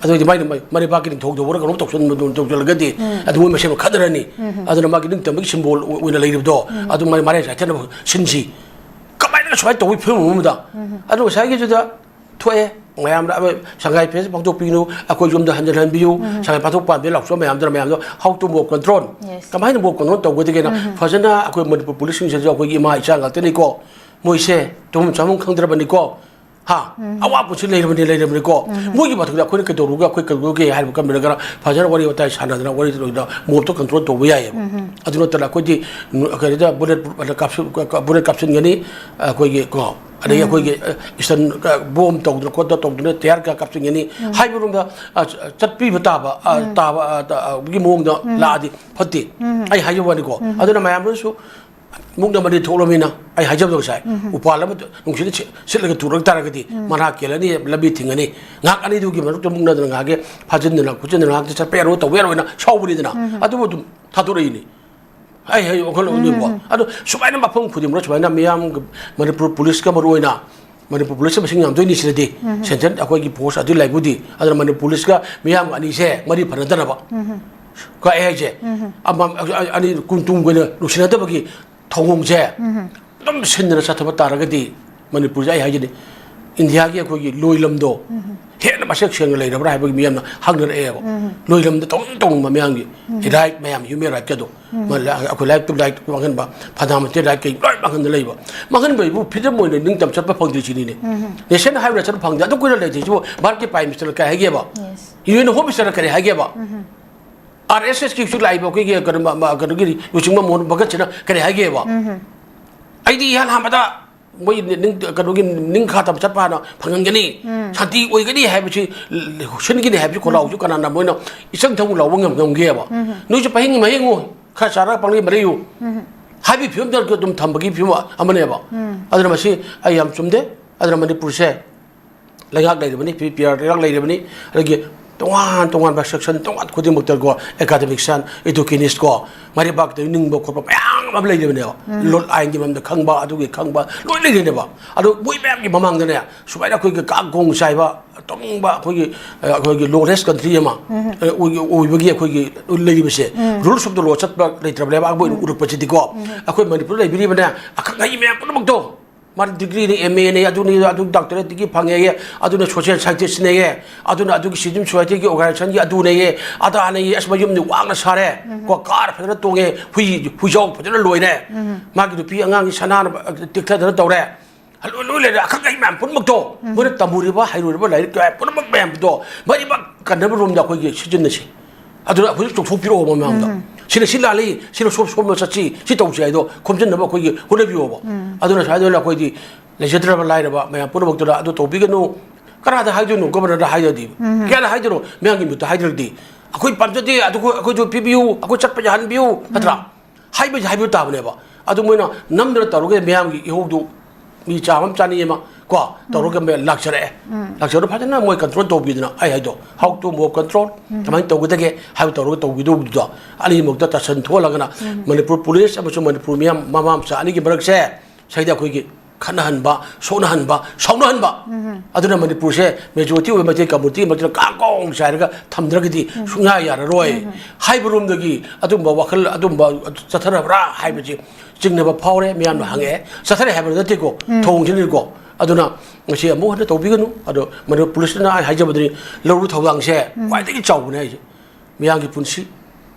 ꯑꯗꯨ ꯑꯣꯏꯗꯤ ꯃꯥꯏ, ꯃꯥꯏ, ꯃꯔꯩꯕꯥꯛꯀꯤ ꯅꯤꯡꯊꯧꯗꯧꯕꯔ ꯀꯩꯅꯣꯝ ꯇꯧꯁꯤꯟ-, ꯇꯧꯁꯤꯜꯂꯒꯗꯤ, ꯑꯗꯨ ꯃꯣꯏ ꯃꯁꯦꯟ ꯈꯠꯅꯔꯅꯤ꯫ ꯑꯗꯨꯅ ꯃꯥꯒꯤ ꯅꯤꯡꯇꯝꯕꯒꯤ ꯁꯤꯝꯕꯣꯜ ꯑꯣꯏꯅ ꯂꯩꯔꯤꯕꯗꯣ, ꯑꯗꯨ ꯃꯥꯏ ꯃꯔꯩ ꯆꯥꯏꯊꯅꯕ ꯁꯤꯟꯁꯤ꯫ ꯀꯃꯥꯏꯅ ꯁꯨꯃꯥꯏꯅ ꯇꯧꯕꯒꯤ ꯐꯤꯕꯝ ꯑꯃꯗ? ꯑꯗꯨ ꯉꯁꯥꯏꯒꯤꯗꯨꯗ ꯊꯣꯛꯑꯦ꯫ ꯃꯌꯥꯝꯅ ꯑꯩꯈꯣꯏ ꯁꯉꯥꯏ ꯐꯦꯁ ꯄꯥꯡꯊꯣꯛꯄꯤꯒꯅꯨ, ꯑꯩꯈꯣꯏ ꯌꯨꯝꯗ ꯍꯟꯖꯤꯟꯍꯟꯕꯤꯌꯨ, ꯁꯉꯥꯏ ꯄꯥꯡꯊꯣꯛꯄ ꯄꯥꯝꯗꯦ ꯂꯥꯎꯁꯣꯟ ꯃꯌꯥꯝꯗꯨꯅ ꯃꯌꯥꯝꯗꯣ how to move control, ꯀꯃꯥꯏꯅ move control ꯇꯧꯒꯗꯒꯦꯅ ꯐꯖꯅ ꯑꯩꯈꯣꯏ ꯃꯅꯤꯄꯨꯔ ꯄꯨꯂꯤꯁꯁꯤꯡꯁꯤꯁꯨ ꯑꯩꯈꯣꯏꯒꯤ ꯏꯃꯥ ꯏꯆꯥ ꯉꯥꯛꯇꯅꯤꯀꯣ꯫ ꯃꯣꯏꯁꯦ ꯇꯨꯝꯐꯝ ꯆꯥꯐꯝ ꯈꯪꯗ꯭ꯔꯕꯅꯤꯀꯣ꯫ ꯍꯥ? ꯑꯋꯥꯠꯄꯁꯨ ꯂꯩꯔꯕꯅꯤ, ꯂꯩꯔꯕꯅꯤꯀꯣ꯫ ꯃꯣꯏꯒꯤ ꯃꯊꯛꯇ ꯑꯩꯈꯣꯏꯅ ꯀꯩꯗꯧꯔꯨꯒꯦ, ꯑꯩꯈꯣꯏ ꯀꯩꯗꯧꯔꯨꯒꯦ ꯍꯥꯏꯕ ꯀꯟꯕꯤꯔꯒꯅ ꯐꯖꯅ ꯋꯥꯔꯤ ꯋꯥꯇꯥꯏ ꯁꯥꯟꯅꯗꯅ ꯋꯥꯔꯤ ꯂꯣꯏꯅ ꯃꯣꯞꯇꯣ control ꯇꯧꯕ ꯌꯥꯏꯌꯦꯕ꯫ ꯑꯗꯨ ꯅꯠꯇꯅ ꯑꯩꯈꯣꯏꯗꯤ ꯀꯩꯅꯣꯗ bullet proof ꯑꯅ ꯀꯥꯞꯁꯤꯟ-, bullet ꯀꯥꯞꯁꯤꯟꯒꯅꯤ, ꯑꯩꯈꯣꯏꯒꯤ ꯀꯣ, ꯑꯗꯒꯤ ꯑꯩꯈꯣꯏꯒꯤ ꯏꯁꯇꯟ ꯕꯣꯝ ꯇꯧꯗꯅ ꯈꯣꯠꯇꯅ ꯇꯧꯗꯅ ꯇꯌꯥꯔ ꯀꯌꯥ ꯀꯥꯞꯁꯤꯟꯒꯅꯤ ꯍꯥꯏꯕꯔꯣꯝꯗ, ꯑ, ꯆꯠꯄꯤꯕ ꯇꯥꯕ, ꯑ, ꯇꯥꯕ, ꯑ, ꯇ-, ꯑ, ꯒꯤ ꯃꯑꯣꯡꯗ ꯂꯥꯛꯑꯗꯤ ꯐꯠꯇꯦ꯫ ꯑꯩ ꯍꯥꯏꯖꯕ ꯋꯥꯅꯤꯀꯣ꯫ ꯑꯗꯨꯅ ꯃꯌꯥꯝꯗꯁꯨ ꯃꯨꯛꯅ ꯃꯔꯤ ꯊꯣꯛꯂꯕꯅꯤꯅ ꯑꯩ ꯍꯥꯏꯖꯕꯗꯣ ꯉꯁꯥꯏ, ꯎꯄꯥꯜ ꯑꯃ ꯅꯨꯡꯁꯤꯠꯅ ꯁꯤ-, ꯁꯤꯠꯂꯒ ꯇꯨꯔꯛ ꯇꯥꯔꯒꯗꯤ ꯃꯅꯥ ꯀꯦꯜꯂꯅꯤ, ꯂꯝꯕꯤ ꯊꯤꯡꯒꯅꯤ꯫ ꯉꯥꯏꯍꯥꯛ ꯑꯅꯤꯗꯨꯒꯤ ꯃꯔꯛꯇ ꯃꯨꯛꯅꯗꯅ ꯉꯥꯏꯍꯥꯛꯀꯤ ꯐꯥꯖꯤꯟꯗꯅ ꯈꯣꯠꯆꯤꯟꯗꯅ ꯉꯥꯏꯍꯥꯛꯇꯤ ꯆꯠꯄ ꯌꯥꯔꯣꯏ, ꯇꯧꯕ ꯌꯥꯔꯣꯏꯅ ꯁꯥꯎꯕꯅꯤꯗꯅ꯫ ꯑꯗꯨꯕꯨ ꯑꯗꯨꯝ ꯊꯥꯗꯣꯔꯛꯏꯅꯤ꯫ ꯑꯩ ꯍꯥꯏ ꯋꯥꯈꯜꯂꯣꯟꯅꯤꯀꯣ꯫ ꯑꯗꯣ ꯁꯨꯃꯥꯏꯅ ꯃꯐꯝ ꯈꯨꯗꯤꯡꯃꯛꯇ ꯁꯨꯃꯥꯏꯅ ꯃꯤꯌꯥꯝ, ꯃꯅꯤꯄꯨꯔ ꯄꯨꯂꯤꯁꯀ ꯃꯔꯨ ꯑꯣꯏꯅ, ꯃꯅꯤꯄꯨꯔ ꯄꯨꯂꯤꯁꯁꯦ ꯃꯁꯤꯡ ꯌꯥꯝꯗꯣꯏꯅꯤ ꯁꯤꯗꯗꯤ꯫ ꯁꯦꯟꯇ꯭ꯔꯦꯜ ꯑꯩꯈꯣꯏꯒꯤ ꯐꯣꯔꯁ ꯑꯗꯨ ꯂꯩꯕꯨꯗꯤ꯫ ꯑꯗꯨꯅ ꯃꯅꯤꯄꯨꯔ ꯄꯨꯂꯤꯁꯀ ꯃꯤꯌꯥꯝ ꯑꯅꯤꯁꯦ ꯃꯔꯤ ꯐꯅꯗꯅꯕ꯫ ꯀꯣ ꯑꯩ ꯍꯥꯏꯁꯦ, ꯑꯃ-, ꯑꯅꯤ ꯀꯨꯡꯇꯨꯡꯒꯤ ꯑꯣꯏꯅ ꯅꯨꯡꯁꯤꯅꯗꯕꯒꯤ ꯊꯧꯑꯣꯡꯁꯦ ꯑꯗꯨꯝ ꯁꯤꯟꯗꯅ ꯆꯠꯊꯕ ꯇꯥꯔꯒꯗꯤ ꯃꯅꯤꯄꯨꯔꯁꯦ ꯑꯩ ꯍꯥꯏꯖꯅꯤ, ꯏꯟꯗꯤꯌꯥꯒꯤ ꯑꯩꯈꯣꯏꯒꯤ ꯂꯣꯏꯂꯝꯗꯣ ꯍꯦꯟꯅ ꯃꯁꯛ ꯁꯦꯡꯅ ꯂꯩꯔꯕ꯭ꯔꯥ ꯍꯥꯏꯕꯒꯤ ꯃꯤꯌꯥꯝꯅ ꯍꯪꯅꯔꯛꯑꯦꯕ꯫ ꯂꯣꯏꯂꯝꯗ ꯇꯧꯅꯤꯡ ꯇꯧꯅꯤꯡꯕ ꯃꯌꯥꯝꯒꯤ ꯔꯥꯏꯠ ꯃꯌꯥꯝ, ꯍ꯭ꯌꯨꯃꯦꯟ ꯔꯥꯏꯠꯀꯗꯣ, ꯃ-, ꯂ-, ꯑꯩꯈꯣꯏ ꯂꯥꯏꯔꯤꯛꯇ ꯔꯥꯏꯠ ꯃꯥꯡꯍꯟꯕ, ꯐꯟꯗꯥꯃꯦꯟꯇꯦꯜ ꯔꯥꯏꯠ ꯀꯩ ꯂꯣꯏ ꯃꯥꯡꯍꯟꯗ ꯂꯩꯕ꯫ ꯃꯥꯡꯍꯟꯕ ꯍꯥꯏꯕꯨ ꯐ꯭ꯔꯤꯗꯝ ꯑꯣꯏꯅ ꯅꯤꯡꯇꯝ ꯆꯠꯄ ꯐꯪꯗ꯭ꯔꯤꯁꯤꯅꯤꯅꯦ꯫ ꯅꯦꯁꯟ ꯍꯥꯏꯕꯗ ꯆꯠꯄ ꯐꯪꯗꯦ꯫ ꯑꯗꯨ ꯀꯨꯏꯅ ꯂꯩꯇ꯭ꯔꯤꯁꯤꯕꯨ ꯚꯥꯔꯠꯀꯤ ꯄ꯭ꯔꯥꯏꯝ ꯃꯤꯅꯤꯁꯇꯔꯅ ꯀꯔꯤ ꯍꯥꯏꯒꯦꯕ? ꯌꯨ ꯑꯦꯟ ꯍꯣꯝ ꯃꯤꯅꯤꯁꯇꯔꯅ ꯀꯔꯤ ꯍꯥꯏꯒꯦꯕ? ꯑꯥꯔ ꯑꯦꯁ ꯑꯦꯁꯀꯤ ꯍꯧꯖꯤꯛ ꯂꯥꯛꯏꯕ ꯑꯩꯈꯣꯏꯒꯤ ꯀꯩꯅꯣ, ꯃ-, ꯃ-, ꯀꯩꯅꯣꯒꯤ ꯂꯨꯆꯤꯡꯕ ꯃꯣꯍꯟ ꯚꯒꯠꯁꯤꯅ ꯀꯔꯤ ꯍꯥꯏꯒꯦꯕ? ꯑꯩꯗꯤ ꯏꯍꯥꯟ ꯍꯥꯟꯕꯗ ꯃꯣꯏ ꯅꯤꯡ-, ꯀꯩꯅꯣꯒꯤ ꯅꯤꯡꯈꯥ ꯇꯝ ꯆꯠꯄ ꯍꯥꯟꯅ ꯐꯪꯍꯟꯒꯅꯤ, ꯁꯥꯟꯇꯤ ꯑꯣꯏꯒꯅꯤ ꯍꯥꯏꯕꯁꯤ ꯁꯤꯟꯒꯅꯤ ꯍꯥꯏꯕꯁꯤ ꯈꯣꯜꯂꯥꯎꯁꯨ ꯀꯅꯥꯅ ꯃꯣꯏꯅ ꯏꯆꯪ ꯊꯧ ꯂꯥꯎꯕ ꯉꯝ-, ꯉꯝꯒꯦꯕ? ꯅꯣꯏꯁꯨ ꯄꯍꯤꯡ ꯃꯍꯤꯡꯉꯨ, ꯈꯔ ꯆꯥꯔꯒ ꯄꯪꯂꯩ ꯃꯔꯩꯌꯨ ꯍꯥꯏꯕꯒꯤ ꯐꯤꯕꯝꯗ ꯑꯗꯨꯝ ꯊꯝꯕꯒꯤ ꯐꯤꯕꯝ ꯑꯃꯅꯦꯕ꯫ ꯑꯗꯨꯅ ꯃꯁꯤ ꯑꯩ ꯌꯥꯝ ꯆꯨꯝꯗꯦ꯫ ꯑꯗꯨꯅ ꯃꯅꯤꯄꯨꯔꯁꯦ ꯂꯩꯉꯥꯛ ꯂꯩꯔꯤꯕꯅꯤ, ꯄꯤ ꯄꯤ ꯑꯥꯔ ꯂꯩꯉꯥꯛ ꯂꯩꯔꯤꯕꯅꯤ, ꯑꯗꯒꯤ ꯇꯣꯉꯥꯟ ꯇꯣꯉꯥꯟꯕ ꯁꯦꯛꯁꯟ ꯇꯣꯉꯥꯟ ꯈꯨꯗꯤꯡꯃꯛꯇꯀꯣ, ꯑꯦꯀꯥꯗꯃꯤꯛꯁꯤꯌꯥꯟ, ꯏꯗꯨꯀꯦꯅꯤꯁ ꯀꯣ, ꯃꯔꯩꯕꯥꯛꯇ ꯅꯤꯡꯕ ꯈꯣꯠꯄ ꯃꯌꯥꯝ ꯑꯃ ꯂꯩꯔꯤꯕꯅꯦꯕ꯫ ꯂꯣ-, ꯑꯥꯏꯟꯒꯤ ꯃꯔꯝꯗ ꯈꯪꯕ, ꯑꯗꯨꯒꯤ ꯈꯪꯕ ꯂꯣꯏ ꯂꯩꯔꯤꯅꯦꯕ꯫ ꯑꯗꯣ ꯃꯣꯏ ꯃꯌꯥꯝꯒꯤ ꯃꯃꯥꯡꯗꯅꯦ, ꯁꯨꯃꯥꯏꯅ ꯑꯩꯈꯣꯏꯒꯤ ꯀꯥꯡ ꯀꯣꯡ ꯆꯥꯏꯕ, ꯑꯇꯣꯡꯕ ꯑꯩꯈꯣꯏꯒꯤ, ꯑ, ꯑꯩꯈꯣꯏꯒꯤ ꯂꯣꯂꯦꯁ ꯀꯟꯇ꯭ꯔꯤ ꯑꯃ, ꯑ, ꯑꯣꯏ-, ꯑꯣꯏꯕꯒꯤ ꯑꯩꯈꯣꯏꯒꯤ ꯂꯩꯔꯤꯕꯁꯦ, rules of the law ꯆꯠꯄ ꯂꯩꯇ꯭ꯔꯕ ꯂꯩꯕꯥꯛ ꯑꯃ ꯑꯣꯏꯅ ꯎꯔꯛꯄꯁꯤꯗꯤꯀꯣ, ꯑꯩꯈꯣꯏ ꯃꯅꯤꯄꯨꯔꯗ ꯂꯩꯕꯤꯔꯤꯕꯅꯦ, ꯑꯈꯪ ꯑꯍꯩ ꯃꯌꯥꯝ ꯄꯨꯝꯅꯃꯛꯇꯣ ꯃꯥꯅ ꯗꯤꯒ꯭ꯔꯤꯅꯤ, ꯑꯦꯝ ꯑꯦꯅꯦ, ꯑꯗꯨꯅꯤ, ꯑꯗꯨ ꯗꯥꯛꯇꯔꯦꯠ ꯗꯤꯒ꯭ꯔꯤ ꯐꯪꯉꯦꯌꯦ, ꯑꯗꯨꯅ ꯁꯣꯁꯤꯌꯦꯜ ꯁꯥꯏꯟꯇꯤꯁꯅꯦꯌꯦ, ꯑꯗꯨꯅ ꯑꯗꯨꯒꯤ ꯁꯤꯚꯤꯜ ꯁꯣꯁꯥꯏꯇꯤꯒꯤ ꯑꯣꯔꯒꯅꯥꯏꯖꯦꯁꯟꯒꯤ ꯑꯗꯨꯅꯦꯌꯦ, ꯑꯗꯥꯅꯦꯌꯦ, ꯑꯁ, ꯃꯌꯨꯝꯗꯤ ꯋꯥꯡꯅ ꯁꯥꯔꯦ, ꯀꯣ, ꯀꯥꯔ ꯐꯖꯅ ꯇꯣꯡꯉꯦ, ꯍꯨꯏ, ꯍꯨꯏꯖꯥꯎ ꯐꯖꯅ ꯂꯣꯏꯔꯦ, ꯃꯥꯒꯤ ꯅꯨꯄꯤ ꯑꯉꯥꯡꯒꯤ ꯁꯅꯥꯅ ꯇꯦꯛꯊꯗꯅ ꯇꯧꯔꯦ꯫ ꯂꯣꯏ, ꯂꯣꯏ ꯂꯩꯔꯦ, ꯑꯈꯪ ꯑꯍꯩ ꯃꯌꯥꯝ ꯄꯨꯝꯅꯃꯛꯇꯣ, ꯃꯣꯏꯅ ꯇꯝꯃꯨꯔꯤꯕ, ꯍꯩꯔꯨꯔꯤꯕ ꯂꯥꯏꯔꯤꯛ ꯀꯌꯥ ꯄꯨꯝꯅꯃꯛ ꯃꯌꯥꯝꯗꯣ ꯃꯔꯤꯃꯛ ꯀꯟꯅꯕ ꯔꯣꯝꯗ ꯑꯩꯈꯣꯏꯒꯤ ꯁꯤꯖꯤꯟꯅꯁꯤ꯫ ꯑꯗꯨꯅ ꯍꯧꯖꯤꯛ ꯆꯣꯡꯊꯣꯛꯄꯤꯔꯛꯑꯣꯕ ꯃꯌꯥꯝꯗꯣ꯫ ꯁꯤꯅ ꯁꯤ ꯂꯥꯜꯂꯤ, ꯁꯤꯅ ꯁꯣꯝ-, ꯁꯣꯝꯗ ꯆꯠꯁꯤ, ꯁꯤ ꯇꯧꯁꯤ ꯍꯥꯏꯗꯣ ꯈꯣꯝꯖꯤꯟꯅꯕ ꯑꯩꯈꯣꯏꯒꯤ ꯍꯣꯠꯅꯕꯤꯌꯣꯕ꯫ ꯑꯗꯨꯅ ꯁ꯭ꯋꯥꯏꯗ ꯑꯩꯈꯣꯏꯗꯤ ꯂꯩꯖꯗ꯭ꯔꯕ ꯂꯥꯏꯔꯕ ꯃꯌꯥꯝ ꯄꯨꯝꯅꯃꯛꯇꯨꯗ ꯑꯗꯨ ꯇꯧꯕꯤꯒꯅꯨ꯫ ꯀꯅꯥꯗ ꯍꯥꯏꯗꯣꯏꯅꯣ? ꯒꯣꯕꯔꯅꯔꯗ ꯍꯥꯏꯗꯣꯏꯗꯤ꯫ ꯀꯌꯥꯗ ꯍꯥꯏꯗꯣꯏꯅꯣ? ꯃꯌꯥꯝꯒꯤ ꯃꯤꯍꯨꯠꯇ ꯍꯥꯏꯗ꯭ꯔꯗꯤ꯫ ꯑꯩꯈꯣꯏ ꯄꯥꯝꯖꯗꯦ, ꯑꯗꯨ ꯑꯩꯈꯣꯏ-, ꯑꯩꯈꯣꯏꯁꯨ ꯄꯤꯕꯤꯌꯨ, ꯑꯩꯈꯣꯏ ꯆꯠꯄ ꯌꯥꯍꯟꯕꯤꯌꯨ, ꯅꯠꯇ꯭ꯔꯥ? ꯍꯥꯏꯕꯁꯤ ꯍꯥꯏꯕ ꯇꯥꯕꯅꯦꯕ꯫ ꯑꯗꯨ ꯃꯣꯏꯅ ꯅꯝꯗꯅ ꯇꯧꯔꯒ ꯃꯌꯥꯝꯒꯤ ꯏꯍꯧꯗꯨ ꯃꯤ ꯆꯥꯝꯃ ꯑꯃ, ꯆꯅꯤ ꯑꯃ ꯀꯣ ꯇꯧꯔꯒ ꯃꯌꯥꯝ ꯂꯥꯛꯆꯔꯛꯑꯦ꯫ ꯂꯥꯛꯆꯔꯒ ꯐꯖꯅ ꯃꯣꯏ ꯀꯟꯇ꯭ꯔꯣꯜ ꯇꯧꯕꯤꯗꯅ, ꯑꯩ ꯍꯥꯏꯗꯣ, how to more control, ꯀꯃꯥꯏꯅ ꯇꯧꯒꯗꯒꯦ ꯍꯥꯏꯕ ꯇꯧꯔꯒ ꯇꯧꯕꯤꯗꯧꯕꯗꯨꯗꯣ ꯑꯅꯤꯃꯛꯇ ꯇꯥꯁꯟ ꯊꯣꯛꯍꯜꯂꯒꯅ ꯃꯅꯤꯄꯨꯔ ꯄꯨꯂꯤꯁ ꯑꯃꯁꯨꯡ ꯃꯅꯤꯄꯨꯔ ꯃꯤꯌꯥꯝ, ꯃꯃꯥ ꯃꯆꯥ ꯑꯅꯤꯒꯤ ꯃꯔꯛꯁꯦ ꯁꯤꯗ ꯑꯩꯈꯣꯏꯒꯤ ꯈꯠꯅꯍꯟꯕ, ꯁꯣꯛꯅꯍꯟꯕ, ꯁꯥꯎꯅꯍꯟꯕ, ꯑꯗꯨꯅ ꯃꯅꯤꯄꯨꯔꯁꯦ ꯃꯦꯖꯣꯔꯤꯇꯤ ꯑꯣꯏꯕ ꯃꯩꯇꯩ ꯀꯝꯃꯨꯅꯤꯇꯤ ꯃꯔꯛꯇ ꯀꯥꯡ ꯀꯣꯡ ꯆꯥꯏꯔꯒ ꯊꯝꯗ꯭ꯔꯒꯗꯤ ꯁꯨꯡꯌꯥ ꯌꯥꯔꯔꯣꯏ ꯍꯥꯏꯕ ꯔꯣꯝꯗꯒꯤ ꯑꯗꯨꯝꯕ ꯋꯥꯈꯜ, ꯑꯗꯨꯝꯕ ꯆꯠꯊꯔꯕ꯭ꯔꯥ ꯍꯥꯏꯕꯁꯤ ꯆꯤꯡꯅꯕ ꯐꯥꯎꯔꯦ꯫ ꯃꯤꯌꯥꯝꯅ ꯍꯪꯉꯛꯑꯦ, ꯆꯠꯊꯔꯦ ꯍꯥꯏꯕ ꯅꯠꯇꯦꯀꯣ, ꯊꯧꯑꯣꯡꯁꯤꯅꯀꯣ꯫ ꯑꯗꯨꯅ ꯃꯁꯤ ꯑꯃꯨꯛ ꯍꯟꯅ ꯇꯧꯕꯤꯒꯅꯨ꯫ ꯑꯗꯣ ꯃꯅꯤꯄꯨꯔ ꯄꯨꯂꯤꯁꯅ ꯑꯩ ꯍꯥꯏꯖꯕꯗꯨꯅꯤ, ꯂꯧꯔꯤꯕ ꯊꯧꯗꯥꯡꯁꯦ ꯈ꯭ꯋꯥꯏꯗꯒꯤ ꯆꯥꯎꯕꯅꯦ ꯍꯥꯏꯁꯦ꯫ ꯃꯤꯌꯥꯝꯒꯤ ꯄꯨꯟꯁꯤ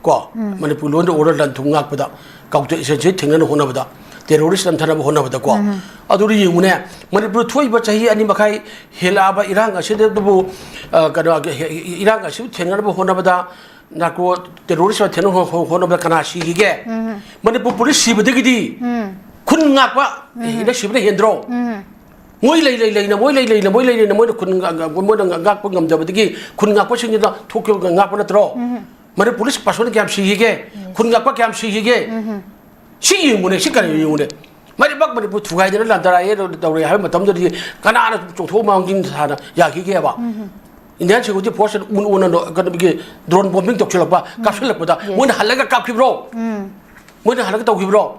ꯀꯣ, ꯃꯅꯤꯄꯨꯔ ꯂꯣꯟꯗ ꯑꯣꯔꯗꯔ ꯂꯟ ꯊꯨꯝ ꯉꯥꯛꯄꯗ, ꯀꯥꯎꯇꯦꯛ ꯏꯁꯦꯟꯁꯦ ꯊꯦꯡꯅꯅ ꯍꯣꯠꯅꯕꯗ, ꯇꯦꯔꯣꯔꯤꯁ ꯅꯝꯊꯅꯕ ꯍꯣꯠꯅꯕꯗ ꯀꯣ, ꯑꯗꯨꯗ ꯌꯦꯡꯉꯨꯅꯦ, ꯃꯅꯤꯄꯨꯔ ꯊꯣꯛꯏꯕ ꯆꯍꯤ ꯑꯅꯤ ꯃꯈꯥꯏ ꯍꯦꯜꯂꯛꯑꯕ ꯏꯔꯥꯡ ꯑꯁꯤꯗꯕꯨ, ꯑ, ꯀꯩꯅꯣ, ꯏꯔꯥꯡ ꯑꯁꯤ ꯊꯦꯡꯅꯅꯕ ꯍꯣꯠꯅꯕꯗ, ꯅꯥꯔꯀꯣ ꯇꯦꯔꯣꯔꯤꯁ ꯊꯦꯡꯅꯅꯕ ꯍꯣ-, ꯍꯣꯠꯅꯕꯗ ꯀꯅꯥ ꯁꯤꯈꯤꯒꯦ? ꯃꯅꯤꯄꯨꯔ ꯄꯨꯂꯤꯁ ꯁꯤꯕꯗꯒꯤꯗꯤ ꯈꯨꯟ ꯉꯥꯛꯄ ꯍꯦꯟꯅ ꯁꯤꯕꯅ ꯍꯦꯟꯗ꯭ꯔꯣ? ꯃꯣꯏ ꯂꯩ ꯂꯩ ꯂꯩꯅ, ꯃꯣꯏ ꯂꯩ ꯂꯩꯅ, ꯃꯣꯏ ꯂꯩ ꯂꯩꯅ, ꯃꯣꯏꯅ ꯈꯨꯟ ꯉ-, ꯉ-, ꯃꯣꯏꯅ ꯉ-, ꯉꯥꯛꯄ ꯉꯝꯗꯕꯗꯒꯤ ꯈꯨꯟ ꯉꯥꯛꯄꯁꯤꯡꯁꯤꯅ ꯊꯣꯛꯈꯤꯕ ꯉꯥꯛꯄ ꯅꯠꯇ꯭ꯔꯣ? ꯃꯅꯤꯄꯨꯔ ꯄꯨꯂꯤꯁ ꯄꯥꯔꯁꯣꯅꯦꯜ ꯀꯌꯥꯝ ꯁꯤꯈꯤꯒꯦ? ꯈꯨꯟ ꯉꯥꯛꯄ ꯀꯌꯥꯝ ꯁꯤꯈꯤꯒꯦ? ꯁꯤ ꯌꯦꯡꯉꯨꯅꯦ, ꯁꯤ ꯀꯔꯤ ꯌꯦꯡꯉꯨꯅꯦ? ꯃꯔꯤꯕꯛ ꯃꯅꯤꯄꯨꯔ ꯊꯨꯒꯥꯏꯗꯅ ꯂꯥꯟꯗꯥꯔꯛꯑꯦ, ꯇꯧꯔꯦ ꯍꯥꯏꯕ ꯃꯇꯝꯗꯨꯗꯗꯤ ꯀꯅꯥꯅ ꯆꯣꯡꯊꯣꯛꯑ ꯃꯥꯡꯖꯤꯟ ꯊꯥꯅ ꯌꯥꯈꯤꯒꯦꯕ? ꯏꯟꯗꯤꯌꯥꯟ ꯁꯦꯀ꯭ꯌꯨꯔꯤꯇꯤ ꯐꯣꯔꯁ ꯎꯟ ꯎꯟꯅ ꯀꯩꯅꯣꯒꯤ ꯗ꯭ꯔꯣꯟ ꯕꯣꯝꯕꯤꯡ ꯇꯧꯁꯤꯜꯂꯛꯄ, ꯀꯥꯞꯁꯤꯜꯂꯛꯄꯗ ꯃꯣꯏꯅ ꯍꯜꯂꯒ ꯀꯥꯞꯈꯤꯕ꯭ꯔꯣ? ꯃꯣꯏꯅ ꯍꯜꯂꯒ ꯇꯧꯈꯤꯕ꯭ꯔꯣ?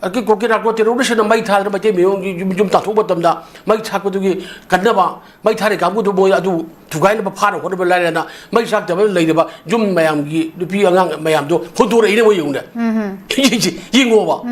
ꯑꯗꯒꯤ ꯀꯨꯀꯤ ꯅꯥꯔꯀꯣ ꯇꯦꯔꯣꯔꯤꯁꯅ ꯃꯩ ꯊꯥꯗꯅ ꯃꯩꯇꯩ ꯃꯤꯌꯣꯟꯒꯤ ꯌꯨꯝ, ꯌꯨꯝ ꯇꯥꯟꯊꯣꯛꯄ ꯃꯇꯝꯗ ꯃꯩ ꯊꯥꯛꯄꯗꯨꯒꯤ ꯀꯟꯅꯕ, ꯃꯩ ꯊꯥꯔꯤ ꯀꯥꯡꯕꯨꯗꯨ ꯃꯣꯏ ꯑꯗꯨ ꯊꯨꯒꯥꯏꯅꯕ ꯐꯥꯅ ꯍꯣꯠꯅꯕ ꯂꯥꯏꯔꯅ ꯃꯩ ꯆꯥꯛꯇꯕ ꯂꯩꯔꯕ ꯌꯨꯝ ꯃꯌꯥꯝꯒꯤ ꯅꯨꯄꯤ ꯑꯉꯥꯡ ꯃꯌꯥꯝꯗꯣ ꯍꯨꯟꯗꯣꯔꯛꯏꯅꯦ ꯃꯣꯏ ꯌꯦꯡꯉꯨꯅꯦ꯫ ꯌꯦꯡꯉꯣꯕ꯫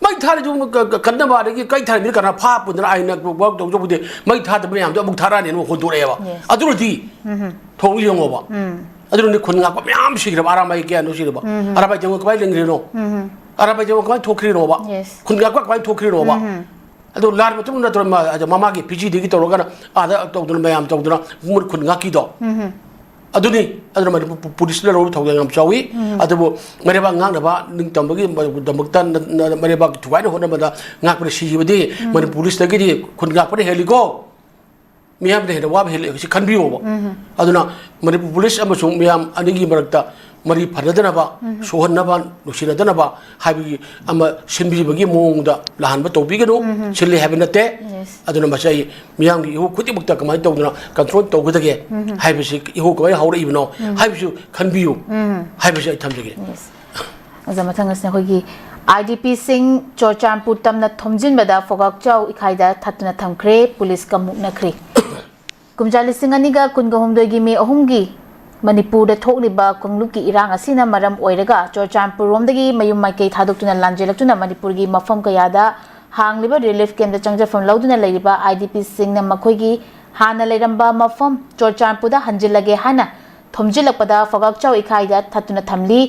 ꯃꯩ ꯊꯥꯔꯤꯗꯨ ꯀ-, ꯀ-, ꯀꯟꯅꯕ ꯑꯗꯒꯤ ꯀꯩ ꯊꯥꯔꯤꯗꯨꯅ ꯀꯅꯥ ꯐꯥ ꯄꯨꯗꯅ ꯑꯥꯏꯟꯅ ꯋꯥ ꯇꯧꯖꯕꯨꯗꯤ ꯃꯩ ꯊꯥꯗꯕ ꯃꯌꯥꯝꯗꯣ ꯑꯃꯨꯛ ꯊꯥꯔꯛꯑꯅꯤ, ꯑꯃꯨꯛ ꯍꯣꯟꯗꯣꯔꯛꯑꯦꯕ꯫ Yes. ꯑꯗꯨꯅꯗꯤ ꯎꯝ꯫ ꯊꯣꯡ ꯌꯦꯡꯉꯣꯕ꯫ ꯎꯝ꯫ ꯑꯗꯨꯅꯅꯦ ꯈꯨꯟ ꯉꯥꯛꯄ ꯃꯌꯥꯝ ꯁꯤꯈ꯭ꯔꯕ, ꯑꯔꯥꯃꯥꯏ ꯀꯌꯥꯅꯣ ꯁꯤꯔꯕ꯫ ꯎꯝ꯫ ꯑꯔꯥꯃꯥꯏ ꯇꯦꯡꯉꯣ ꯀꯃꯥꯏꯅ ꯂꯦꯡꯈ꯭ꯔꯤꯅꯣ? ꯎꯝ꯫ ꯑꯔꯥꯃꯥꯏ ꯇꯦꯡꯉꯣ ꯀꯃꯥꯏꯅ ꯊꯣꯛꯈ꯭ꯔꯤꯅꯣꯕ? Yes. ꯈꯨꯟ ꯉꯥꯛꯄ ꯀꯃꯥꯏꯅ ꯊꯣꯛꯈ꯭ꯔꯤꯅꯣꯕ? ꯎꯝ꯫ ꯑꯗꯣ ꯂꯥꯟ ꯃꯇꯨꯡ ꯅꯠꯇ꯭ꯔꯣ ꯃꯥ-, ꯑꯗ ꯃꯃꯥꯒꯤ ꯐꯤꯖꯤꯗꯒꯤ ꯇꯧꯔꯒꯅ ꯑꯥꯗ ꯇꯧꯗꯅ ꯃꯌꯥꯝ ꯇꯧꯗꯅ ꯃꯣꯏ ꯈꯨꯟ ꯉꯥꯛꯀꯤꯗꯣ꯫ ꯎꯝ꯫ ꯑꯗꯨꯅꯤ, ꯑꯗꯨꯅ ꯃꯅꯤꯄꯨꯔ ꯄꯨ-, ꯄꯨꯂꯤꯁꯅ ꯂꯧꯔꯤꯕ ꯊꯧꯗꯥꯡ ꯌꯥꯝ ꯆꯥꯎꯏ꯫ ꯎꯝ꯫ ꯑꯗꯨꯕꯨ ꯃꯩꯔꯩꯕꯥꯛ ꯉꯥꯛꯅꯕ ꯅꯤꯡꯇꯝꯕꯒꯤ ꯃ-, ꯗꯃꯛꯇ ꯅ-, ꯅ-, ꯃꯩꯔꯩꯕꯥꯛꯀꯤ ꯊꯨꯒꯥꯏꯅ ꯍꯣꯠꯅꯕꯗ ꯉꯥꯛꯄꯅ ꯁꯤꯈꯤꯕꯗꯤ ꯎꯝ꯫ ꯃꯅꯤꯄꯨꯔ ꯄꯨꯂꯤꯁꯇꯒꯤꯗꯤ ꯈꯨꯟ ꯉꯥꯛꯄꯅ ꯍꯦꯜꯂꯤꯀꯣ꯫ ꯃꯤꯌꯥꯝꯅ ꯍꯦꯟꯅ ꯋꯥꯕ ꯍꯦꯜꯂꯤ ꯍꯧꯖꯤꯛ ꯈꯟꯕꯤꯌꯣꯕ꯫ ꯎꯝ꯫ ꯑꯗꯨꯅ ꯃꯅꯤꯄꯨꯔ ꯄꯨꯂꯤꯁ ꯑꯃꯁꯨꯡ ꯃꯤꯌꯥꯝ ꯑꯅꯤꯒꯤ ꯃꯔꯛꯇ ꯃꯔꯤ ꯐꯅꯗꯅꯕ, ꯎꯝ꯫ ꯁꯣꯛꯍꯟꯅꯕ, ꯅꯨꯡꯁꯤꯅꯗꯅꯕ ꯍꯥꯏꯕꯒꯤ ꯑꯃ ꯁꯤꯟꯕꯤꯕꯒꯤ ꯃꯑꯣꯡꯗ ꯂꯥꯍꯟꯕ ꯇꯧꯕꯤꯒꯅꯨ, ꯎꯝ꯫ ꯁꯤꯜꯂꯤ ꯍꯥꯏꯕ ꯅꯠꯇꯦ꯫ Yes. ꯑꯗꯨꯅ ꯃꯁꯤ ꯑꯩ ꯃꯤꯌꯥꯝꯒꯤ ꯏꯍꯧ ꯈꯨꯗꯤꯡꯃꯛꯇ ꯀꯃꯥꯏꯅ ꯇꯧꯗꯅ control ꯇꯧꯒꯗꯒꯦ ꯎꯝ꯫ ꯍꯥꯏꯕꯁꯤ, ꯏꯍꯧ ꯀꯃꯥꯏꯅ ꯍꯧꯔꯛꯏꯕꯅꯣ ꯎꯝ꯫ ꯍꯥꯏꯕꯁꯨ ꯈꯟꯕꯤꯌꯨ ꯎꯝ꯫ ꯍꯥꯏꯕꯁꯤ ꯑꯩ ꯊꯝꯖꯒꯦ꯫ Yes. ꯑꯣꯖꯥ, ꯃꯊꯪ ꯑꯁꯤꯅ ꯑꯩꯈꯣꯏꯒꯤ IDPꯁꯤꯡ ꯆꯨꯔꯆꯥꯟꯄꯨꯔ ꯇꯝꯅ ꯊꯣꯝꯖꯤꯟꯕꯗ ꯐꯣꯒꯥꯛꯆꯥꯎ ꯏꯀꯥꯏꯗ ꯊꯠꯇꯨꯅ ꯊꯝꯈ꯭ꯔꯦ, ꯄꯨꯂꯤꯁꯀ ꯃꯨꯛꯅꯈ꯭ꯔꯦ꯫ ꯀꯨꯝꯖꯥ ꯂꯤꯁꯤꯡ ꯑꯅꯤꯒ ꯀꯨꯟꯒ ꯍꯨꯝꯗꯣꯏꯒꯤ ꯃꯦ ꯑꯍꯨꯝꯒꯤ ꯃꯅꯤꯄꯨꯔꯗ ꯊꯣꯛꯂꯤꯕ ꯀꯥꯡꯂꯨꯞꯀꯤ ꯏꯔꯥꯡ ꯑꯁꯤꯅ ꯃꯔꯝ ꯑꯣꯏꯔꯒ ꯆꯨꯔꯆꯥꯟꯄꯨꯔ ꯔꯣꯝꯗꯒꯤ ꯃꯌꯨꯝ ꯃꯥꯏꯀꯩ ꯊꯥꯗꯣꯛꯇꯨꯅ ꯂꯥꯟꯖꯦꯜꯂꯛꯇꯨꯅ ꯃꯅꯤꯄꯨꯔꯒꯤ ꯃꯐꯝ ꯀꯌꯥꯗ ꯍꯥꯡꯂꯤꯕ relief campꯇ ꯆꯪꯖꯐꯝ ꯂꯧꯗꯨꯅ ꯂꯩꯔꯤꯕ IDPꯁꯤꯡꯅ ꯃꯈꯣꯏꯒꯤ ꯍꯥꯟꯅ ꯂꯩꯔꯝꯕ ꯃꯐꯝ ꯆꯨꯔꯆꯥꯟꯄꯨꯔꯗ ꯍꯟꯖꯤꯜꯂꯒꯦ ꯍꯥꯏꯅ ꯊꯣꯝꯖꯤꯜꯂꯛꯄꯗ ꯐꯣꯒꯥꯛꯆꯥꯎ ꯏꯀꯥꯏꯗ ꯊꯠꯇꯨꯅ ꯊꯝꯂꯤ꯫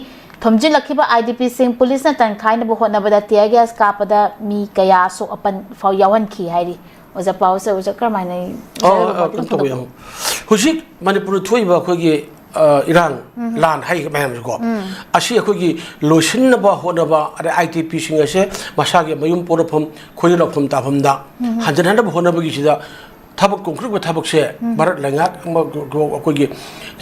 ꯊꯣꯝꯖꯤꯜꯂꯛꯈꯤꯕ IDPꯁꯤꯡ ꯄꯨꯂꯤꯁꯅ ꯇꯟꯈꯥꯏꯅꯕ ꯍꯣꯠꯅꯕꯗ tear gas ꯀꯥꯞꯄꯗ ꯃꯤ ꯀꯌꯥ ꯑꯁꯣꯛ ꯑꯄꯟ ꯐꯥꯎ ꯌꯥꯎꯍꯟꯈꯤ ꯍꯥꯏꯔꯤ꯫ ꯑꯣꯖꯥ, ꯄꯥꯎꯁꯦ ꯑꯣꯖꯥ ꯀꯔꯝꯍꯥꯏꯅ ꯑꯣ, ꯌꯥꯎꯔꯤꯕ ꯑꯣ, ꯄꯥꯎꯗꯤ ꯀꯩꯅꯣ ꯇꯧꯕ ꯐꯣꯡꯗꯣꯛꯄꯤꯌꯨ꯫ ꯌꯥꯝ-, ꯍꯧꯖꯤꯛ ꯃꯅꯤꯄꯨꯔꯗ ꯊꯣꯛꯏꯕ ꯑꯩꯈꯣꯏꯒꯤ, ꯑ, ꯏꯔꯥꯡ, ꯎꯝ꯫ ꯂꯥꯟ ꯍꯥꯏꯔꯤꯕ ꯃꯌꯥꯝꯁꯦꯀꯣ, ꯎꯝ꯫ ꯑꯁꯤ ꯑꯩꯈꯣꯏꯒꯤ ꯂꯣꯏꯁꯤꯟꯅꯕ ꯍꯣꯠꯅꯕ, ꯑꯗꯩ IDPꯁꯤꯡ ꯑꯁꯦ ꯃꯁꯥꯒꯤ ꯃꯌꯨꯝ ꯄꯣꯛꯅꯐꯝ, ꯈꯣꯏꯔꯤꯅꯐꯝ ꯇꯥꯐꯝꯗ ꯎꯝ꯫ ꯍꯟꯖꯤꯟꯍꯟꯅꯕ ꯍꯣꯠꯅꯕꯒꯤꯁꯤꯗ ꯊꯕꯛ ꯀꯣꯟꯈꯠꯂꯛꯄ ꯊꯕꯛꯁꯦ ꯎꯝ꯫ ꯚꯥꯔꯠ ꯂꯩꯉꯥꯛ ꯑꯃ, ꯑꯩꯈꯣꯏꯒꯤ,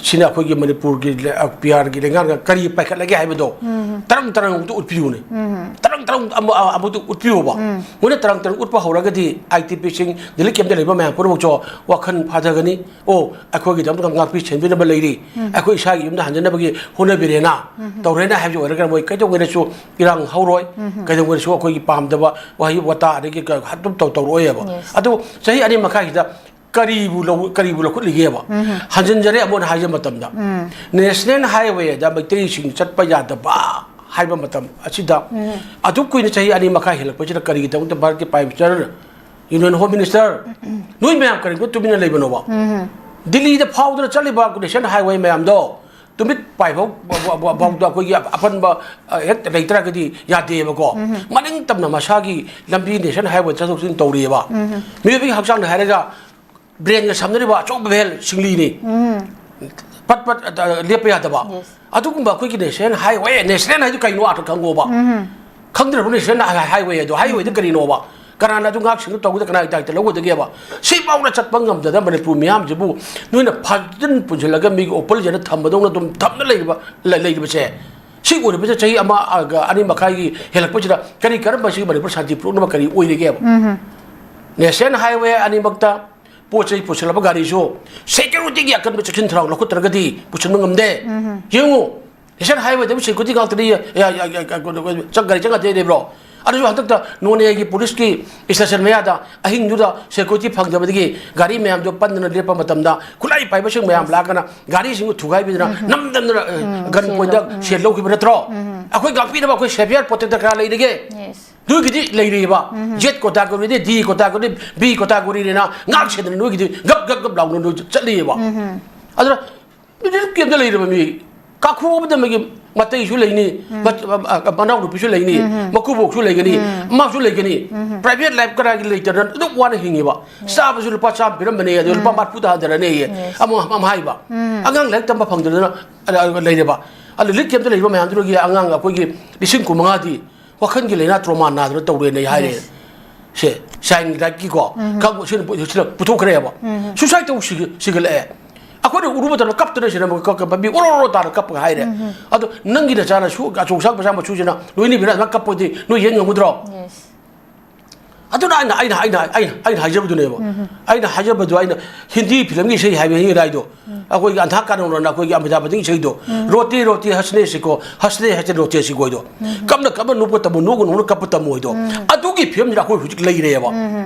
ꯁꯤꯅ ꯑꯩꯈꯣꯏꯒꯤ ꯃꯅꯤꯄꯨꯔꯒꯤ ꯂꯩ-, ꯑ, PRꯒꯤ ꯂꯩꯉꯥꯛꯅ ꯀꯔꯤ ꯄꯥꯏꯈꯠꯂꯒꯦ ꯍꯥꯏꯕꯗꯣ ꯎꯝ꯫ ꯇꯔꯪ ꯇꯔꯪ ꯑꯃꯨꯛꯇ ꯎꯠꯄꯤꯌꯨꯅꯦ꯫ ꯎꯝ꯫ ꯇꯔꯪ ꯇꯔꯪ ꯑꯃ, ꯑ, ꯑꯃꯨꯛꯇ ꯎꯠꯄꯤꯌꯣꯕ꯫ ꯎꯝ꯫ ꯃꯣꯏꯅ ꯇꯔꯪ ꯇꯔꯪ ꯎꯠꯄ ꯍꯧꯔꯒꯗꯤ IDPꯁꯤꯡ, relief campꯇ ꯂꯩꯕ ꯃꯌꯥꯝ ꯄꯨꯝꯅꯃꯛꯁꯨ ꯋꯥꯈꯜ ꯐꯥꯊꯒꯅꯤ꯫ ꯑꯣ, ꯑꯩꯈꯣꯏꯒꯤꯗꯃꯛꯇ ꯉꯥꯛꯄꯤ ꯁꯦꯟꯕꯤꯅꯕ ꯂꯩꯔꯤ꯫ ꯎꯝ꯫ ꯑꯩꯈꯣꯏ ꯏꯁꯥꯒꯤ ꯌꯨꯝꯗ ꯍꯟꯖꯅꯕꯒꯤ ꯍꯣꯠꯅꯕꯤꯔꯦꯅ, ꯎꯝ꯫ ꯇꯧꯔꯦꯅ ꯍꯥꯏꯕꯁꯤ ꯑꯣꯏꯔꯒꯅ ꯃꯣꯏ ꯀꯩꯗꯧꯉꯩꯗꯁꯨ ꯏꯔꯥꯡ ꯍꯧꯔꯣꯏ, ꯎꯝ꯫ ꯀꯩꯗꯧꯉꯩꯗꯁꯨ ꯑꯩꯈꯣꯏꯒꯤ ꯄꯥꯝꯗꯕ ꯋꯥꯍꯩ ꯋꯥꯇꯥ ꯑꯗꯒꯤ ꯀ-, ꯑꯗꯨꯝ ꯇꯧ-, ꯇꯧꯔꯛꯑꯣꯏꯕ꯫ Yes꯫ ꯑꯗꯨ ꯆꯍꯤ ꯑꯅꯤ ꯃꯈꯥꯏꯁꯤꯗ ꯀꯔꯤꯕꯨ ꯂꯧ-, ꯀꯔꯤꯕꯨ ꯂꯧꯈꯠꯂꯤꯒꯦꯕ? ꯎꯝ꯫ ꯍꯟꯖꯤꯟꯖꯔꯦ ꯑꯃꯨꯛ ꯍꯥꯏꯖ ꯃꯇꯝꯗ꯫ ꯎꯝ꯫ National Highwayꯗ ꯃꯩꯇꯩꯁꯤꯡ ꯆꯠꯄ ꯌꯥꯗꯕ ꯍꯥꯏꯕ ꯃꯇꯝ ꯑꯁꯤꯗ ꯑꯗꯨꯛ ꯀꯨꯏꯅ ꯆꯍꯤ ꯑꯅꯤ ꯃꯈꯥꯏ ꯍꯦꯜꯂꯛꯄꯁꯤꯗ ꯀꯔꯤꯒꯤꯗꯃꯛꯇ ꯚꯥꯔꯠꯀꯤ Prime Minister, Union Home Minister, ꯅꯣꯏ ꯃꯌꯥꯝ ꯀꯔꯤꯒꯨꯝꯕ ꯇꯨꯃꯤꯟꯅ ꯂꯩꯕꯅꯣꯕ? ꯗꯤꯜꯂꯤꯗ ꯐꯥꯎꯗꯅ ꯆꯠꯂꯤꯕ National Highway ꯃꯌꯥꯝꯗꯣ ꯇꯨꯃꯤꯠ ꯄꯥꯏꯐꯥꯎ ꯐꯥꯎꯗ ꯑꯩꯈꯣꯏꯒꯤ ꯑꯄꯟꯕ, ꯑ, ꯍꯦꯛ ꯂꯩꯇ꯭ꯔꯒꯗꯤ ꯌꯥꯗꯦꯕꯀꯣ꯫ ꯃꯅꯤꯡ ꯇꯝꯅ ꯃꯁꯥꯒꯤ ꯂꯝꯕꯤ National Highway ꯆꯠꯊꯣꯛ ꯆꯠꯁꯤꯟ ꯇꯧꯔꯤꯑꯕ꯫ ꯃꯤꯑꯣꯏꯕꯒꯤ ꯍꯛꯆꯥꯡꯗ ꯍꯥꯏꯔꯒ ꯕ꯭ꯔꯦꯟꯒ ꯁꯝꯅꯔꯤꯕ ꯑꯆꯧꯕ ꯚꯦꯜ ꯁꯤꯡꯂꯤꯅꯤ꯫ ꯄꯠ ꯄꯠ, ꯑ, ꯂꯦꯞꯄ ꯌꯥꯗꯕ꯫ Yes. ꯑꯗꯨꯒꯨꯝꯕ ꯑꯩꯈꯣꯏꯒꯤ National Highway, National ꯍꯥꯏꯗꯨ ꯀꯩꯅꯣ ꯑꯥꯔꯊ ꯈꯪꯉꯣꯕ꯫ ꯈꯪꯗ꯭ꯔꯕ National Highway ꯍꯥꯏꯗꯣ? Highway ꯗ ꯀꯔꯤꯅꯣꯕ? ꯀꯅꯥꯅ ꯑꯗꯨ ꯉꯥꯛ ꯁꯦꯟꯗ ꯇꯧꯒꯗ ꯀꯅꯥꯒꯤ ꯗꯥꯏꯇ ꯂꯧꯒꯗꯒꯦꯕ? ꯁꯤꯐꯥꯎꯅ ꯆꯠꯄ ꯉꯝꯗꯗꯅ ꯃꯅꯤꯄꯨꯔ ꯃꯤꯌꯥꯝꯁꯤꯕꯨ ꯅꯣꯏꯅ ꯐꯖꯅ ꯄꯨꯟꯁꯤꯜꯂꯒ ꯃꯤꯒꯤ ꯑꯣꯄꯜꯁꯤꯅ ꯊꯝꯕꯗꯧꯅ ꯑꯗꯨꯝ ꯊꯝꯅ ꯂꯩꯔꯤꯕ, ꯂꯩ-, ꯂꯩꯔꯤꯕꯁꯦ, ꯁꯤ ꯑꯣꯏꯔꯤꯕꯁꯦ ꯆꯍꯤ ꯑꯃ, ꯑ, ꯑꯅꯤ ꯃꯈꯥꯏꯒꯤ ꯍꯦꯜꯂꯛꯄꯁꯤꯗ ꯀꯔꯤ ꯀꯔꯝꯕ ꯁꯤ ꯃꯅꯤꯄꯨꯔ ꯁꯥꯟꯇꯤ ꯄꯨꯔꯛꯅꯕ ꯀꯔꯤ ꯑꯣꯏꯔꯤꯒꯦꯕ? National Highway ꯑꯅꯤꯃꯛꯇ ꯄꯣꯠ ꯆꯩ ꯄꯨꯁꯤꯜꯂꯕ ꯒꯥꯔꯤꯁꯨ security ꯒꯤ ꯑꯀꯟꯕ ꯆꯦꯛꯁꯤꯟ ꯊꯧꯔꯥꯡ ꯂꯧꯈꯠꯇ꯭ꯔꯒꯗꯤ ꯄꯨꯁꯤꯟꯕ ꯉꯝꯗꯦ꯫ ꯌꯦꯡꯉꯨ, National Highway ꯗꯕꯨ security ꯉꯥꯛꯇꯗꯤ ꯌꯥ-, ꯌꯥ-, ꯌꯥ-, ꯌꯥ-, ꯀꯩꯅꯣ, ꯆꯪ-, ꯒꯥꯔꯤ ꯆꯪꯉꯗꯦ ꯂꯩꯕ꯭ꯔꯣ? ꯑꯗꯨꯁꯨ ꯍꯟꯗꯛꯇ ꯅꯣꯅꯦꯒꯤ ꯄꯨꯂꯤꯁꯀꯤ station ꯃꯌꯥꯗ ꯑꯍꯤꯡꯗꯨꯗ security ꯐꯪꯗꯕꯗꯒꯤ ꯒꯥꯔꯤ ꯃꯌꯥꯝꯗꯣ ꯄꯟꯗꯅ ꯂꯦꯞꯄ ꯃꯇꯝꯗ ꯈꯨꯠꯂꯥꯏ ꯄꯥꯏꯕꯁꯤꯡ ꯃꯌꯥꯝ ꯂꯥꯛꯀꯅ ꯒꯥꯔꯤꯁꯤꯡꯗꯨ ꯊꯨꯒꯥꯏꯕꯤꯗꯅ ꯅꯝꯗꯅ, ꯑ, gun ꯁꯦꯜ point ꯗ ꯂꯧ-, ꯁꯦꯜ ꯂꯧꯈꯤꯕ ꯅꯠꯇ꯭ꯔꯣ? ꯑꯩꯈꯣꯏ ꯉꯥꯛꯄꯤꯅꯕ ꯑꯩꯈꯣꯏ savior protector ꯀꯅꯥ ꯂꯩꯔꯤꯒꯦ? Yes. ꯅꯣꯏꯒꯤꯗꯤ ꯂꯩꯔꯤꯑꯕ꯫ Z quota ꯀꯧꯔꯤꯗꯤ, D quota ꯀꯧꯔꯤꯗꯤ, B quota ꯀꯧꯔꯤꯅꯤꯅ ꯉꯥꯛ ꯁꯦꯟꯗꯅ ꯅꯣꯏꯒꯤꯗꯤ ꯒꯞ ꯒꯞ ꯒꯞ ꯂꯥꯎꯅ ꯅꯣꯏ ꯆꯠꯂꯤꯑꯕ꯫ ꯑꯗꯨꯅ relief camp ꯇ ꯂꯩꯔꯤꯕ ꯃꯤ ꯀꯥꯡꯈꯨ ꯑꯃꯗ ꯃꯥꯒꯤ ꯃꯇꯩꯁꯨ ꯂꯩꯅꯤ, ꯃꯠ-, ꯑ, ꯑ, ꯃꯅꯥꯎꯅꯨꯄꯤꯁꯨ ꯂꯩꯅꯤ, ꯃꯀꯨꯕꯣꯛꯁꯨ ꯂꯩꯒꯅꯤ, ꯑꯃꯁꯨ ꯂꯩꯒꯅꯤ꯫ Private life ꯀꯅꯥꯒꯤ ꯂꯩꯇꯅ ꯑꯗꯨꯝ ꯋꯥꯅ ꯍꯤꯡꯉꯤꯕ꯫ ꯆꯥꯕꯁꯨ ꯂꯨꯄꯥ ꯆꯥꯝꯃ ꯄꯤꯔꯝꯕꯅꯦ, ꯑꯗꯨ ꯂꯨꯄꯥ ꯃꯔꯤꯐꯨꯗ ꯍꯟꯊꯔꯅꯦꯌꯦ꯫ Yes. ꯑꯃ, ꯑꯃ ꯍꯥꯏꯕ꯫ ꯑꯉꯥꯡ ꯂꯥꯏꯔꯤꯛ ꯇꯝꯕ ꯐꯪꯗꯗꯅ, ꯑ, ꯑ, ꯂꯩꯔꯕ꯫ ꯑꯗꯨ relief camp ꯇ ꯂꯩꯔꯤꯕ ꯃꯌꯥꯝꯗꯨꯒꯤ ꯑꯉꯥꯡ ꯑꯩꯈꯣꯏꯒꯤ ꯂꯤꯁꯤꯡ ꯀꯨꯟꯃꯉꯥꯗꯤ ꯋꯥꯈꯜꯒꯤ ꯂꯥꯏꯅꯥ trauma ꯅꯥꯗꯅ ꯇꯧꯔꯦꯅ ꯑꯩ ꯍꯥꯏꯔꯦ꯫ Yes. ꯁꯦ, sign right ꯀꯤꯀꯣ, ꯀꯛ-, ꯁꯤꯅ ꯄꯨ-, ꯁꯤꯅ ꯄꯨꯊꯣꯛꯈ꯭ꯔꯦꯕ꯫ Suicide ꯇꯧ ꯁꯤꯒ-, ꯁꯤꯒꯠꯂꯛꯑꯦ꯫ ꯑꯩꯈꯣꯏꯅ ꯎꯔꯨꯕ ꯃꯇꯝꯗ ꯀꯞꯇꯅ ꯁꯤꯔꯝꯃꯒ ꯀ-, ꯀ-, ꯃꯃꯤ ꯑꯣꯔꯣ ꯑꯣꯔꯣ ꯇꯥꯔ ꯀꯞꯄꯒ ꯍꯥꯏꯔꯦ꯫ ꯑꯗꯣ ꯅꯪꯒꯤ ꯅꯆꯥꯅꯁꯨ ꯑꯆꯧ ꯑꯁꯥꯡ ꯃꯆꯥ ꯃꯁꯨꯁꯤꯅ ꯂꯣꯏꯅꯕꯤꯔ ꯑꯗꯨꯃꯥꯏꯅ ꯀꯞꯄꯗꯤ ꯅꯣꯏ ꯌꯦꯡ ꯉꯝꯒꯗ꯭ꯔꯣ? Yes. ꯑꯗꯨꯅ ꯑꯩꯅ, ꯑꯩꯅ, ꯑꯩꯅ, ꯑꯩꯅ, ꯑꯩꯅ ꯍꯥꯏꯖꯕꯗꯨꯅꯦꯕ꯫ ꯑꯩꯅ ꯍꯥꯏꯖꯕꯗꯨ ꯑꯩꯅ ꯍꯤꯟꯗꯤ film ꯒꯤ ꯏꯁꯩ ꯍꯥꯏꯕ ꯍꯤꯟꯗꯤ ꯔꯥꯏꯗꯣ꯫ ꯑꯩꯈꯣꯏꯒꯤ ꯑꯟꯙꯥ ꯀꯥꯅꯣꯟꯅ ꯑꯩꯈꯣꯏꯒꯤ ꯑꯃꯤꯇꯥꯕ ꯕꯆꯟꯒꯤ ꯏꯁꯩꯗꯣ, "ꯔꯣꯇꯦ ꯔꯣꯇꯦ ꯍꯁꯅꯦ ꯁꯤꯀꯣ, ꯍꯁꯅꯦ ꯍꯁꯅꯦ ꯔꯣꯇꯦ ꯁꯤꯀꯣ" ꯍꯥꯏꯗꯣ꯫ ꯀꯞꯅ ꯀꯞꯅ ꯅꯣꯛꯄ ꯇꯝꯃꯨ, ꯅꯣꯛꯅ ꯅꯣꯛꯅ ꯀꯞꯄ ꯇꯝꯃꯨ ꯍꯥꯏꯗꯣ꯫ ꯑꯗꯨꯒꯤ film ꯁꯤꯗ ꯑꯩꯈꯣꯏ ꯍꯧꯖꯤꯛ ꯂꯩꯔꯦꯕ꯫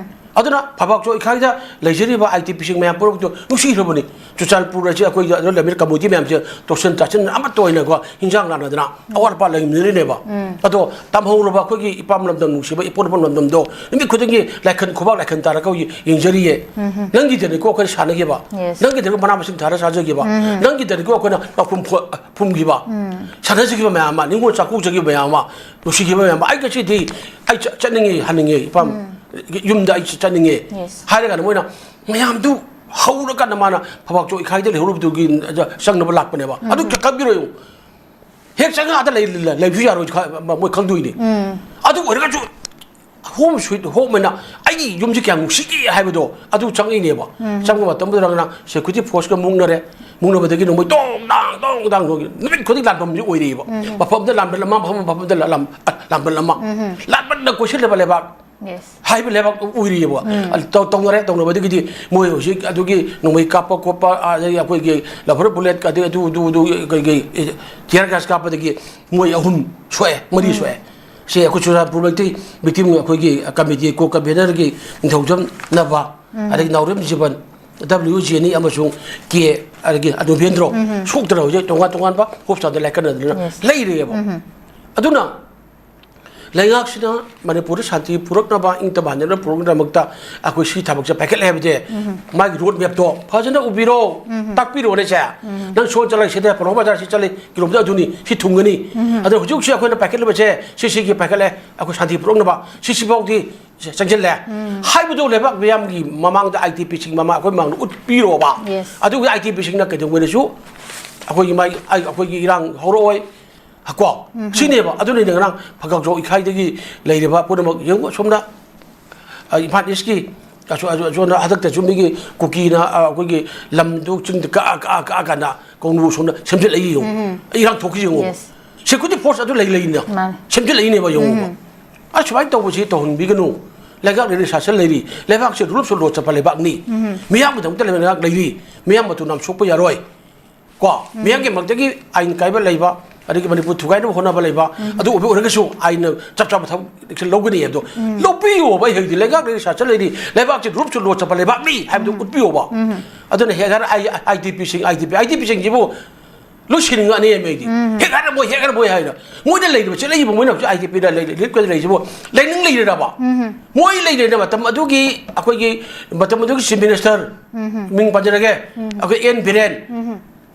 ꯑꯗꯨꯅ ꯐꯕꯥꯛ ꯆꯣꯏꯈꯥꯏꯗ ꯂꯩꯖꯔꯤꯕ ꯑꯥꯏ ꯇꯤ ꯄꯤꯁꯤꯡ ꯃꯌꯥꯝ ꯄꯨꯝꯅꯃꯛꯇꯨ ꯅꯨꯡꯁꯤꯈ꯭ꯔꯕꯅꯤ꯫ ꯆꯨꯔꯆꯥꯟꯄꯨꯔ ꯑꯁꯤ ꯑꯩꯈꯣꯏꯒꯤ ꯑꯗꯨ ꯂꯩꯃꯤꯟ ꯀꯝꯃꯨꯅꯤꯇꯤ ꯃꯌꯥꯝꯁꯦ ꯇꯣꯠꯁꯤꯟ ꯇꯥꯁꯤꯟ ꯑꯃꯠꯇ ꯑꯣꯏꯅꯀꯣ, ꯍꯤꯟꯖꯥꯡ ꯂꯥꯟꯅꯗꯅ ꯑꯋꯥꯠ ꯑꯄꯥ ꯂꯩꯃꯤꯟꯅꯔꯤꯅꯦꯕ꯫ ꯑꯗꯣ ꯇꯝꯍꯧꯔꯕ ꯑꯩꯈꯣꯏꯒꯤ ꯏꯄꯥꯝ ꯂꯝꯗꯝ ꯅꯨꯡꯁꯤꯕ ꯏꯄꯣꯠ ꯏꯄꯣꯝ ꯂꯝꯗꯝꯗꯣ ꯅꯨꯃꯤꯠ ꯈꯨꯗꯤꯡꯒꯤ ꯂꯥꯏꯈꯟ ꯈꯨꯕꯥꯛ ꯂꯥꯏꯈꯟ ꯇꯥꯔꯒ ꯍꯧꯖꯤꯛ ꯌꯦꯡꯖꯔꯤꯌꯦ꯫ ꯅꯪꯒꯤꯗꯅꯤꯀꯣ ꯑꯩꯈꯣꯏꯅ ꯁꯥꯟꯅꯈꯤꯕ, Yes. ꯅꯪꯒꯤꯗꯅꯤꯀꯣ ꯃꯅꯥ ꯃꯁꯤꯡ ꯊꯥꯔ ꯆꯥꯖꯈꯤꯕ, ꯅꯪꯒꯤꯗꯅꯤꯀꯣ ꯑꯩꯈꯣꯏꯅ ꯄꯥꯎꯈꯨꯝ ꯐꯣ-, ꯐꯨꯝꯈꯤꯕ, ꯁꯥꯟꯅꯖꯈꯤꯕ ꯃꯌꯥꯝ ꯑꯃ, ꯅꯤꯡꯉꯣꯜ ꯆꯥꯛꯀꯧꯖꯈꯤꯕ ꯃꯌꯥꯝ ꯑꯃ, ꯅꯨꯡꯁꯤꯈꯤꯕ ꯃꯌꯥꯝ ꯑꯃ꯫ ꯑꯩ ꯉꯁꯤꯗꯤ ꯑꯩ ꯆꯠ-, ꯆꯠꯅꯤꯡꯉꯤ, ꯍꯟꯅꯤꯡꯉꯤ ꯏꯄꯥꯝ꯫ ꯌꯨꯝꯗ ꯑꯩ ꯆꯠꯅꯤꯡꯉꯦ Yes. ꯍꯥꯏꯔꯀꯥꯟꯗ ꯃꯣꯏꯅ ꯃꯌꯥꯝꯗꯨ ꯍꯧꯔꯀꯥꯟꯗ ꯃꯥꯅ ꯐꯕꯥꯛ ꯆꯣꯏꯈꯥꯏꯗ ꯂꯩꯍꯧꯔꯕꯗꯨꯒꯤ ꯆꯪꯅꯕ ꯂꯥꯛꯄꯅꯦꯕ꯫ ꯑꯗꯨ ꯈꯟꯕꯤꯔꯣ ꯌꯦꯡꯉꯨ꯫ ꯍꯦꯛ ꯆꯪꯉꯛꯑꯗ ꯂꯩ-, ꯂꯩ-, ꯂꯩꯕꯁꯨ ꯌꯥꯔꯣꯏ ꯈ-, ꯃ-, ꯃꯣꯏ ꯈꯪꯗꯣꯏꯅꯦ꯫ ꯑꯗꯨ ꯑꯣꯏꯔꯒꯁꯨ home sweet home ꯍꯥꯏꯅ ꯑꯩꯒꯤ ꯌꯨꯝꯁꯦ ꯀꯌꯥꯝ ꯅꯨꯡꯁꯤꯒꯦ ꯍꯥꯏꯕꯗꯣ ꯑꯗꯨ ꯆꯪꯉꯛꯏꯅꯦꯕ꯫ ꯆꯪꯕ ꯃꯇꯝꯗꯨꯗ ꯅꯪꯅ security forceꯀ ꯃꯨꯛꯅꯔꯦ, ꯃꯨꯛꯅꯕꯗꯒꯤ ꯅꯣꯡꯃꯩ ꯇꯣꯡ ꯇꯥꯡ ꯇꯣꯡ ꯇꯥꯡ ꯇꯣꯡ ꯅꯨꯃꯤꯠ ꯈꯨꯗꯤꯡ ꯂꯥꯟꯐꯝꯁꯤ ꯑꯣꯏꯔꯛꯑꯦꯕ꯫ ꯃꯐꯝꯗ ꯂꯥꯟꯕ ꯂꯝ ꯑꯃ, ꯃꯐꯝ ꯑꯃꯗ ꯂꯥꯟ-, ꯂꯥꯟꯕ ꯂꯝ ꯑꯃ꯫ ꯂꯥꯟꯕꯅ ꯀꯣꯏꯁꯤꯜꯂꯕ ꯂꯩꯕꯥꯛ Yes. ꯍꯥꯏꯕ ꯂꯩꯕꯥꯛ ꯑꯣꯏꯔꯤꯑꯕ꯫ ꯇꯧ-, ꯇꯧꯅꯔꯦ꯫ ꯇꯧꯅꯕꯗꯒꯤꯗꯤ ꯃꯣꯏ ꯍꯧꯖꯤꯛ ꯑꯗꯨꯒꯤ ꯅꯣꯡꯃꯩ ꯀꯥꯞꯄ ꯈꯣꯠꯄ, ꯑꯗꯒꯤ ꯑꯩꯈꯣꯏꯒꯤ rubber bullet, ꯑꯗꯩ ꯑꯗꯨ, ꯑꯗꯨ, ꯑꯗꯨ, ꯀꯩ, ꯀꯩ, tear gas ꯀꯥꯞꯄꯗꯒꯤ ꯃꯣꯏ ꯑꯍꯨꯝ ꯁꯣꯛꯑꯦ, ꯃꯔꯤ ꯁꯣꯛꯑꯦ꯫ ꯁꯤ ꯑꯩꯈꯣꯏ ꯆꯨꯔꯆꯥꯟꯄꯨꯔ ꯃꯩꯇꯩ victim ꯑꯩꯈꯣꯏꯒꯤ committee co-convenerꯒꯤ ꯅꯤꯡꯊꯧꯖꯝ ꯅꯕ, ꯑꯗꯒꯤ ꯅꯥꯎꯔꯦꯝ ꯖꯤꯕꯟ, W ꯖꯦꯅꯤ ꯑꯃꯁꯨꯡ ꯀꯦ, ꯑꯗꯒꯤ ꯑꯅꯨꯄꯦꯟꯗ꯭ꯔꯣ ꯁꯣꯛꯇꯅ ꯍꯧꯖꯤꯛ ꯇꯣꯉꯥꯟ ꯇꯣꯉꯥꯟꯕ hospitalꯗ ꯂꯥꯏꯀꯠꯅꯗꯅ Yes. ꯂꯩꯔꯦꯕ꯫ ꯑꯗꯨꯅ ꯂꯩꯉꯥꯛꯁꯤꯅ ꯃꯅꯤꯄꯨꯔꯗ ꯁꯥꯟꯇꯤ ꯄꯨꯔꯛꯅꯕ, ꯏꯪ ꯇꯞ ꯍꯟꯖꯅꯕ ꯄꯨꯔꯛꯅꯕꯃꯛꯇ ꯑꯩꯈꯣꯏ ꯁꯤ ꯊꯕꯛꯁꯦ ꯄꯥꯏꯈꯠꯂꯦ ꯍꯥꯏꯕꯗꯤ ꯃꯥꯒꯤ road mapꯇꯣ ꯐꯖꯅ ꯎꯕꯤꯔꯣ, ꯇꯥꯛꯄꯤꯔꯣꯅꯦ ꯁꯦ꯫ ꯅꯪ ꯁꯣꯝ ꯆꯠꯂꯒ ꯁꯤꯗ ꯄꯂꯣ ꯕꯖꯥꯔ ꯁꯤ ꯆꯠꯂꯤ, kilometre ꯑꯗꯨꯅꯤ, ꯁꯤ ꯊꯨꯡꯒꯅꯤ꯫ ꯑꯗꯣ ꯍꯧꯖꯤꯛ ꯍꯧꯖꯤꯛ ꯑꯩꯈꯣꯏꯅ ꯄꯥꯏꯈꯠꯂꯤꯕꯁꯦ ꯁꯤ ꯁꯤꯒꯤ ꯄꯥꯏꯈꯠꯂꯦ, ꯑꯩꯈꯣꯏ ꯁꯥꯟꯇꯤ ꯄꯨꯔꯛꯅꯕ ꯁꯤ ꯁꯤꯐꯥꯎꯗꯤ ꯆꯪꯁꯤꯜꯂꯦ ꯍꯥꯏꯕꯗꯣ ꯂꯩꯕꯥꯛ ꯃꯤꯌꯥꯝꯒꯤ ꯃꯃꯥꯡꯗ, IDPꯁꯤꯡ ꯃꯃꯥꯡ, ꯑꯩꯈꯣꯏ ꯃꯃꯥꯡꯗ ꯎꯠꯄꯤꯔꯣꯕ꯫ Yes. ꯑꯗꯨꯒ IDPꯁꯤꯡꯅ ꯀꯩꯗꯧꯉꯩꯗꯁꯨ ꯑꯩꯈꯣꯏꯒꯤ ꯃꯥꯒꯤ, ꯑꯩꯈꯣꯏꯒꯤ ꯏꯔꯥꯡ ꯍꯧꯔꯛꯑꯣꯏ꯫ ꯀꯣ? ꯁꯤꯅꯦꯕ꯫ ꯑꯗꯨꯅꯤꯗ ꯉꯔꯥꯡ ꯐꯒꯥꯎꯖꯧ ꯏꯈꯥꯏꯗꯒꯤ ꯂꯩꯔꯤꯕ ꯄꯨꯝꯅꯃꯛ ꯌꯦꯡꯉꯨ꯫ ꯑꯁꯣꯝꯗ, ꯑ, ꯏꯝꯐꯥꯜ ꯏꯁꯀꯤ ꯑꯁꯣ-, ꯑꯁꯣ-, ꯑꯁꯣꯝꯗ ꯍꯟꯗꯛꯇꯁꯨ ꯃꯤꯒꯤ ꯀꯨꯀꯤꯅ, ꯑ, ꯑꯩꯈꯣꯏꯒꯤ ꯂꯝꯗꯨ ꯆꯤꯡꯗ ꯀꯛꯑ, ꯀꯛꯑ, ꯀꯛꯑ ꯀꯥꯟꯗ ꯀꯧꯅꯨ ꯁꯣꯝꯗ ꯁꯦꯝꯖꯤꯜꯂꯛꯏ ꯌꯦꯡꯉꯨ꯫ ꯏꯔꯥꯡ ꯊꯣꯛꯈꯤ ꯌꯦꯡꯉꯨ꯫ Yes. Security force ꯑꯗꯨ ꯂꯩ ꯂꯩꯅ ꯃꯥꯅꯦ꯫ ꯁꯦꯝꯖꯤꯜꯂꯛꯏꯅꯦꯕ ꯌꯦꯡꯉꯨꯕ꯫ ꯑꯁꯨꯃꯥꯏꯅ ꯇꯧꯕꯁꯤ ꯇꯧꯍꯟꯕꯤꯒꯅꯨ꯫ ꯂꯩꯉꯥꯛ ꯂꯩꯔꯤ, ꯁꯥꯁꯟ ꯂꯩꯔꯤ꯫ ꯂꯩꯕꯥꯛꯁꯦ rule of law ꯆꯠꯄ ꯂꯩꯕꯥꯛꯅꯤ꯫ ꯃꯤꯌꯥꯝꯒꯤꯗꯃꯛꯇ ꯂꯩꯕ ꯂꯩꯉꯥꯛ ꯂꯩꯔꯤ꯫ ꯃꯤꯌꯥꯝ ꯃꯇꯨ ꯅꯥꯝ ꯁꯣꯛꯄ ꯌꯥꯔꯣꯏ꯫ ꯀꯣ? ꯃꯤꯌꯥꯝꯒꯤꯃꯛꯇꯒꯤ ꯑꯥꯏꯟ ꯀꯥꯏꯕ ꯂꯩꯕ, ꯑꯗꯒꯤ ꯃꯅꯤꯄꯨꯔ ꯊꯨꯒꯥꯏꯅꯕ ꯍꯣꯠꯅꯕ ꯂꯩꯕ, ꯑꯗꯨ ꯑꯣꯏꯕ ꯑꯣꯏꯔꯒꯁꯨ ꯑꯥꯏꯟꯅ ꯆꯞ ꯆꯥꯕ ꯊꯕꯛ action ꯂꯧꯒꯅꯤ ꯍꯥꯏꯕꯗꯣ ꯂꯧꯕꯤꯌꯣꯕ꯫ ꯑꯩ ꯍꯧꯖꯤꯛꯇꯤ ꯂꯩꯉꯥꯛ ꯂꯩꯔꯤ ꯁꯥꯁꯟ ꯂꯩꯔꯤ, ꯂꯩꯕꯥꯛꯁꯤ ꯔꯨꯞꯁꯨ ꯂꯣ ꯆꯠꯄ ꯂꯩꯕꯥꯛꯅꯤ ꯍꯥꯏꯕꯗꯨ ꯎꯠꯄꯤꯌꯣꯕ꯫ ꯑꯗꯨꯅ ꯍꯦꯛ ꯍꯥꯏꯔ I D ꯄꯤꯁꯤꯡ, I D P I D ꯄꯤꯁꯤꯡꯁꯤꯕꯨ ꯂꯣꯏ ꯁꯤꯅꯤꯡꯉꯛꯑꯅꯤ ꯑꯩꯗꯤ꯫ ꯍꯦꯛ ꯍꯥꯏꯔꯝꯃꯣꯏ, ꯍꯦꯛ ꯍꯥꯏꯔꯝꯃꯣꯏ ꯍꯥꯏꯅ꯫ ꯃꯣꯏꯅ ꯂꯩꯔꯤꯕ ꯆꯦꯜꯂꯛꯏꯕ, ꯃꯣꯏꯅ ꯍꯧꯖꯤꯛ ꯑꯥꯏ ꯗꯤ ꯄꯤꯗ ꯂꯩꯔꯤꯕ ꯂꯩꯁꯤꯕꯨ ꯂꯩꯅꯤꯡ ꯂꯩꯔꯕ? ꯃꯣꯏ ꯂꯩꯔꯤꯅ ꯃꯇꯝ ꯑꯗꯨꯒꯤ, ꯑꯩꯈꯣꯏꯒꯤ ꯃꯇꯝ ꯑꯗꯨꯒꯤ ꯆꯤꯐ ꯃꯤꯅꯤꯁꯇꯔ, ꯃꯤꯡ ꯄꯟꯖꯔꯒꯦ, ꯑꯩꯈꯣꯏ ꯑꯦꯟ ꯕꯤꯔꯦꯟ,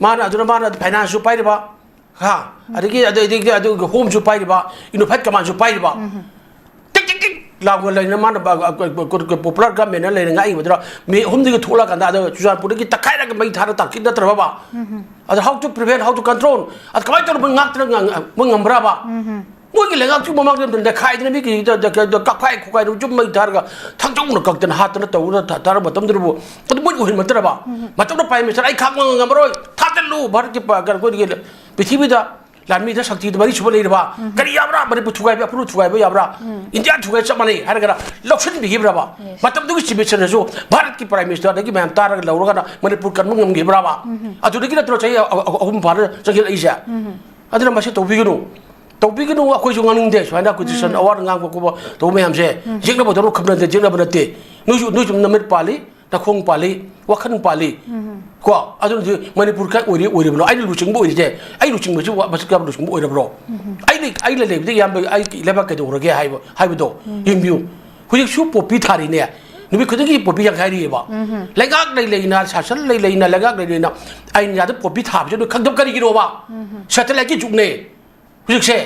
ꯃꯥꯅ ꯑꯗꯨꯅ ꯃꯥꯅ ꯐꯥꯏꯅꯥꯟꯁꯁꯨ ꯄꯥꯏꯔꯤꯕ, ꯍꯥ, ꯑꯗꯒꯤ ꯑꯗꯩ- ꯑꯗꯩ- ꯑꯗꯨꯒ ꯍꯣꯝꯁꯨ ꯄꯥꯏꯔꯤꯕ, ꯌꯨꯅꯤꯐꯥꯏꯠ ꯀꯃꯥꯟꯁꯨ ꯄꯥꯏꯔꯤꯕ, ꯇꯤꯛ ꯇꯤꯛ ꯇꯤꯛ ꯂꯥꯎꯅ ꯂꯩꯅ ꯃꯥꯅ ꯄꯣꯄꯨꯂꯔ ꯒꯃꯦꯟꯅ ꯂꯩꯅ ꯉꯥꯛꯏꯕꯗꯨꯅ ꯃꯤ ꯑꯍꯨꯝꯗꯒꯤ ꯊꯣꯛꯂꯛꯑꯀꯥꯟꯗ ꯑꯗ ꯆꯨꯔꯆꯥꯟꯄꯨꯔꯗꯒꯤ ꯇꯛꯈꯥꯏꯔꯒ ꯃꯩ ꯊꯥꯔ ꯇꯥꯛꯀꯤ ꯅꯠꯇ꯭ꯔꯕ? ꯑꯗ how to prevent, how to control, ꯑꯗ ꯀꯃꯥꯏꯅ ꯇꯧꯔꯒ ꯃꯣꯏ ꯉꯥꯛꯇꯅ ꯉ- ꯃꯣꯏ ꯉꯝꯕ꯭ꯔꯕ? ꯃꯣꯏꯒꯤ ꯂꯩꯉꯥꯛꯁꯨ ꯃꯃꯥꯡꯗ ꯅꯦꯈꯥꯏꯗꯅ ꯃꯤꯒꯤ ꯗ- ꯗ- ꯗ- ꯀꯥꯞꯈꯥꯏ ꯈꯣꯠꯈꯥꯏꯗꯅ ꯌꯨꯝ ꯃꯩ ꯊꯥꯔꯒ ꯊꯥꯡꯖꯧꯅ ꯀꯛꯇꯅ ꯍꯥꯠꯇꯅ ꯇꯧꯗꯅ ꯊꯥ- ꯊꯥꯔ ꯃꯇꯝꯗꯨꯗꯕꯨ ꯑꯗꯨ ꯃꯣꯏ ꯑꯣꯏꯍꯟꯕ ꯅꯠꯇ꯭ꯔꯕ? ꯃꯇꯝꯗ ꯄ꯭ꯔꯥꯏꯝ ꯃꯤꯅꯤꯁꯇꯔ ꯑꯩ ꯈꯥꯡꯕ ꯉꯝꯃꯔꯣꯏ, ꯊꯥꯖꯤꯜꯂꯨ ꯚꯥꯔꯠꯀꯤ ꯄ- ꯀꯩꯅꯣ ꯑꯩꯈꯣꯏꯒꯤ ꯄ꯭ꯔꯤꯊꯤꯕꯤꯗ ꯂꯥꯟꯃꯤꯗ ꯁꯛꯇꯤꯗ ꯃꯔꯤ ꯁꯨꯕ ꯂꯩꯔꯕ ꯀꯔꯤ ꯌꯥꯕ꯭ꯔꯥ? ꯃꯅꯤꯄꯨꯔ ꯊꯨꯒꯥꯏꯕ, ꯑꯄꯨꯟꯕ ꯊꯨꯒꯥꯏꯕ ꯌꯥꯕ꯭ꯔꯥ? ꯏꯟꯗꯤꯌꯥ ꯊꯨꯒꯥꯏ ꯆꯞ ꯃꯥꯟꯅꯩ ꯍꯥꯏꯔꯒꯅ ꯂꯧꯁꯤꯟꯕꯤꯈꯤꯕ꯭ꯔꯕ? ꯃꯇꯝꯗꯨꯒꯤ ꯆꯤꯐ ꯃꯤꯅꯤꯁꯇꯔꯅꯁꯨ ꯚꯥꯔꯠꯀꯤ ꯄ꯭ꯔꯥꯏꯝ ꯃꯤꯅꯤꯁꯇꯔꯗꯒꯤ ꯃꯌꯥꯝ ꯇꯥꯔꯒ ꯂꯧꯔꯒꯅ ꯃꯅꯤꯄꯨꯔ ꯀꯟꯕ ꯉꯝꯈꯤꯕ꯭ꯔꯕ? ꯑꯗꯨꯗꯒꯤ ꯅꯠꯇ꯭ꯔꯣ ꯆꯍꯤ ꯑ- ꯑ- ꯑꯍꯨꯝ ꯐꯥꯅ ꯆꯪꯁꯤꯜꯂꯛꯏꯁꯦ? ꯑꯗꯨꯅ ꯃꯁꯤ ꯇꯧꯕꯤꯒꯅꯨ, ꯇꯧꯕꯤꯒꯅꯨ꯫ ꯑꯩꯈꯣꯏꯁꯨ ꯉꯥꯡꯅꯤꯡꯗꯦ ꯁꯨꯃꯥꯏꯅ ꯑꯩꯈꯣꯏ ꯇꯨꯏꯁꯟ ꯑꯋꯥꯔ ꯉꯥꯡꯕ ꯈꯣꯠꯄ ꯇꯧꯕ ꯃꯌꯥꯝꯁꯦ ꯌꯦꯛꯅꯕ ꯇꯧꯔ ꯈꯞꯅꯗꯦ, ꯌꯦꯛꯅꯕ ꯅꯠꯇꯦ꯫ ꯅꯣꯏꯁꯨ ꯅꯣꯏꯁꯨ ꯅꯃꯤꯠ ꯄꯥꯜꯂꯤ, ꯅꯥꯈꯣꯡ ꯄꯥꯜꯂꯤ, ꯋꯥꯈꯜ ꯄꯥꯜꯂꯤ꯫ ꯀꯣ ꯑꯗꯨꯅꯗꯤ ꯃꯅꯤꯄꯨꯔ ꯀꯥꯏ ꯑꯣꯏꯔꯤ ꯑꯣꯏꯔꯤꯕꯅꯣ? ꯑꯩꯅ ꯂꯨꯆꯤꯡꯕ ꯑꯣꯏꯔꯤꯁꯦ, ꯑꯩ ꯂꯨꯆꯤꯡꯕꯁꯤ ꯋꯥ- ꯃꯁꯤꯡ ꯀꯌꯥꯝ ꯂꯨꯆꯤꯡꯕ ꯑꯣꯏꯔꯕ꯭ꯔꯣ? ꯑꯩ ꯂꯩ- ꯑꯩ ꯂꯩ- ꯂꯩꯕꯗ ꯏꯌꯥꯝꯕ ꯑꯩꯒꯤ ꯂꯩꯕꯥꯛ ꯀꯩꯗꯧꯔꯒꯦ ꯍꯥꯏꯕ ꯍꯥꯏꯕꯗꯣ ꯌꯦꯡꯕꯤꯌꯨ꯫ ꯍꯧꯖꯤꯛꯁꯨ ꯄꯣꯄꯤ ꯊꯥꯔꯤꯅꯦ, ꯅꯨꯃꯤꯠ ꯈꯨꯗꯤꯡꯒꯤ ꯄꯣꯄꯤ ꯌꯥꯡꯈꯥꯏꯔꯤꯑꯕ꯫ ꯂꯩꯉꯥꯛ ꯂꯩ ꯂꯩꯅ, ꯁꯥꯁꯟ ꯂꯩ ꯂꯩꯅ, ꯂꯩꯉꯥꯛ ꯂꯩ ꯂꯩꯅ ꯑꯥꯏꯟ ꯌꯥꯗ ꯄꯣꯄꯤ ꯊꯥꯕꯁꯦ ꯅꯣꯏ ꯈꯪꯗꯕ ꯀꯔꯤꯒꯤꯅꯣꯕ? ꯁꯦꯇꯦꯂꯥꯏꯠꯀꯤ ꯖꯨꯛꯅꯦ ꯍꯧꯖꯤꯛꯁꯦ꯫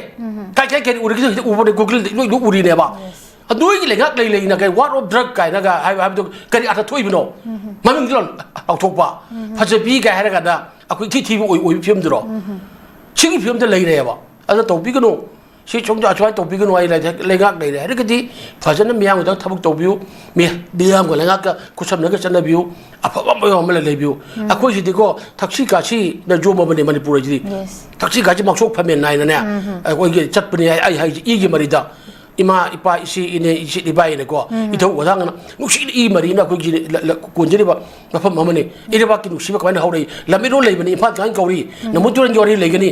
ꯀꯥꯏ ꯀꯥꯏ ꯀꯔꯤ ꯎꯔꯤꯒꯦ ꯍꯧꯖꯤꯛ ꯎꯕꯅꯦ, ꯒꯨꯒꯜꯗ ꯂꯣꯏ ꯂꯣꯏ ꯎꯔꯤꯅꯦꯕ꯫ ꯑꯗꯨꯒꯤ ꯂꯩꯉꯥꯛ ꯂꯩ ꯂꯩꯅ ꯀꯩ ꯋꯥꯔ ꯑꯣꯐ ꯗ꯭ꯔꯛ ꯀꯥꯏꯅꯒ ꯍꯥꯏꯕ ꯍꯥꯏꯕꯗꯣ ꯀꯔꯤ ꯑꯥꯔꯊ ꯊꯣꯛꯏꯕꯅꯣ? ꯃꯃꯤꯡꯗꯨ ꯂꯥꯎꯊꯣꯛꯄ꯫ ꯐꯖꯕꯤ ꯀꯥꯏ ꯍꯥꯏꯔꯒꯅ ꯑꯩꯈꯣꯏ ꯏꯊꯤ ꯊꯤꯕ ꯑꯣꯏ ꯑꯣꯏꯕ ꯐꯤꯕꯝꯗꯨꯔꯣ? ꯁꯤꯒꯤ ꯐꯤꯕꯝꯗ ꯂꯩꯔꯦꯕ꯫ ꯑꯗꯨꯅ ꯇꯧꯕꯤꯒꯅꯨ꯫ ꯁꯤ ꯁꯨꯝ ꯑꯁꯨꯃꯥꯏꯅ ꯇꯧꯕꯤꯒꯅꯨ ꯍꯥꯏ ꯂꯩ- ꯂꯩꯉꯥꯛ ꯂꯩꯔꯦ ꯍꯥꯏꯔꯒꯗꯤ ꯐꯖꯅ ꯃꯤꯌꯥꯝꯒꯤꯗꯃꯛ ꯊꯕꯛ ꯇꯧꯕꯤꯌꯨ꯫ ꯃꯤ- ꯃꯤꯌꯥꯝꯒ ꯂꯩꯉꯥꯛꯀ ꯈꯨꯠꯁꯝꯅꯒ ꯆꯠꯅꯕꯤꯌꯨ꯫ ꯑꯐꯕ ꯑꯃ ꯑꯃ ꯂꯩꯕꯤꯌꯨ꯫ ꯑꯩꯈꯣꯏꯁꯤꯗꯤꯀꯣ ꯊꯛꯁꯤ ꯈꯥꯁꯤꯅ ꯌꯣꯝꯃꯕꯅꯦ ꯃꯅꯤꯄꯨꯔ ꯍꯥꯏꯁꯤꯗꯤ꯫ ꯊꯛꯁꯤ ꯈꯥꯁꯤ ꯃꯥꯡꯁꯣꯛ ꯐꯝꯃꯦꯟ ꯅꯥꯏꯅꯅꯦ ꯑꯩꯈꯣꯏꯒꯤ ꯆꯠꯄꯅꯦ ꯍꯥꯏ꯫ ꯑꯩ ꯍꯥꯏꯁꯦ ꯏꯒꯤ ꯃꯔꯤꯗ ꯏꯃꯥ ꯏꯄꯥ ꯏꯆꯦ ꯏꯅꯦ ꯏꯆꯦ ꯏꯕꯥꯏꯅꯀꯣ ꯏꯊꯧ ꯋꯥꯊꯥꯡꯅ ꯅꯨꯡꯁꯤꯅ ꯏ ꯃꯔꯤꯅ ꯑꯩꯈꯣꯏꯒꯤ ꯂ- ꯂ- ꯀꯣꯟꯖꯔꯤꯕ ꯃꯐꯝ ꯑꯃꯅꯤ꯫ ꯏꯔꯩꯕꯥꯛꯀꯤ ꯅꯨꯡꯁꯤꯕ ꯀꯃꯥꯏꯅ ꯍꯧꯔꯛꯏ? ꯂꯝꯃꯤꯠꯂꯣꯟ ꯂꯩꯕꯅꯤ, ꯏꯝꯐꯥꯜ ꯀꯃꯥꯏꯅ ꯀꯧꯔꯤ? ꯅꯝꯕꯨꯜ ꯇꯨꯔꯦꯜꯒꯤ ꯋꯥꯔꯤ ꯂꯩꯒꯅꯤ꯫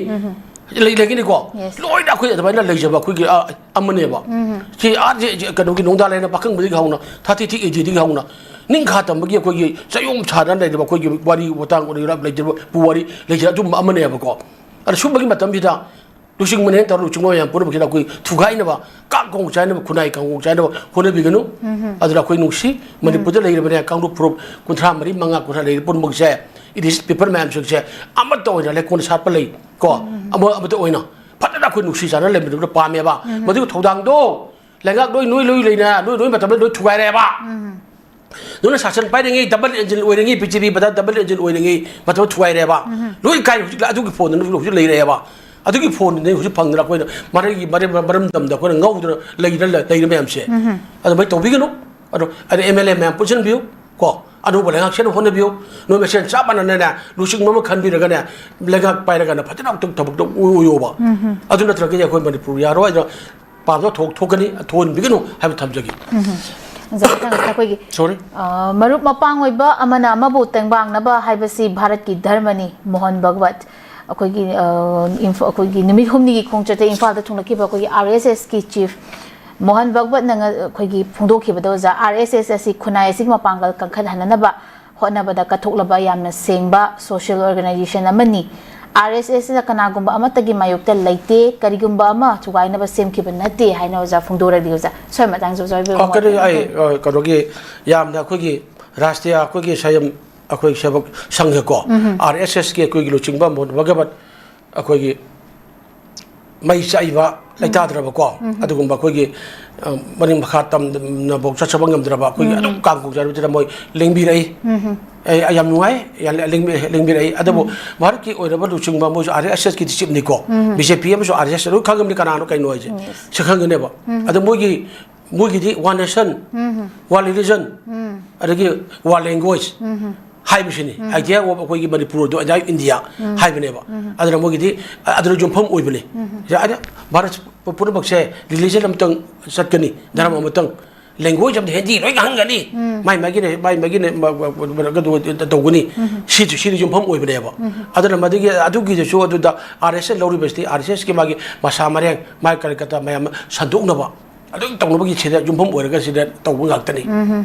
ꯂꯩ ꯂꯩꯒꯅꯤꯀꯣ꯫ Yes. ꯂꯣꯏꯅ ꯑꯩꯈꯣꯏ ꯑꯗꯨꯃꯥꯏꯅ ꯂꯩꯖꯕ ꯑꯩꯈꯣꯏꯒꯤ ꯑ, ꯑꯃꯅꯦꯕ꯫ ꯁꯤ ꯑꯥ ꯁꯤ- ꯁꯤ ꯀꯩꯅꯣꯒꯤ ꯅꯣꯡꯗꯥ ꯂꯥꯏꯔꯦꯟ ꯄꯥꯈꯪꯕꯗꯒꯤ ꯍꯧꯅ ꯊꯥꯔꯇꯤ ꯊ꯭ꯔꯤ ꯑꯦ ꯗꯤꯗꯒꯤ ꯍꯧꯅ ꯅꯤꯡꯈꯥ ꯇꯝꯕꯒꯤ ꯑꯩꯈꯣꯏꯒꯤ ꯆꯌꯣꯝ ꯁꯥꯗꯅ ꯂꯩꯔꯤꯕ ꯑꯩꯈꯣꯏꯒꯤ ꯋꯥꯔꯤ ꯋꯥꯇꯥꯡ ꯑꯣꯏꯒꯦꯔꯥ ꯂꯩꯖꯔꯤꯕ ꯄꯨꯋꯥꯔꯤ ꯂꯩꯖꯔ ꯑꯗꯨꯝꯕ ꯑꯃꯅꯦꯕꯀꯣ꯫ ꯑꯗ ꯁꯨꯝꯕꯒꯤ ꯃꯇꯝꯁꯤꯗ ꯂꯨꯆꯤꯡꯕꯅꯦꯅ ꯇꯧꯔꯒ ꯂꯨꯆꯤꯡꯕ ꯃꯌꯥꯝ ꯄꯨꯝꯅꯃꯛꯁꯤꯗ ꯑꯩꯈꯣꯏ ꯊꯨꯒꯥꯏꯅꯕ, ꯀꯥꯡ ꯈꯣꯡ ꯆꯥꯏꯅꯕ, ꯈꯨꯟꯅꯥꯏ ꯀꯥꯡ ꯈꯣꯡ ꯆꯥꯏꯅꯕ ꯍꯣꯠꯅꯕꯤꯒꯅꯨ꯫ ꯑꯗꯨꯅ ꯑꯩꯈꯣꯏ ꯅꯨꯡꯁꯤ ꯃꯅꯤꯄꯨꯔꯗ ꯂꯩꯔꯤꯕꯅꯦ ꯀꯥꯡꯂꯨꯞ ꯐꯨꯔꯨꯞ ꯀꯨꯟꯊ꯭ꯔꯥ ꯃꯔꯤ, ꯃꯉꯥ, ꯀꯨꯟꯊ꯭ꯔꯥ ꯂꯩꯔꯤꯕ ꯄꯨꯝꯅꯃꯛꯁꯦ, ꯏꯗꯤꯁ ꯄꯤꯄꯜ ꯃꯌꯥꯝꯁꯤꯡꯁꯦ ꯑꯃꯠꯇ ꯑꯣꯏꯅ ꯂꯩꯀꯣꯟꯗ ꯁꯥꯠꯄ ꯂꯩ ꯀꯣ꯫ ꯑꯃ ꯑꯃꯠꯇ ꯑꯣꯏꯅ ꯐꯖꯅ ꯑꯩꯈꯣꯏ ꯅꯨꯡꯁꯤ ꯆꯥꯟꯅꯅ ꯂꯩꯃꯤꯟꯅꯕꯗ ꯄꯥꯝꯃꯦꯕ꯫ ꯃꯗꯨꯒꯤ ꯊꯧꯗꯥꯡꯗꯣ ꯂꯩꯉꯥꯛ ꯂꯣꯏ ꯅꯣꯏ ꯂꯣꯏ ꯂꯩꯅ ꯅꯣꯏ ꯅꯣꯏ ꯃꯇꯝꯗ ꯂꯣꯏ ꯊꯨꯒꯥꯏꯔꯦꯕ꯫ ꯅꯣꯏꯅ ꯁꯥꯁꯟ ꯄꯥꯏꯔꯤꯉꯩ ꯗꯕꯜ ꯏꯟꯖꯤꯟ ꯑꯣꯏꯔꯤꯉꯩ, ꯄ꯭ꯔꯤꯊꯤꯕꯤꯗ ꯗꯕꯜ ꯏꯟꯖꯤꯟ ꯑꯣꯏꯔꯤꯉꯩ ꯃꯇꯝꯗ ꯊꯨꯒꯥꯏꯔꯦꯕ꯫ ꯂꯣꯏ ꯀꯥꯏ ꯍꯧꯖꯤꯛ ꯑꯗꯨꯒꯤ ꯐꯣꯟꯗꯨꯅ ꯍꯧꯖꯤꯛ ꯂꯩꯔꯛꯑꯦꯕ꯫ ꯑꯗꯨꯒꯤ ꯐꯣꯟꯗꯨꯅ ꯍꯧꯖꯤꯛ ꯐꯪꯗꯅ ꯑꯩꯈꯣꯏꯅ ꯃꯔꯩꯒꯤ ꯃꯔꯩ ꯃꯔꯝꯗꯝꯗ ꯑꯩꯈꯣꯏꯅ ꯉꯧꯗꯅ ꯂꯩꯔ ꯂꯩꯔ ꯃꯌꯥꯝꯁꯦ꯫ ꯑꯗꯨꯃꯥꯏꯅ ꯇꯧꯕꯤꯒꯅꯨ꯫ ꯑꯗꯣ ꯑꯗ ꯑꯦꯝ ꯑꯦꯜ ꯑꯦ ꯃꯌꯥꯝ ꯄꯨꯟꯁꯤꯟꯕꯤꯌꯨ ꯀꯣ꯫ ꯑꯅꯧꯕ ꯂꯩꯉꯥꯛ ꯁꯦꯝꯅꯕ ꯍꯣꯠꯅꯕꯤꯌꯨ꯫ ꯅꯣꯏ ꯃꯁꯦꯟ ꯆꯞ ꯃꯥꯟꯅꯅꯅꯦ ꯂꯨꯆꯤꯡꯕ ꯑꯃ ꯈꯟꯕꯤꯔꯒꯅꯦ ꯂꯩꯉꯥꯛ ꯄꯥꯏꯔꯒꯅ ꯐꯖꯅ ꯑꯃꯨꯛꯇꯪ ꯊꯕꯛꯇꯣ ꯑꯣꯏꯌꯣꯕ꯫ ꯑꯗꯨ ꯅꯠꯇ꯭ꯔꯒꯗꯤ ꯑꯩꯈꯣꯏ ꯃꯅꯤꯄꯨꯔ ꯌꯥꯔꯣꯏ꯫ ꯑꯗꯣ ꯄꯥꯝꯖꯕ ꯊꯣꯛ ꯊꯣꯛꯀꯅꯤ, ꯊꯣꯛꯍꯟꯕꯤꯒꯅꯨ ꯍꯥꯏꯕ ꯊꯝꯖꯒꯦ꯫ ꯑꯣꯖꯥ, ꯃꯊꯪ ꯑꯩꯈꯣꯏꯒꯤ ꯁꯣꯔꯤ꯫ ꯑ, ꯃꯔꯨꯞ ꯃꯄꯥꯡ ꯑꯣꯏꯕ ꯑꯃꯅ ꯑꯃꯕꯨ ꯇꯦꯡꯕꯥꯡꯅꯕ ꯍꯥꯏꯕꯁꯤ ꯚꯥꯔꯠꯀꯤ ꯙꯔꯃꯅꯤ꯫ ꯃꯣꯍꯟ ꯚꯒꯋꯠ ꯑꯩꯈꯣꯏꯒꯤ ꯑ, ꯏꯝꯐ- ꯑꯩꯈꯣꯏꯒꯤ ꯅꯨꯃꯤꯠ ꯍꯨꯝꯅꯤꯒꯤ ꯈꯣꯡꯆꯠꯇ ꯏꯝꯐꯥꯜꯗ ꯊꯨꯡꯂꯛꯈꯤꯕ ꯑꯩꯈꯣꯏꯒꯤ ꯑꯥꯔ ꯑꯦꯁ ꯑꯦꯁꯀꯤ ꯆꯤꯐ ꯃꯣꯍꯟ ꯚꯒꯋꯠꯅ ꯉ- ꯑꯩꯈꯣꯏꯒꯤ ꯐꯣꯡꯗꯣꯛꯈꯤꯕꯗ, ꯑꯣꯖꯥ, ꯑꯥꯔ ꯑꯦꯁ ꯑꯦꯁ ꯑꯁꯤ ꯈꯨꯟꯅꯥꯏ ꯑꯁꯤꯒꯤ ꯃꯄꯥꯡꯒꯜ ꯀꯟꯈꯠꯍꯟꯅꯅꯕ ꯍꯣꯠꯅꯕꯗ ꯀꯠꯊꯣꯛꯂꯕ ꯌꯥꯝꯅ ꯁꯦꯡꯕ ꯁꯣꯁꯤꯌꯦꯜ ꯑꯣꯔꯒꯅꯥꯏꯖꯦꯁꯟ ꯑꯃꯅꯤ꯫ ꯑꯥꯔ ꯑꯦꯁ ꯑꯦꯁꯅ ꯀꯅꯥꯒꯨꯝꯕ ꯑꯃꯠꯇꯒꯤ ꯃꯥꯌꯣꯛꯇ ꯂꯩꯇꯦ, ꯀꯔꯤꯒꯨꯝꯕ ꯑꯃ ꯊꯨꯒꯥꯏꯅꯕ ꯁꯦꯝꯈꯤꯕ ꯅꯠꯇꯦ ꯍꯥꯏꯅ ꯑꯣꯖꯥ ꯐꯣꯡꯗꯣꯔꯛꯂꯤ꯫ ꯑꯣꯖꯥ, ꯁ꯭ꯋꯥꯏ ꯃꯇꯥꯡꯁꯦ ꯑꯣꯖꯥ ꯑꯣꯏꯕꯤꯔꯣ꯫ ꯑꯣ, ꯀꯩꯅꯣ, ꯑꯩ, ꯑ, ꯀꯩꯅꯣꯒꯤ ꯌꯥꯝꯅ ꯑꯩꯈꯣꯏꯒꯤ ꯔꯥꯁꯇ꯭ꯔꯤꯌꯥ ꯑꯩꯈꯣꯏꯒꯤ ꯁꯌꯝ ꯑꯩꯈꯣꯏ ꯁꯦꯕꯛ ꯁꯪꯘꯀꯣ, ꯑꯥꯔ ꯑꯦꯁ ꯑꯦꯁꯀꯤ ꯑꯩꯈꯣꯏꯒꯤ ꯂꯨꯆꯤꯡꯕ ꯃꯣꯍꯟ ꯚꯒꯋꯠ ꯑꯩꯈꯣꯏꯒꯤ ꯃꯩ ꯆꯥꯛꯏꯕ ꯂꯩꯇꯥꯗ꯭ꯔꯕꯀꯣ, ꯑꯗꯨꯒꯨꯝꯕ ꯑꯩꯈꯣꯏꯒꯤ, ꯑ, ꯃꯅꯤꯡ ꯃꯈꯥ ꯇꯝꯅꯐꯥꯎ ꯆꯠꯆꯕ ꯉꯝꯗ꯭ꯔꯕ ꯑꯩꯈꯣꯏꯒꯤ ꯑꯗꯨꯝ ꯀꯥꯡ ꯈꯣꯡꯖꯔꯕꯁꯤꯗ ꯃꯣꯏ ꯂꯦꯡꯕꯤꯔꯛꯏ꯫ ꯑꯩ, ꯑꯩ ꯌꯥꯝ ꯅꯨꯡꯉꯥꯏ, ꯌꯥꯝ ꯂꯦꯡꯕꯤ- ꯂꯦꯡꯕꯤꯔꯛꯏ꯫ ꯑꯗꯨꯕꯨ ꯚꯥꯔꯠꯀꯤ ꯑꯣꯏꯔꯕ ꯂꯨꯆꯤꯡꯕ ꯃꯣꯏꯁꯨ ꯑꯥꯔ ꯑꯦꯁ ꯑꯦꯁꯀꯤꯗꯤ ꯆꯤꯞꯅꯤꯀꯣ, ꯕꯤ ꯖꯦ ꯄꯤ ꯑꯃꯁꯨ ꯑꯥꯔ ꯑꯦꯁ ꯑꯦꯁ ꯂꯣꯏ ꯈꯪꯉꯝꯅꯤ ꯀꯅꯥꯅꯣ ꯀꯩꯅꯣ ꯍꯥꯏꯁꯦ꯫ ꯁꯤ ꯈꯪꯒꯅꯦꯕ꯫ ꯑꯗ ꯃꯣꯏꯒꯤ ꯃꯣꯏꯒꯤꯗꯤ ꯋꯥꯟ ꯅꯦꯁꯟ, ꯋꯥꯟ ꯔꯤꯂꯤꯖꯟ, ꯑꯗꯒꯤ ꯋꯥꯟ ꯂꯦꯡꯒ꯭ꯋꯦꯖ ꯍꯥꯏꯕꯁꯤꯅꯤ꯫ ꯑꯥꯏꯗꯤꯌꯥ ꯑꯣꯐ ꯑꯩꯈꯣꯏꯒꯤ ꯃꯅꯤꯄꯨꯔ ꯑꯗꯨ ꯑꯥꯏꯗꯤꯌꯥ ꯑꯣꯐ ꯏꯟꯗꯤꯌꯥ ꯍꯥꯏꯕꯅꯦꯕ꯫ ꯑꯗꯨꯅ ꯃꯣꯏꯒꯤꯗꯤ ꯑ- ꯑꯗꯨꯅ ꯌꯨꯝꯐꯝ ꯑꯣꯏꯕꯅꯤ꯫ ꯑꯗ ꯚꯥꯔꯠ ꯄꯨꯝꯅꯃꯛꯁꯦ ꯔꯤꯂꯤꯖꯟ ꯑꯃꯇꯪ ꯆꯠꯀꯅꯤ, ꯙꯔꯃ ꯑꯃꯇꯪ ꯂꯦꯡꯒ꯭ꯋꯦꯖ ꯑꯃꯗ ꯍꯤꯟꯗꯤ ꯂꯣꯏ ꯉꯥꯡꯍꯟꯒꯅꯤ꯫ ꯎꯝ꯫ ꯃꯥꯏ ꯃꯥꯒꯤꯅ, ꯃꯥꯏ ꯃꯥꯒꯤꯅ ꯃ-, ꯃ-, ꯃ-, ꯃ-, ꯀꯩꯅꯣ ꯇꯧꯒꯅꯤ꯫ ꯎꯝ꯫ ꯁꯤꯁꯨ, ꯁꯤꯗ ꯌꯨꯝꯐꯝ ꯑꯣꯏꯕꯅꯦꯕ꯫ ꯎꯝ꯫ ꯑꯗꯨꯅ ꯃꯗꯨꯒꯤ, ꯑꯗꯨꯒꯤꯗꯁꯨ ꯑꯗꯨꯗ ꯑꯥꯔ ꯑꯦꯁ ꯑꯦꯁ ꯂꯧꯔꯤꯕꯁꯤꯗꯤ ꯑꯥꯔ ꯑꯦꯁ ꯑꯦꯁꯀꯤ ꯃꯥꯒꯤ ꯃꯁꯥ ꯃꯔꯦꯡ, ꯃꯥꯒꯤ ꯀꯔꯤ ꯀꯔꯥ ꯃꯌꯥꯝ ꯑꯃ ꯁꯟꯗꯣꯛꯅꯕ, ꯑꯗꯨꯝ ꯇꯧꯅꯕꯒꯤ ꯁꯤꯗ ꯌꯨꯝꯐꯝ ꯑꯣꯏꯔꯒ ꯁꯤꯗ ꯇꯧꯕ ꯉꯥꯛꯇꯅꯤ꯫ ꯎꯝ꯫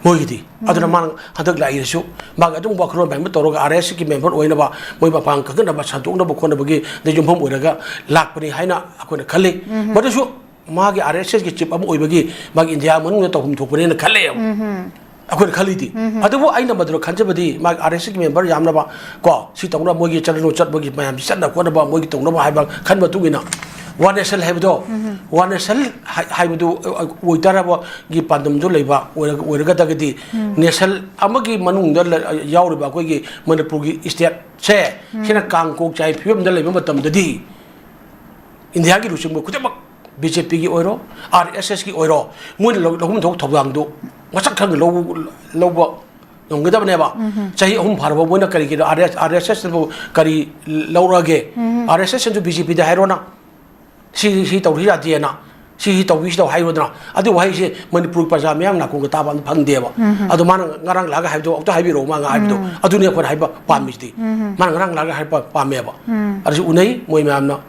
ꯃꯣꯏꯒꯤꯗꯤ꯫ ꯎꯝ꯫ ꯑꯗꯨꯅ ꯃꯥꯅ ꯍꯟꯗꯛ ꯂꯥꯛꯏꯗꯁꯨ ꯃꯥꯒꯤ ꯑꯗꯨꯝ ꯋꯥꯈꯜꯂꯣꯟ ꯃꯌꯥꯝ ꯑꯃ ꯇꯧꯔꯒ ꯑꯥꯔ ꯑꯦꯁ ꯑꯦꯁꯀꯤ ꯃꯦꯝꯕꯔ ꯑꯣꯏꯅꯕ, ꯃꯣꯏ ꯃꯄꯥꯡ ꯀꯟꯈꯠꯅꯕ, ꯁꯟꯗꯣꯛꯅꯕ ꯈꯣꯠꯅꯕꯒꯤ ꯗ ꯌꯨꯝꯐꯝ ꯑꯣꯏꯔꯒ ꯂꯥꯛꯄꯅꯤ ꯍꯥꯏꯅ ꯑꯩꯈꯣꯏꯅ ꯈꯜꯂꯤ꯫ ꯎꯝ꯫ ꯃꯗꯨꯁꯨ ꯃꯥꯒꯤ ꯑꯥꯔ ꯑꯦꯁ ꯑꯦꯁꯀꯤ ꯆꯤꯞ ꯑꯃ ꯑꯣꯏꯕꯒꯤ, ꯃꯥꯒꯤ ꯏꯟꯗꯤꯌꯥ ꯃꯅꯨꯡꯗ ꯇꯧꯐꯝ ꯊꯣꯛꯄꯅꯦꯅ ꯈꯜꯂꯦꯕ꯫ ꯎꯝ꯫ ꯑꯩꯈꯣꯏꯅ ꯈꯜꯂꯤꯗꯤ꯫ ꯎꯝ꯫ ꯑꯗꯨꯕꯨ ꯑꯩꯅ ꯃꯗꯨꯗ ꯈꯟꯖꯕꯗꯤ, ꯃꯥꯒꯤ ꯑꯥꯔ ꯑꯦꯁ ꯑꯦꯁꯀꯤ ꯃꯦꯝꯕꯔ ꯌꯥꯝꯅꯕ, ꯀꯣ, ꯁꯤ ꯇꯧꯅꯕ, ꯃꯣꯏꯒꯤ ꯆꯠꯅ ꯂꯣꯟꯆꯠ, ꯃꯣꯏꯒꯤ ꯃꯌꯥꯝꯁꯤ ꯆꯠꯅ ꯈꯣꯠꯅꯕ, ꯃꯣꯏꯒꯤ ꯇꯧꯅꯕ ꯍꯥꯏꯕ ꯈꯟꯕ ꯃꯇꯨꯡ ꯏꯟꯅ ꯋꯥꯟ ꯅꯦꯁꯟ ꯍꯥꯏꯕꯗꯣ, ꯎꯝ꯫ ꯋꯥꯟ ꯅꯦꯁꯟ ꯍꯥꯏ-, ꯍꯥꯏꯕꯗꯨ ꯑꯣꯏꯇꯥꯔꯕꯒꯤ ꯄꯥꯟꯗꯝꯗꯨ ꯂꯩꯕ ꯑꯣꯏꯔ-, ꯑꯣꯏꯔꯒꯗꯤ, ꯎꯝ꯫ ꯅꯦꯁꯟ ꯑꯃꯒꯤ ꯃꯅꯨꯡꯗ ꯂ-, ꯌꯥꯎꯔꯤꯕ ꯑꯩꯈꯣꯏꯒꯤ ꯃꯅꯤꯄꯨꯔꯒꯤ ꯏꯁꯇꯦꯠꯁꯦ, ꯎꯝ꯫ ꯁꯤꯅ ꯀꯥꯡ ꯀꯣꯛ ꯆꯥꯏ ꯐꯤꯕꯝꯗ ꯂꯩꯕ ꯃꯇꯝꯗꯗꯤ, ꯏꯟꯗꯤꯌꯥꯒꯤ ꯂꯨꯆꯤꯡꯕ ꯈꯨꯗꯤꯡꯃꯛ, ꯕꯤ ꯖꯦ ꯄꯤꯒꯤ ꯑꯣꯏꯔꯣ, ꯑꯥꯔ ꯑꯦꯁ ꯑꯦꯁꯀꯤ ꯑꯣꯏꯔꯣ, ꯃꯣꯏꯅ ꯂꯧ-, ꯂꯧꯐꯝ ꯊꯣꯛꯄ ꯊꯧꯗꯥꯡꯗꯨ ꯃꯁꯛ ꯈꯪꯅ ꯂꯧ-, ꯂꯧꯕ ꯉꯝꯒꯗꯕꯅꯦꯕ꯫ ꯎꯝ꯫ ꯆꯍꯤ ꯑꯍꯨꯝ ꯐꯥꯔꯕ ꯃꯣꯏꯅ ꯀꯔꯤꯒꯤꯅꯣ ꯑꯥꯔ ꯑꯦꯁ, ꯑꯥꯔ ꯑꯦꯁ ꯑꯦꯁꯅꯕꯨ ꯀꯔꯤ ꯂꯧꯔꯛꯑꯒꯦ? ꯎꯝ꯫ ꯑꯥꯔ ꯑꯦꯁ ꯑꯦꯁꯅꯁꯨ ꯕꯤ ꯖꯦ ꯄꯤꯗ ꯍꯥꯏꯔꯣꯅ, ꯁꯤ, ꯁꯤ ꯇꯧꯔꯤ ꯌꯥꯗꯦꯅ, ꯁꯤ, ꯁꯤ ꯇꯧꯕꯤ, ꯁꯤ ꯇꯧ ꯍꯥꯏꯔꯣꯗꯅ꯫ ꯑꯗꯨ ꯋꯥꯍꯩꯁꯦ ꯃꯅꯤꯄꯨꯔꯒꯤ ꯄ꯭ꯔꯖꯥ ꯃꯤꯌꯥꯝ ꯅꯥꯀꯣꯡꯗ ꯇꯥꯕ ꯑꯝꯇ ꯐꯪꯗꯦꯕ꯫ ꯎꯝ꯫ ꯑꯗꯣ ꯃꯥꯅ ꯉꯔꯥꯡ ꯂꯥꯛꯑꯒ ꯍꯥꯏꯕꯗꯣ ꯑꯝꯇ ꯍꯥꯏꯕꯤꯔꯛꯑꯣ, ꯃꯥ ꯉꯥꯏ ꯍꯥꯏꯕꯗꯣ꯫ ꯎꯝ꯫ ꯑꯗꯨꯅꯤ ꯑꯩꯈꯣꯏꯅ ꯍꯥꯏꯕ ꯄꯥꯝꯃꯤꯁꯤꯗꯤ꯫ ꯎꯝ꯫ ꯃꯥꯅ ꯉꯔꯥꯡ ꯂꯥꯛꯑꯒ ꯍꯥꯏꯕ ꯄꯥꯝꯃꯦꯕ꯫ ꯎꯝ꯫ ꯑꯗꯨꯁꯨ ꯎꯅꯩ ꯃꯣꯏ ꯃꯌꯥꯝꯅ꯫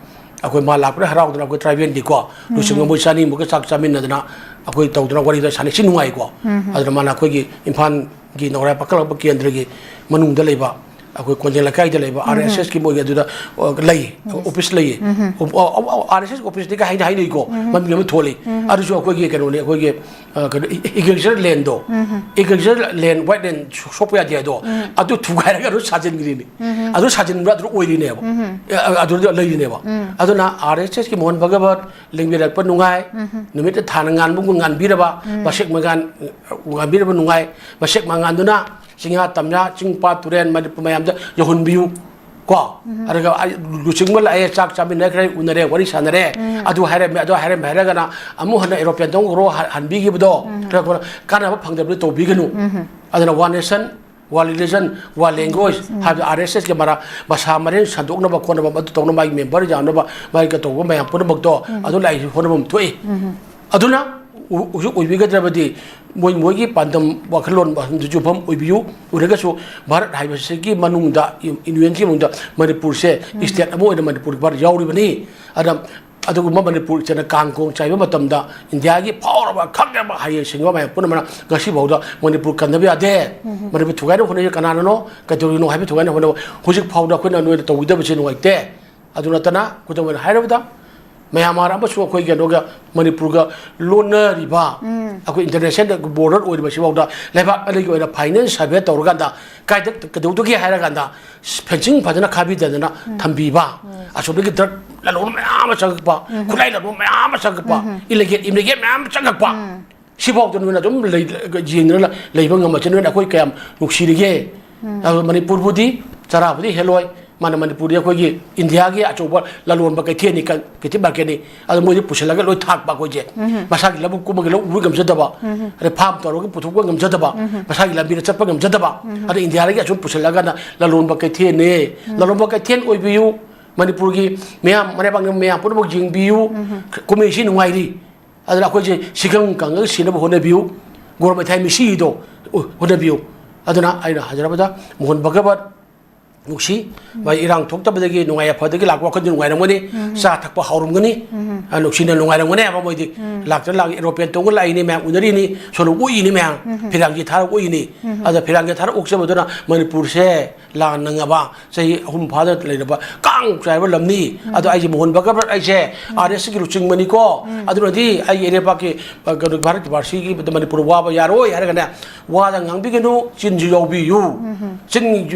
ꯑꯩꯈꯣꯏ ꯃꯥ ꯂꯥꯛꯄꯗ ꯍꯔꯥꯎꯗꯅ ꯑꯩꯈꯣꯏ ꯇ꯭ꯔꯥꯏꯕꯦꯜꯒꯤꯀꯣ, ꯎꯝ꯫ ꯂꯨꯆꯤꯡꯕ ꯃꯣꯏ ꯆꯥꯅꯤꯃꯨꯛꯀ ꯆꯥꯛ ꯆꯥꯃꯤꯟꯅꯗꯅ ꯑꯩꯈꯣꯏ ꯇꯧꯗꯅ ꯋꯥꯔꯤꯗ ꯁꯥꯟꯅꯩ꯫ ꯁꯤ ꯅꯨꯡꯉꯥꯏꯀꯣ꯫ ꯎꯝ꯫ ꯑꯗꯨꯅ ꯃꯥꯅ ꯑꯩꯈꯣꯏꯒꯤ ꯏꯝꯐꯥꯜꯒꯤ ꯅꯧꯔꯥꯏ ꯄꯥꯈꯠꯂꯛꯄ ꯀꯦꯟꯗ꯭ꯔꯒꯤ ꯃꯅꯨꯡꯗ ꯂꯩꯕ ꯑꯩꯈꯣꯏ ꯀꯣꯟꯖꯦꯡ ꯂꯩꯀꯥꯏꯗ ꯂꯩꯕ ꯎꯝ꯫ ꯑꯥꯔ ꯑꯦꯁ ꯑꯦꯁꯀꯤ ꯃꯣꯏꯒꯤ ꯑꯗꯨꯗ, ꯑ, ꯂꯩ, ꯎꯝ꯫ ꯑꯣꯐꯤꯁ ꯂꯩꯌꯦ꯫ ꯎꯝ꯫ ꯑꯣ, ꯑꯣ, ꯑꯣ, ꯑꯥꯔ ꯑꯦꯁ ꯑꯦꯁ ꯑꯣꯐꯤꯁꯇꯤ ꯀꯥꯏ ꯍꯥꯏꯅ ꯍꯥꯏꯅꯩꯀꯣ, ꯎꯝ꯫ ꯃꯃꯤꯡ ꯑꯃ ꯊꯣꯜꯂꯤ꯫ ꯎꯝ꯫ ꯑꯗꯨꯁꯨ ꯑꯩꯈꯣꯏꯒꯤ ꯀꯩꯅꯣꯅꯤ, ꯑꯩꯈꯣꯏꯒꯤ, ꯑ, ꯀꯩꯅꯣ, ꯏ-, ꯏ-, ꯑꯦꯒ꯭ꯔꯤꯀꯜꯆꯔ ꯂꯦꯟꯗꯣ, ꯎꯝ꯫ ꯑꯦꯒ꯭ꯔꯤꯀꯜꯆꯔ ꯂꯦꯟ, ꯋꯥꯏꯠ ꯂꯦꯟ ꯁꯣꯛꯄ ꯌꯥꯗꯦ ꯍꯥꯏꯗꯣ, ꯎꯝ꯫ ꯑꯗꯨ ꯊꯨꯒꯥꯏꯔꯒ ꯑꯗꯨ ꯁꯥꯖꯤꯟꯈ꯭ꯔꯤꯅꯤ꯫ ꯎꯝ꯫ ꯑꯗꯨ ꯁꯥꯖꯤꯟꯕ ꯑꯗꯨ ꯑꯣꯏꯔꯤꯅꯦꯕ꯫ ꯎꯝ꯫ ꯑ, ꯑ, ꯑꯗꯨꯗ ꯂꯩꯔꯤꯅꯦꯕ꯫ ꯎꯝ꯫ ꯑꯗꯨꯅ ꯑꯥꯔ ꯑꯦꯁ ꯑꯦꯁꯀꯤ ꯃꯣꯍꯟ ꯚꯒꯕꯠ ꯂꯦꯡꯕꯤꯔꯛꯄ ꯅꯨꯡꯉꯥꯏ, ꯎꯝ꯫ ꯅꯨꯃꯤꯠꯇ ꯊꯥꯅ ꯉꯥꯟꯕꯒꯨꯝ ꯉꯥꯟꯕꯤꯔꯕ, ꯎꯝ꯫ ꯃꯁꯦꯛ ꯃꯉꯥꯟ, ꯑ, ꯉꯥꯟꯕꯤꯔꯕ ꯅꯨꯡꯉꯥꯏ, ꯃꯁꯦꯛ ꯃꯉꯥꯟꯗꯨꯅ ꯆꯤꯡꯌꯥ ꯇꯝꯌꯥ, ꯆꯤꯡ ꯄꯥꯠ ꯇꯨꯔꯦꯟ ꯃꯅꯤꯄꯨꯔ ꯃꯌꯥꯝꯗ ꯌꯧꯍꯟꯕꯤꯌꯨ꯫ ꯀꯣ? ꯎꯝ꯫ ꯑꯗꯨꯒ ꯑꯩ ꯂꯨꯆꯤꯡꯕ ꯂꯥꯛꯑꯦ, ꯆꯥꯛ ꯆꯥꯃꯤꯟꯅꯈ꯭ꯔꯦ, ꯎꯅꯔꯦ, ꯋꯥꯔꯤ ꯁꯥꯟꯅꯔꯦ, ꯎꯝ꯫ ꯑꯗꯨ ꯍꯥꯏꯔꯝꯃꯦ, ꯑꯗꯨ ꯍꯥꯏꯔꯝꯃꯦ ꯍꯥꯏꯔꯒꯅ ꯑꯃꯨꯛ ꯍꯟꯅ ꯑꯦꯔꯣꯄ꯭ꯂꯦꯟ ꯇꯣꯡꯈ꯭ꯔꯣ, ꯍ-, ꯍꯟꯕꯤꯈꯤꯕꯗꯣ, ꯎꯝ꯫ ꯀꯥꯟꯅꯕ ꯐꯪꯗꯕꯗꯤ ꯇꯧꯕꯤꯒꯅꯨ꯫ ꯎꯝ꯫ ꯑꯗꯨꯅ one nation, one religion, one language um. ꯍꯥꯏꯕꯗꯤ ꯑꯥꯔ ꯑꯦꯁ ꯑꯦꯁꯀꯤ ꯃꯔꯥ-, ꯃꯁꯥ ꯃꯔꯦꯡ ꯁꯟꯗꯣꯛꯅꯕ ꯈꯣꯠꯅꯕ, ꯃꯗꯨ ꯇꯧꯅꯕ ꯃꯥꯒꯤ ꯃꯦꯝꯕꯔ ꯌꯥꯝꯅꯕ, ꯃꯥꯒꯤ ꯀꯩꯇꯧꯕ ꯃꯌꯥꯝ ꯄꯨꯝꯅꯃꯛꯇꯣ ꯎꯝ꯫ ꯑꯗꯨ ꯂꯥꯛꯏꯁꯤ ꯍꯣꯠꯅꯐꯝ ꯊꯣꯛꯏ꯫ ꯎꯝ꯫ ꯑꯗꯨꯅ ꯎ-, ꯍꯧꯖꯤꯛ ꯑꯣꯏꯕꯤꯒꯗ꯭ꯔꯕꯗꯤ ꯃꯣꯏ, ꯃꯣꯏꯒꯤ ꯄꯥꯟꯗꯝ, ꯋꯥꯈꯜꯂꯣꯟ, ꯋꯥꯈꯜꯗꯨꯁꯨ ꯌꯨꯝꯐꯝ ꯑꯣꯏꯕꯤꯌꯨ꯫ ꯑꯣꯏꯔꯒꯁꯨ ꯚꯥꯔꯠ ꯍꯥꯏꯕꯁꯤꯒꯤ ꯃꯅꯨꯡꯗ, ꯌꯨꯅꯤꯌꯟꯒꯤ ꯃꯅꯨꯡꯗ ꯃꯅꯤꯄꯨꯔꯁꯦ ꯎꯝ꯫ ꯁ꯭ꯇꯦꯠ ꯑꯃ ꯑꯣꯏꯅ ꯃꯅꯤꯄꯨꯔꯒꯤ ꯚꯥꯔꯠ ꯌꯥꯎꯔꯤꯕꯅꯤ꯫ ꯑꯗ ꯑꯗꯨꯒꯨꯝꯕ ꯃꯅꯤꯄꯨꯔ ꯏꯆꯦꯅ ꯀꯥꯡ ꯀꯣꯡ ꯆꯥꯏꯕ ꯃꯇꯝꯗ ꯏꯟꯗꯤꯌꯥꯒꯤ ꯐꯥꯎꯔꯕ ꯈꯪꯅꯕ ꯍꯩꯁꯤꯡꯕ ꯃꯌꯥꯝ ꯄꯨꯝꯅꯃꯛꯅ ꯉꯁꯤ ꯐꯥꯎꯗ ꯃꯅꯤꯄꯨꯔ ꯀꯟꯗꯕ ꯌꯥꯗꯦ꯫ ꯎꯝ꯫ ꯃꯅꯤꯄꯨꯔ ꯊꯨꯒꯥꯏꯅꯕ ꯍꯣꯠꯅꯔꯤꯕ ꯀꯅꯥꯅꯅꯣ, ꯀꯩꯗꯧꯔꯤꯅꯣ ꯍꯥꯏꯕ ꯊꯨꯒꯥꯏꯅꯕ ꯍꯣꯠꯅꯕ ꯍꯧꯖꯤꯛ ꯐꯥꯎꯗ ꯑꯩꯈꯣꯏꯅ ꯅꯣꯏꯗ ꯇꯧꯕꯤꯗꯕꯁꯦ ꯅꯨꯡꯉꯥꯏꯇꯦ꯫ ꯑꯗꯨ ꯅꯠꯇꯅ, ꯈꯨꯗꯝ ꯑꯣꯏꯅ ꯍꯥꯏꯔꯕꯗ, ꯃ꯭ꯌꯥꯟꯃꯥꯔ ꯑꯃꯁꯨꯡ ꯑꯩꯈꯣꯏ ꯀꯩꯅꯣꯒ, ꯃꯅꯤꯄꯨꯔꯒ ꯂꯣꯟꯅꯔꯤꯕ, ꯎꯝ꯫ ꯑꯩꯈꯣꯏ ꯏꯟꯇꯔꯅꯦꯁꯅꯦꯜ ꯕꯣꯔꯗꯔ ꯑꯣꯏꯔꯤꯕ ꯁꯤꯐꯥꯎꯗ ꯂꯩꯕꯥꯛ ꯑꯅꯤꯒꯤ ꯑꯣꯏꯅ ꯐꯥꯏꯅꯦꯜ ꯁꯔꯚꯦ ꯇꯧꯔꯀꯥꯟꯗ ꯀꯥꯏꯗ ꯀꯩꯗꯧꯗꯒꯦ ꯍꯥꯏꯔꯀꯥꯟꯗ ꯐꯦꯟꯁꯤꯡ ꯐꯖꯅ ꯈꯥꯕꯤꯗꯗꯅ ꯎꯝ꯫ ꯊꯝꯕꯤꯕ, ꯎꯝ꯫ ꯑꯁꯣꯝꯗꯒꯤ ꯗ꯭ꯔꯒ ꯂꯂꯣꯟ ꯃꯌꯥꯝ ꯑꯃ ꯆꯪꯉꯛꯄ, ꯎꯝ꯫ ꯈꯨꯠꯂꯥꯏ ꯂꯂꯣꯟ ꯃꯌꯥꯝ ꯑꯃ ꯆꯪꯉꯛꯄ, ꯎꯝ꯫ ꯏꯂꯤꯒꯦꯜ, ꯏꯂꯤꯒꯦꯜ ꯃꯌꯥꯝ ꯑꯃ ꯆꯪꯉꯛꯄ, ꯎꯝ꯫ ꯁꯤꯐꯥꯎꯗ ꯅꯣꯏꯅ ꯑꯗꯨꯝ ꯂꯩ-, ꯌꯦꯡꯗꯅ ꯂꯩꯕ ꯉꯝꯕꯁꯦ ꯅꯣꯏꯅ ꯑꯩꯈꯣꯏ ꯀꯌꯥꯝ ꯅꯨꯡꯁꯤꯔꯤꯒꯦ? ꯎꯝ꯫ ꯑꯗꯣ ꯃꯅꯤꯄꯨꯔꯕꯨꯗꯤ ꯆꯔꯥꯕꯨꯗꯤ ꯍꯦꯜꯂꯣꯏ꯫ ꯃꯥꯅ ꯃꯅꯤꯄꯨꯔꯗꯤ ꯑꯩꯈꯣꯏꯒꯤ ꯏꯟꯗꯤꯌꯥꯒꯤ ꯑꯆꯧꯕ ꯂꯂꯣꯟꯕ ꯀꯩꯊꯦꯜꯅꯤ, ꯀ-, ꯀꯩꯊꯦꯜ ꯃꯥꯔꯀꯦꯠꯅꯤ꯫ ꯑꯗꯣ ꯃꯣꯏꯗꯤ ꯄꯨꯁꯤꯜꯂꯒ ꯂꯣꯏ ꯊꯥꯛꯄ ꯑꯩꯈꯣꯏꯁꯦ꯫ ꯎꯝ꯫ ꯃꯁꯥꯒꯤ ꯂꯧꯕꯨꯛ ꯀꯨꯝꯃꯒ ꯂꯧ ꯎꯕ ꯉꯝꯖꯗꯕ, ꯎꯝ꯫ ꯑꯗꯩ ꯐꯥꯝ ꯇꯧꯔꯒ ꯄꯨꯊꯣꯛꯄ ꯉꯝꯖꯗꯕ, ꯎꯝ꯫ ꯃꯁꯥꯒꯤ ꯂꯝꯕꯤꯗ ꯆꯠꯄ ꯉꯝꯖꯗꯕ, ꯎꯝ꯫ ꯑꯗ ꯏꯟꯗꯤꯌꯥꯗꯒꯤ ꯑꯁꯨꯝ ꯄꯨꯁꯤꯜꯂꯒꯅ ꯂꯂꯣꯟꯕ ꯀꯩꯊꯦꯜꯅꯤ꯫ ꯎꯝ꯫ ꯂꯂꯣꯟꯕ ꯀꯩꯊꯦꯜ ꯑꯣꯏꯕꯤꯌꯨ꯫ ꯃꯅꯤꯄꯨꯔꯒꯤ ꯃꯤꯌꯥꯝ, ꯃꯔꯩꯕꯥꯛꯅ ꯃꯌꯥꯝ ꯄꯨꯝꯅꯃꯛ ꯌꯦꯡꯕꯤꯌꯨ꯫ ꯎꯝ꯫ ꯀꯨꯝꯍꯩꯁꯤ ꯅꯨꯡꯉꯥꯏꯔꯤ꯫ ꯑꯗꯨꯅ ꯑꯩꯈꯣꯏꯁꯦ ꯁꯤꯈꯪ ꯀꯪꯉꯒ ꯁꯤꯅꯕ ꯍꯣꯠꯅꯕꯤꯌꯨ꯫ ꯒꯣꯔ ꯃꯩꯊꯥꯏ ꯃꯤꯁꯤꯗꯣ ꯍꯣꯠꯅꯕꯤꯌꯨ꯫ ꯑꯗꯨꯅ ꯑꯩꯅ ꯍꯥꯏꯖꯔꯕꯗ ꯃꯣꯍꯟ ꯚꯒꯕꯠ ꯅꯨꯡꯁꯤ, ꯎꯝ꯫ ꯃꯥꯏ ꯏꯔꯥꯡ ꯊꯣꯛꯇꯕꯗꯒꯤ ꯅꯨꯡꯉꯥꯏ ꯌꯥꯏꯐꯗꯒꯤ ꯂꯥꯛꯄ ꯋꯥꯈꯜꯗꯤ ꯅꯨꯡꯉꯥꯏꯔꯝꯒꯅꯤ꯫ ꯎꯝ꯫ ꯆꯥ ꯊꯛꯄ ꯍꯥꯎꯔꯝꯒꯅꯤ꯫ ꯎꯝ꯫ ꯑ, ꯅꯨꯡꯁꯤꯅ ꯅꯨꯡꯉꯥꯏꯔꯝꯒꯅꯤ ꯍꯥꯏꯕ ꯃꯣꯏꯗꯤ꯫ ꯎꯝ꯫ ꯂꯥꯛꯇ ꯂꯥꯛ ꯑꯦꯔꯣꯄ꯭ꯂꯦꯟ ꯇꯣꯡꯉ ꯂꯥꯛꯏꯅꯤ ꯃꯌꯥꯝ ꯎꯅꯔꯤꯅꯤ, ꯁꯣꯝꯗ ꯑꯣꯛꯏꯅꯤ ꯃꯌꯥꯝ꯫ ꯎꯝ꯫ ꯐꯤꯔꯥꯡꯒꯤ ꯊꯥꯔ ꯑꯣꯛꯏꯅꯤ꯫ ꯎꯝ꯫ ꯑꯗ ꯐꯤꯔꯥꯡꯒꯤ ꯊꯥꯔ ꯑꯣꯛꯆꯕꯗꯨꯅ ꯃꯅꯤꯄꯨꯔꯁꯦ ꯂꯥꯟ ꯅꯪꯉꯕ ꯆꯍꯤ ꯑꯍꯨꯝ ꯐꯥꯗ ꯂꯩꯔꯕ ꯀꯥꯡ ꯆꯥꯏꯕ ꯂꯝꯅꯤ꯫ ꯎꯝ꯫ ꯑꯗꯣ ꯑꯩꯁꯦ ꯃꯣꯍꯟ ꯚꯒꯕꯠ ꯑꯩꯁꯦ ꯎꯝ꯫ ꯑꯥꯔ ꯑꯦꯁ ꯀꯤ ꯂꯨꯆꯤꯡꯕꯅꯤꯀꯣ꯫ ꯎꯝ꯫ ꯑꯗꯨꯅꯗꯤ ꯑꯩꯒꯤ ꯏꯔꯩꯄꯥꯛꯀꯤ, ꯑ, ꯀꯩꯅꯣ, ꯚꯥꯔꯠꯀꯤ ꯚꯥꯔꯁꯤꯒꯤ ꯃꯅꯤꯄꯨꯔ ꯋꯥꯕ ꯌꯥꯔꯣꯏ ꯍꯥꯏꯔꯒꯅꯦ, ꯋꯥꯗ ꯉꯥꯡꯕꯤꯒꯅꯨ, ꯆꯤꯟꯁꯨ ꯌꯥꯎꯕꯤꯌꯨ꯫ ꯎꯝ꯫ ꯆꯤꯟ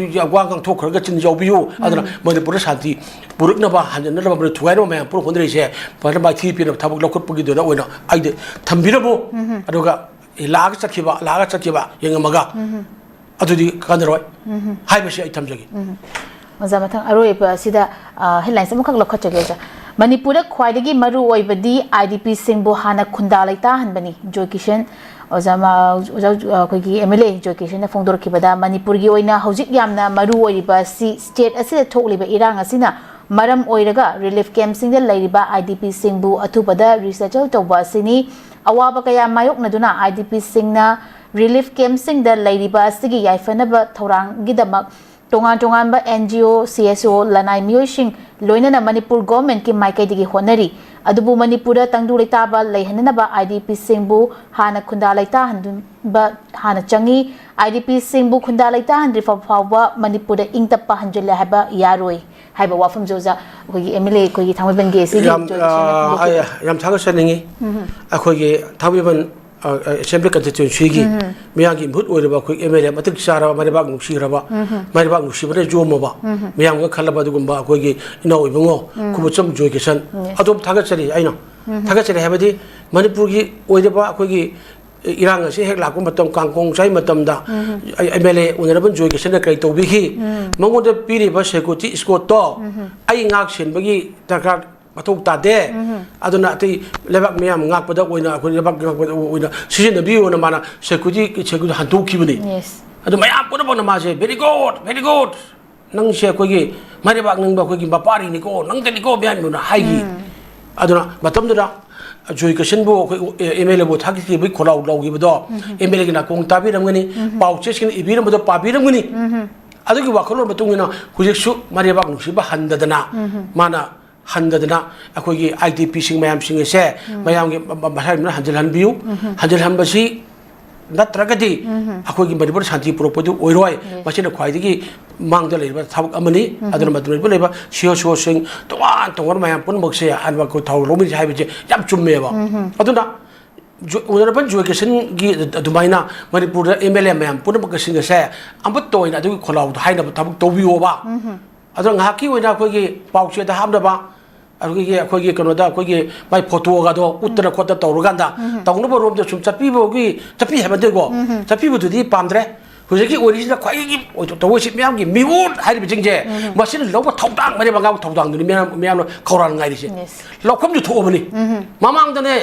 ꯋꯥ ꯉꯥꯡꯊꯣꯛꯈ꯭ꯔꯒ ꯆꯤꯟ ꯌꯥꯎꯕꯤꯌꯨ꯫ ꯑꯗꯨꯅ ꯎꯝ꯫ ꯃꯅꯤꯄꯨꯔꯗ ꯁꯥꯟꯇꯤ ꯄꯨꯔꯛꯅꯕ, ꯍꯟꯖꯤꯟꯅꯕ, ꯃꯅꯤꯄꯨꯔ ꯊꯨꯒꯥꯏꯅꯕ ꯃꯌꯥꯝ ꯄꯨꯔꯛ ꯍꯣꯠꯅꯔꯤꯁꯦ ꯐꯖꯅ ꯃꯥꯏꯊꯤ ꯄꯤꯅꯕ ꯊꯕꯛ ꯂꯧꯈꯠꯄꯒꯤꯗꯨꯗ ꯑꯣꯏꯅ ꯑꯩꯗꯤ ꯊꯝꯕꯤꯔꯝꯃꯨ꯫ ꯎꯝ꯫ ꯑꯗꯨꯒ ꯂꯥꯛꯑꯒ ꯆꯠꯈꯤꯕ, ꯂꯥꯛꯑꯒ ꯆꯠꯈꯤꯕ ꯌꯦꯡꯉꯝꯃꯒ ꯎꯝ꯫ ꯑꯗꯨꯗꯤ ꯀꯥꯟꯅꯔꯣꯏ ꯎꯝ꯫ ꯍꯥꯏꯕꯁꯤ ꯑꯩ ꯊꯝꯖꯒꯦ꯫ ꯎꯝ꯫ ꯑꯣꯖꯥ, ꯃꯊꯪ ꯑꯔꯣꯏꯕ ꯑꯁꯤꯗ, ꯑ, ꯍꯦꯗꯂꯥꯏꯟꯁ ꯑꯃꯈꯛ ꯂꯧꯈꯠꯆꯒꯦ, ꯑꯣꯖꯥ꯫ ꯃꯅꯤꯄꯨꯔꯗ ꯈ꯭ꯋꯥꯏꯗꯒꯤ ꯃꯔꯨ ꯑꯣꯏꯕꯗꯤ ꯑꯥꯏ ꯗꯤ ꯄꯤꯁꯤꯡꯕꯨ ꯍꯥꯟꯅ ꯈꯨꯟꯗꯥ ꯂꯩꯇꯥꯍꯟꯕꯅꯤ꯫ ꯖꯣꯏ ꯀꯤꯁꯟ, ꯑꯣꯖꯥ, ꯃ-, ꯑꯣꯖꯥ, ꯑ, ꯑꯩꯈꯣꯏꯒꯤ ꯑꯦꯝ ꯑꯦꯜ ꯑꯦ ꯖꯣꯏ ꯀꯤꯁꯟꯅ ꯐꯣꯡꯗꯣꯔꯛꯈꯤꯕꯗ ꯃꯅꯤꯄꯨꯔꯒꯤ ꯑꯣꯏꯅ ꯍꯧꯖꯤꯛ ꯌꯥꯝꯅ ꯃꯔꯨ ꯑꯣꯏꯔꯤꯕ ꯑꯁꯤ ꯁ꯭ꯇꯦꯠ ꯑꯁꯤꯗ ꯊꯣꯛꯂꯤꯕ ꯏꯔꯥꯡ ꯑꯁꯤꯅ ꯃꯔꯝ ꯑꯣꯏꯔꯒ ꯔꯤꯂꯤꯐ ꯀꯦꯝꯞꯁꯤꯡꯗ ꯂꯩꯔꯤꯕ ꯑꯥꯏ ꯗꯤ ꯄꯤꯁꯤꯡꯕꯨ ꯑꯊꯨꯕꯗ ꯔꯤꯁꯦꯇꯜ ꯇꯧꯕ ꯑꯁꯤꯅꯤ꯫ ꯑꯋꯥꯕ ꯀꯌꯥ ꯃꯥꯌꯣꯛꯅꯗꯨꯅ ꯑꯥꯏ ꯗꯤ ꯄꯤꯁꯤꯡꯅ ꯔꯤꯂꯤꯐ ꯀꯦꯝꯞꯁꯤꯡꯗ ꯂꯩꯔꯤꯕ ꯑꯁꯤꯒꯤ ꯌꯥꯏꯐꯅꯕ ꯊꯧꯔꯥꯡꯒꯤꯗꯃꯛ ꯇꯣꯉꯥꯟ ꯇꯣꯉꯥꯟꯕ and G O, C S ꯑꯣ, ꯂꯅꯥꯏ ꯃꯤꯑꯣꯏꯁꯤꯡ, ꯂꯣꯏꯅꯅ ꯃꯅꯤꯄꯨꯔ ꯒꯣꯚꯔꯟꯃꯦꯟꯠꯀꯤ ꯃꯥꯏꯀꯩꯗꯒꯤ ꯍꯣꯠꯅꯔꯤ꯫ ꯑꯗꯨꯕꯨ ꯃꯅꯤꯄꯨꯔꯗ ꯇꯪꯗꯨ ꯂꯩꯇꯥꯕ ꯂꯩꯍꯟꯅꯅꯕ ꯑꯥꯏ ꯗꯤ ꯄꯤꯁꯤꯡꯕꯨ ꯍꯥꯟꯅ ꯈꯨꯟꯗꯥ ꯂꯩꯇꯥꯍꯟꯕ ꯍꯥꯟꯅ ꯆꯪꯏ꯫ ꯑꯥꯏ ꯗꯤ ꯄꯤꯁꯤꯡꯕꯨ ꯈꯨꯟꯗꯥ ꯂꯩꯇꯥꯍꯟꯗ꯭ꯔꯤꯐꯥꯎ ꯐꯥꯎꯕ ꯃꯅꯤꯄꯨꯔꯗ ꯏꯪ ꯇꯞꯄ ꯍꯟꯖꯤꯜꯂꯦ ꯍꯥꯏꯕ ꯌꯥꯔꯣꯏ ꯍꯥꯏꯕ ꯋꯥꯐꯝꯁꯦ ꯑꯣꯖꯥ ꯑꯩꯈꯣꯏꯒꯤ ꯑꯦꯝ ꯑꯦꯜ ꯑꯦ ꯑꯩꯈꯣꯏꯒꯤ ꯊꯥꯡꯃꯩꯕꯟꯒꯤ ꯑꯦ ꯁꯤꯒꯤ ꯌꯥꯝ, ꯖꯣꯏꯟ ꯁꯦꯁꯟꯅ ꯑ, ꯐꯣꯡꯗꯣꯛꯈꯤꯕ꯫ ꯑꯩ ꯌꯥꯝ ꯊꯥꯒꯠꯆꯅꯤꯡꯉꯤ꯫ ꯑꯩꯈꯣꯏꯒꯤ ꯊꯥꯡꯃꯩꯕꯟ, ꯑ, ꯑ, ꯑꯦꯁꯦꯝꯕ꯭ꯂꯤ ꯀꯟꯁꯇꯤꯇ꯭ꯋꯦꯟꯁꯤꯒꯤ ꯃꯤꯌꯥꯝꯒꯤ ꯃꯤꯍꯨꯠ ꯑꯣꯏꯔꯕ ꯑꯩꯈꯣꯏ ꯑꯦꯝ ꯑꯦꯜ ꯑꯦ ꯃꯇꯤꯛ ꯆꯥꯔꯕ, ꯃꯔꯩꯕꯥꯛ ꯅꯨꯡꯁꯤꯔꯕ, ꯃꯔꯩꯕꯥꯛ ꯅꯨꯡꯁꯤꯕꯅ ꯌꯣꯝꯃꯕ, ꯃꯤꯌꯥꯝꯒ ꯈꯜꯂꯕ ꯑꯗꯨꯒꯨꯝꯕ ꯑꯩꯈꯣꯏꯒꯤ ꯏꯅꯥꯎ ꯏꯕꯨꯡꯉꯣ ꯈꯨꯕꯨꯆꯝ ꯖꯣꯏ ꯀꯤꯁꯟ, ꯌꯦꯁ꯫ ꯑꯗꯣꯝ ꯊꯥꯒꯠꯆꯔꯤ꯫ ꯑꯩꯅ ꯊꯥꯒꯠꯆꯔꯤ ꯍꯥꯏꯕꯗꯤ ꯃꯅꯤꯄꯨꯔꯒꯤ ꯑꯣꯏꯔꯤꯕ ꯑꯩꯈꯣꯏꯒꯤ ꯏꯔꯥꯡ ꯑꯁꯤ ꯍꯦꯛ ꯂꯥꯛꯄ ꯃꯇꯝ, ꯀꯥꯡ ꯀꯣꯡ ꯆꯥꯏ ꯃꯇꯝꯗ ꯑꯦꯝ ꯑꯦꯜ ꯑꯦ ꯑꯣꯅꯔꯦꯕꯜ ꯖꯣꯏ ꯀꯤꯁꯟꯅ ꯀꯔꯤ ꯇꯧꯕꯤꯈꯤ? ꯃꯉꯣꯟꯗ ꯄꯤꯔꯤꯕ ꯁꯦꯀ꯭ꯌꯨꯔꯤꯇꯤ ꯏꯁꯀꯣꯔꯠꯇꯣ ꯑꯩ ꯉꯥꯛ ꯁꯦꯟꯕꯒꯤ ꯗꯔꯀꯥꯔ ꯃꯊꯧ ꯇꯥꯗꯦ꯫ ꯑꯗꯨꯅ ꯑꯇꯩ ꯂꯩꯕꯥꯛ ꯃꯤꯌꯥꯝ ꯉꯥꯛꯄꯗ ꯑꯣꯏꯅ, ꯑꯩꯈꯣꯏ ꯂꯩꯕꯥꯛ ꯉꯥꯛꯄꯗ ꯑꯣꯏꯅ ꯁꯤꯖꯤꯟꯅꯕꯤꯌꯨꯅ ꯃꯥꯅ ꯁꯦꯀ꯭ꯌꯨꯔꯤꯇꯤ, ꯁꯦꯀ꯭ꯌꯨꯔꯤꯇꯤ ꯍꯟꯗꯣꯛꯈꯤꯕꯅꯤ꯫ ꯌꯦꯁ꯫ ꯑꯗꯨ ꯃꯌꯥꯝ ꯄꯨꯝꯅꯃꯛꯅ ꯃꯥꯁꯦ, "Very good, very good, ꯅꯪꯁꯦ ꯑꯩꯈꯣꯏꯒꯤ ꯃꯔꯩꯕꯥꯛ ꯅꯤꯡꯕ ꯑꯩꯈꯣꯏꯒꯤ ꯃꯄꯥꯔꯤꯅꯤꯀꯣ, ꯅꯪꯗꯅꯤꯀꯣ" ꯃꯌꯥꯝꯗꯨꯅ ꯍꯥꯏꯈꯤ꯫ ꯑꯗꯨꯅ ꯃꯇꯝꯗꯨꯗ ꯖꯣꯏ ꯀꯤꯁꯟꯕꯨ ꯑꯩꯈꯣꯏ ꯑꯦꯝ ꯑꯦꯜ ꯑꯦꯕꯨ ꯊꯥꯒꯠꯈꯤꯕꯒꯤ ꯈꯣꯜꯂꯥꯎ ꯂꯥꯎꯈꯤꯕꯗꯣ, ꯑꯦꯝ ꯑꯦꯜ ꯑꯦꯒꯤ ꯅꯥꯀꯣꯡ ꯇꯥꯕꯤꯔꯝꯒꯅꯤ, ꯄꯥꯎ ꯆꯦꯁꯤꯡꯅ ꯏꯕꯤꯔꯝꯕꯗꯣ ꯄꯥꯕꯤꯔꯝꯒꯅꯤ꯫ ꯑꯗꯨꯒꯤ ꯋꯥꯈꯜꯂꯣꯟ ꯃꯇꯨꯡ ꯏꯟꯅ ꯍꯧꯖꯤꯛꯁꯨ ꯃꯔꯩꯕꯥꯛ ꯅꯨꯡꯁꯤꯕ ꯍꯟꯗꯗꯅ ꯃꯥꯅ ꯍꯟꯗꯗꯅ ꯑꯩꯈꯣꯏꯒꯤ ꯑꯥꯏ ꯗꯤ ꯄꯤꯁꯤꯡ ꯃꯌꯥꯝꯁꯤꯡ ꯑꯁꯦ ꯃꯌꯥꯝꯒꯤ ꯃ-, ꯃ-, ꯃꯁꯥ ꯃꯊꯟ ꯍꯟꯖꯤꯜꯍꯟꯕꯤꯌꯨ꯫ ꯍꯟꯖꯤꯜꯍꯟꯕꯁꯤ ꯅꯠꯇ꯭ꯔꯒꯗꯤ ꯑꯩꯈꯣꯏꯒꯤ ꯃꯅꯤꯄꯨꯔ ꯁꯥꯟꯇꯤ ꯄꯨꯔꯛꯄꯗꯨ ꯑꯣꯏꯔꯣꯏ꯫ ꯌꯦꯁ꯫ ꯃꯁꯤꯅ ꯈ꯭ꯋꯥꯏꯗꯒꯤ ꯃꯥꯡꯗ ꯂꯩꯔꯤꯕ ꯊꯕꯛ ꯑꯃꯅꯤ꯫ ꯑꯗꯨꯅ ꯃꯗꯨꯗ ꯂꯩꯕ ꯁꯤ ꯑꯣ ꯁꯤ ꯑꯣꯁꯤꯡ ꯇꯣꯉꯥꯟ ꯇꯣꯉꯥꯟꯕ ꯃꯌꯥꯝ ꯄꯨꯝꯅꯃꯛꯁꯦ ꯑꯍꯥꯟꯕ ꯑꯩꯈꯣꯏ ꯊꯧ ꯂꯧꯃꯤꯟꯅꯁꯤ ꯍꯥꯏꯕꯁꯦ ꯌꯥꯝ ꯆꯨꯝꯃꯦꯕ꯫ ꯑꯗꯨꯅ ꯖꯣ-, ꯑꯣꯅꯔꯦꯕꯜ ꯖꯣꯏ ꯀꯤꯁꯟꯒꯤ ꯑꯗꯨꯃꯥꯏꯅ ꯃꯅꯤꯄꯨꯔꯗ ꯑꯦꯝ ꯑꯦꯜ ꯑꯦ ꯃꯌꯥꯝ ꯄꯨꯝꯅꯃꯛꯁꯤꯡ ꯑꯁꯦ ꯑꯃꯠꯇ ꯑꯣꯏꯅ ꯑꯗꯨꯒꯤ ꯈꯣꯜꯂꯥꯎꯗꯣ ꯍꯥꯏꯅꯕ ꯊꯕꯛ ꯇꯧꯕꯤꯌꯣꯕ꯫ ꯑꯗꯣ ꯉꯥꯏꯍꯥꯛꯀꯤ ꯑꯣꯏꯅ ꯑꯩꯈꯣꯏꯒꯤ ꯄꯥꯎꯆꯦꯗ ꯍꯥꯞꯅꯕ, ꯑꯩꯈꯣꯏꯒꯤ, ꯑꯩꯈꯣꯏꯒꯤ ꯀꯩꯅꯣꯗ ꯑꯩꯈꯣꯏꯒꯤ ꯃꯥꯏ ꯐꯣꯇꯣꯒꯗꯣ ꯎꯠꯇꯅ ꯈꯣꯠꯇꯅ ꯇꯧꯔꯀꯥꯟꯗ ꯇꯧꯅꯕ ꯔꯣꯝꯗ ꯁꯨꯝ ꯆꯠꯄꯤꯕꯒꯤ, ꯆꯠꯄꯤ ꯍꯥꯏꯕ ꯅꯠꯇꯦꯀꯣ꯫ ꯆꯠꯄꯤꯕꯗꯨꯗꯤ ꯄꯥꯝꯗ꯭ꯔꯦ꯫ ꯍꯧꯖꯤꯛꯀꯤ ꯑꯣꯏꯔꯤꯁꯤꯅ ꯈ꯭ꯋꯥꯏꯗꯒꯤ ꯑꯣꯏꯊꯣꯛ-, ꯇꯧꯔꯤꯁꯤ ꯃꯤꯌꯥꯝꯒꯤ ꯃꯤꯍꯨꯠ ꯍꯥꯏꯔꯤꯕꯁꯤꯡꯁꯦ ꯃꯁꯤꯅ ꯂꯧꯕ ꯊꯧꯗꯥꯡ, ꯃꯔꯩ ꯃꯉꯥꯒꯤ ꯊꯧꯗꯥꯡꯗꯨꯅꯤ ꯃꯤꯌꯥꯝ, ꯃꯤꯌꯥꯝꯅ ꯈꯧꯔꯥꯡꯅ ꯉꯥꯏꯔꯤꯁꯦ꯫ ꯌꯦꯁ꯫ ꯂꯧꯐꯝꯁꯨ ꯊꯣꯛꯑꯕꯅꯤ꯫ ꯃꯃꯥꯡꯗꯅꯦ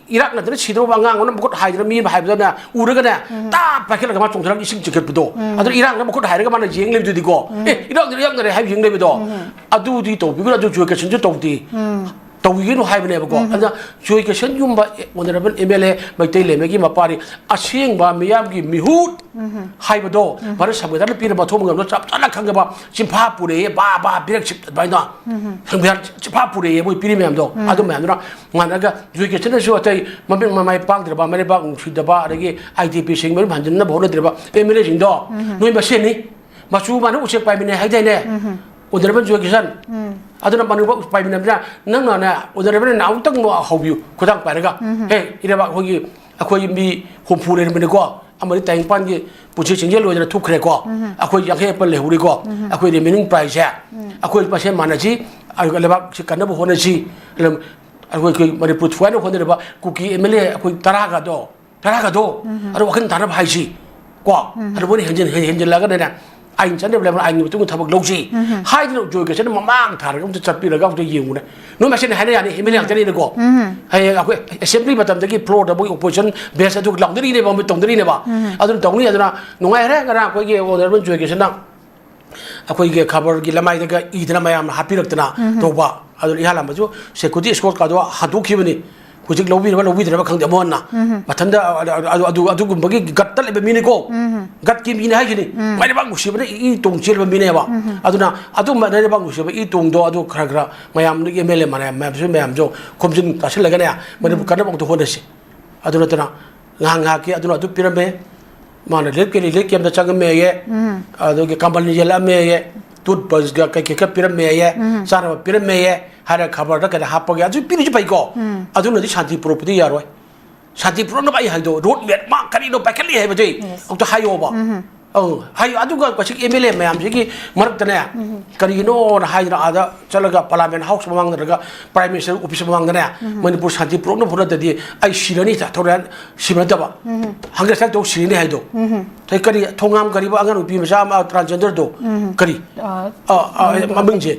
ꯏꯔꯥꯛꯅꯗꯅ ꯁꯤꯗꯧꯕ ꯑꯉꯥꯡ ꯑꯃꯅ ꯃꯈꯨꯠ ꯍꯥꯏꯗꯅ ꯃꯤ ꯑꯃ ꯍꯥꯏꯕꯗꯅ ꯎꯔꯒꯅꯦ ꯇꯥꯞ ꯄꯥꯏꯈꯠꯂꯒ ꯃꯥ ꯆꯣꯡꯊꯔꯒ ꯏꯁꯤꯡ ꯆꯤꯡꯈꯠꯄꯗꯣ꯫ ꯑꯗꯨꯅ ꯏꯔꯥꯛꯅ ꯃꯈꯨꯠ ꯍꯥꯏꯔꯒ ꯃꯥꯅ ꯌꯦꯡ ꯂꯩꯕꯗꯨꯗꯤꯀꯣ, "ꯑꯦ, ꯏꯔꯥꯛꯅꯔꯦ, ꯏꯔꯥꯛꯅꯔꯦ" ꯍꯥꯏꯕ ꯌꯦꯡ ꯂꯩꯕꯗꯣ꯫ ꯑꯗꯨꯗꯤ ꯇꯧꯕꯤꯒꯅꯨ, ꯑꯗꯨ ꯖꯣꯏ ꯀꯤꯁꯟꯁꯨ ꯇꯧꯗꯦ꯫ ꯇꯧꯕꯤꯒꯅꯨ ꯍꯥꯏꯕꯅꯦꯕꯀꯣ꯫ ꯑꯗꯨꯅ ꯖꯣꯏ ꯀꯤꯁꯟꯒꯨꯝꯕ honourable M L A Meitei ꯂꯩꯃꯒꯤ ꯃꯄꯥꯅꯤ, ꯑꯁꯦꯡꯕ ꯃꯤꯌꯥꯝꯒꯤ ꯃꯤꯍꯨꯠ ꯍꯥꯏꯕꯗꯣ ꯚꯥꯔꯠ ꯁꯪꯕꯤꯙꯥꯟꯅ ꯄꯤꯔꯕ ꯃꯊꯧ ꯃꯉꯝꯗꯣ ꯆꯞ ꯆꯥꯅ ꯈꯪꯉꯕ, ꯆꯤꯟꯐꯥ ꯄꯨꯔꯦꯌꯦ, ꯕꯥ ꯕꯥ ꯄꯤꯔꯛꯁꯤ ꯑꯗꯨꯃꯥꯏꯅ ꯁꯪꯕꯤꯙꯥꯟ ꯆꯤꯟꯐꯥ ꯄꯨꯔꯦꯌꯦ ꯃꯣꯏ ꯄꯤꯔꯤ ꯃꯌꯥꯝꯗꯣ꯫ ꯑꯗꯨ ꯃꯌꯥꯝꯗꯨꯅ ꯃꯥꯟꯅꯔꯒ ꯖꯣꯏ ꯀꯤꯁꯟꯅꯁꯨ ꯑꯇꯩ ꯃꯃꯤꯠ ꯃꯃꯥꯏ ꯄꯥꯡꯗ꯭ꯔꯕ, ꯃꯔꯩꯕꯥꯛ ꯅꯨꯡꯁꯤꯗꯕ, ꯑꯗꯒꯤ ꯑꯥꯏ ꯗꯤ ꯄꯤꯁꯤꯡ ꯃꯌꯨꯝ ꯍꯟꯖꯤꯟꯅꯕ ꯍꯣꯠꯅꯗ꯭ꯔꯕ ꯑꯦꯝ ꯑꯦꯜ ꯑꯦꯁꯤꯡꯗꯣ ꯅꯣꯏ ꯃꯁꯦꯟꯅꯤ꯫ ꯃꯆꯨ ꯃꯥꯟꯅ ꯎꯆꯦꯛ ꯄꯥꯏꯃꯤꯟꯅꯩ ꯍꯥꯏꯗꯥꯏꯅꯦ? ꯑꯣꯅꯔꯦꯕꯜ ꯖꯣꯏ ꯀꯤꯁꯟ꯫ ꯑꯗꯨꯅ ꯃꯅꯨꯡ ꯄꯥꯏꯃꯤꯟꯅꯕꯅꯤꯅ ꯅꯪꯅꯅꯦ, ꯑꯣꯅꯔꯦꯕꯜꯅ ꯑꯃꯨꯛꯇꯪ ꯍꯧꯕꯤꯌꯨ, ꯈꯨꯗꯥꯡ ꯄꯥꯏꯔꯒ꯫ ꯍꯦ, ꯏꯔꯩꯕꯥꯛ ꯑꯩꯈꯣꯏꯒꯤ, ꯑꯩꯈꯣꯏ ꯃꯤ ꯍꯨꯝꯐꯨ ꯂꯩꯔꯝꯕꯅꯤꯀꯣ, ꯑꯃꯗꯤ ꯇꯥꯏꯕꯪꯄꯥꯟꯒꯤ ꯄꯨꯟꯁꯤ ꯆꯤꯡꯖꯦꯜ ꯑꯣꯏꯗꯅ ꯊꯣꯛꯈ꯭ꯔꯦꯀꯣ꯫ ꯑꯩꯈꯣꯏ ꯌꯥꯡꯈꯩ ꯍꯦꯟ ꯂꯩꯍꯧꯔꯤꯀꯣ꯫ ꯑꯩꯈꯣꯏ ꯔꯤꯃꯦꯅꯤꯡ ꯄ꯭ꯔꯥꯏꯖꯁꯦ ꯑꯩꯈꯣꯏ ꯃꯁꯦꯟ ꯃꯥꯟꯅꯁꯤ, ꯑꯗꯨꯒ ꯂꯩꯕꯥꯛꯁꯤ ꯀꯟꯅꯕ ꯍꯣꯠꯅꯁꯤ꯫ ꯑꯗꯨꯝ ꯑꯩꯈꯣꯏ, ꯑꯩꯈꯣꯏ ꯃꯅꯤꯄꯨꯔ ꯊꯨꯒꯥꯏꯅꯕ ꯍꯣꯠꯅꯔꯤꯕ ꯀꯨꯀꯤ ꯑꯦꯝ ꯑꯦꯜ ꯑꯦ ꯑꯩꯈꯣꯏ ꯇꯔꯥꯒꯗꯣ, ꯇꯔꯥꯒꯗꯣ, ꯑꯗꯣ ꯋꯥꯈꯜ ꯇꯥꯅꯕ ꯍꯥꯏꯁꯤ ꯀꯣ꯫ ꯑꯗꯨ ꯃꯣꯏꯅ ꯍꯦꯟꯖꯤꯟ-, ꯍꯦꯟ-, ꯍꯦꯟꯖꯤꯜꯂꯒꯅꯅꯦ, ꯑꯥꯏꯟ ꯆꯠꯅꯕ ꯂꯩꯕ, ꯑꯥꯏꯟꯒꯤ ꯃꯇꯨꯡ ꯏꯟꯅ ꯊꯕꯛ ꯂꯧꯁꯤ ꯍꯥꯏꯗꯅ ꯖꯣꯏ ꯀꯤꯁꯟꯅ ꯃꯃꯥꯡ ꯊꯥꯔꯒ ꯑꯝꯇ ꯆꯠꯄꯤꯔꯒ ꯑꯝꯇ ꯌꯦꯡꯉꯨꯅꯦ꯫ ꯅꯣꯏ ꯃꯁꯦꯟ ꯍꯥꯏꯅ ꯌꯥꯅꯤ, ꯑꯦꯝ ꯑꯦꯜ ꯑꯦ ꯉꯥꯛꯇꯅꯤꯅꯀꯣ꯫ ꯍꯌꯦꯡ ꯑꯩꯈꯣꯏ ꯑꯦꯁꯦꯝꯕ꯭ꯂꯤ ꯃꯇꯝꯗꯒꯤ ꯐ꯭ꯂꯣꯔꯗ ꯃꯣꯏ ꯑꯣꯄꯣꯖꯤꯁꯟ ꯕꯦꯁ ꯑꯗꯨ ꯂꯥꯎꯅꯔꯤꯅꯦꯕ, ꯃꯣꯏ ꯇꯧꯅꯔꯤꯅꯦꯕ꯫ ꯑꯗꯨꯅ ꯇꯧꯅꯤ꯫ ꯑꯗꯨꯅ ꯅꯨꯡꯉꯥꯏꯔꯦ, ꯉꯔꯥꯡ ꯑꯩꯈꯣꯏꯒꯤ ꯑꯣꯅꯔꯦꯕꯜ ꯖꯣꯏ ꯀꯤꯁꯟꯅ ꯑꯩꯈꯣꯏꯒꯤ ꯈꯕꯔꯒꯤ ꯂꯃꯥꯏꯗꯒ ꯏꯗꯅ ꯃꯌꯥꯝꯅ ꯍꯥꯞꯄꯤꯔꯛꯇꯅ ꯇꯧꯕ꯫ ꯑꯗꯨꯅ ꯏꯍꯥꯟ ꯍꯥꯟꯕꯁꯨ ꯁꯦꯀ꯭ꯌꯨꯔꯤꯇꯤ ꯏꯁꯀꯣꯔꯠ ꯀꯥꯗꯣ ꯍꯟꯗꯣꯛꯈꯤꯕꯅꯤ꯫ ꯍꯧꯖꯤꯛ ꯂꯧꯕꯤꯔꯕ ꯂꯧꯕꯤꯗ꯭ꯔꯕ ꯈꯪꯗꯦ, ꯑꯃꯨꯛ ꯍꯟꯅ꯫ ꯃꯊꯟꯇ ꯑ-, ꯑ-, ꯑꯗꯨ-, ꯑꯗꯨꯒꯨꯝꯕꯒꯤ ꯒꯠꯇ ꯂꯩꯕ ꯃꯤꯅꯤꯀꯣ꯫ ꯒꯠꯀꯤ ꯃꯤꯅꯤ ꯍꯥꯏꯁꯤꯅꯤ꯫ ꯃꯥꯏ ꯂꯩꯕꯥꯛ ꯅꯨꯡꯁꯤꯕꯅ ꯏ ꯇꯣꯡ ꯆꯦꯟꯕ ꯃꯤꯅꯦꯕ꯫ ꯑꯗꯨꯅ ꯑꯗꯨꯝꯕ ꯃꯥꯏ ꯂꯩꯕꯥꯛ ꯅꯨꯡꯁꯤꯕ ꯏ ꯇꯣꯡꯗꯣ ꯑꯗꯨ ꯈꯔ ꯈꯔ ꯃꯌꯥꯝꯗꯒꯤ ꯑꯦꯝ ꯑꯦꯜ ꯑꯦ ꯃꯌꯥꯝ, ꯃꯌꯥꯝꯁꯨ ꯈꯣꯝꯖꯤꯟ ꯇꯥꯁꯤꯜꯂꯒꯅꯦ, ꯃꯅꯤꯄꯨꯔ ꯀꯟꯅꯕ ꯑꯃꯨꯛꯇ ꯍꯣꯠꯅꯁꯤ꯫ ꯑꯗꯨ ꯅꯠꯇꯅ ꯉꯥꯏꯍꯥꯛ ꯉꯥꯏꯍꯥꯛꯀꯤ ꯑꯗꯨꯅ ꯑꯗꯨ ꯄꯤꯔꯝꯃꯦ, ꯃꯥꯅ ꯔꯤꯂꯤꯐ ꯀꯦꯝ, ꯔꯤꯂꯤꯐ ꯀꯦꯝꯗ ꯆꯪꯉꯝꯃꯦꯌꯦ, ꯑꯗꯨꯒꯤ ꯀꯝꯕꯜꯅ ꯌꯦꯜꯂꯛꯑꯝꯃꯦꯌꯦ, ꯇꯨꯠ ꯕ꯭ꯔꯁꯒ ꯀꯩꯀꯩ ꯈꯔ ꯄꯤꯔꯝꯃꯦꯌꯦ, ꯆꯥꯅꯕ ꯄꯤꯔꯝꯃꯦꯌꯦ ꯍꯥꯏꯔ ꯈꯕꯔꯗ ꯀꯩꯗ ꯍꯥꯞꯄꯒꯦ꯫ ꯑꯗꯨ ꯄꯤꯔꯤꯁꯨ ꯐꯩꯀꯣ꯫ ꯑꯗꯨꯅꯗꯤ ꯁꯥꯟꯇꯤ ꯄꯨꯔꯛꯄꯗꯤ ꯌꯥꯔꯣꯏ꯫ ꯁꯥꯟꯇꯤ ꯄꯨꯔꯛꯅꯕ ꯑꯩ ꯍꯥꯏꯗꯣ, ꯔꯣꯗ ꯃꯦꯞ ꯃꯥ ꯀꯔꯤꯅꯣ ꯄꯥꯏꯈꯠꯂꯤ ꯍꯥꯏꯕꯗꯤ ꯑꯃꯨꯛꯇ ꯍꯥꯏꯌꯣꯕ꯫ ꯑꯧ, ꯍꯥꯏ-, ꯑꯗꯨꯒ ꯃꯁꯤꯒꯤ ꯑꯦꯝ ꯑꯦꯜ ꯑꯦ ꯃꯌꯥꯝꯁꯤꯒꯤ ꯃꯔꯛꯇꯅꯦ, ꯀꯔꯤꯒꯤꯅꯣꯅ ꯍꯥꯏꯗꯅ ꯑꯥꯗ ꯆꯠꯂꯒ ꯄꯥꯔꯂꯥꯃꯦꯟ ꯍꯥꯎꯁ ꯃꯃꯥꯡꯗ ꯅꯠꯇ꯭ꯔꯒ ꯄ꯭ꯔꯥꯏꯝ ꯃꯤꯅꯤꯁꯇꯔ ꯑꯣꯐꯤꯁ ꯃꯃꯥꯡꯗꯅꯦ, ꯃꯅꯤꯄꯨꯔ ꯁꯥꯟꯇꯤ ꯄꯨꯔꯛꯅꯕ ꯍꯣꯠꯅꯗꯗꯤ ꯑꯩ ꯁꯤꯔꯅꯤ, ꯊꯧꯔꯥꯟ ꯁꯤꯕ ꯅꯠꯇꯕ, ꯍꯪꯒꯦ ꯁꯥꯏ ꯇꯧ ꯁꯤꯔꯅꯤ ꯍꯥꯏꯗꯣ꯫ ꯀꯔꯤ ꯊꯣꯡꯉꯥꯝ ꯀꯔꯤꯕ ꯑꯉꯥꯡ ꯅꯨꯄꯤ ꯃꯆꯥ ꯑꯃ ꯇ꯭ꯔꯥꯟꯁꯖꯦꯟꯗꯔꯗꯣ, ꯀꯔꯤ? ꯑ, ꯑ, ꯑ, ꯃꯃꯤꯡꯁꯦ,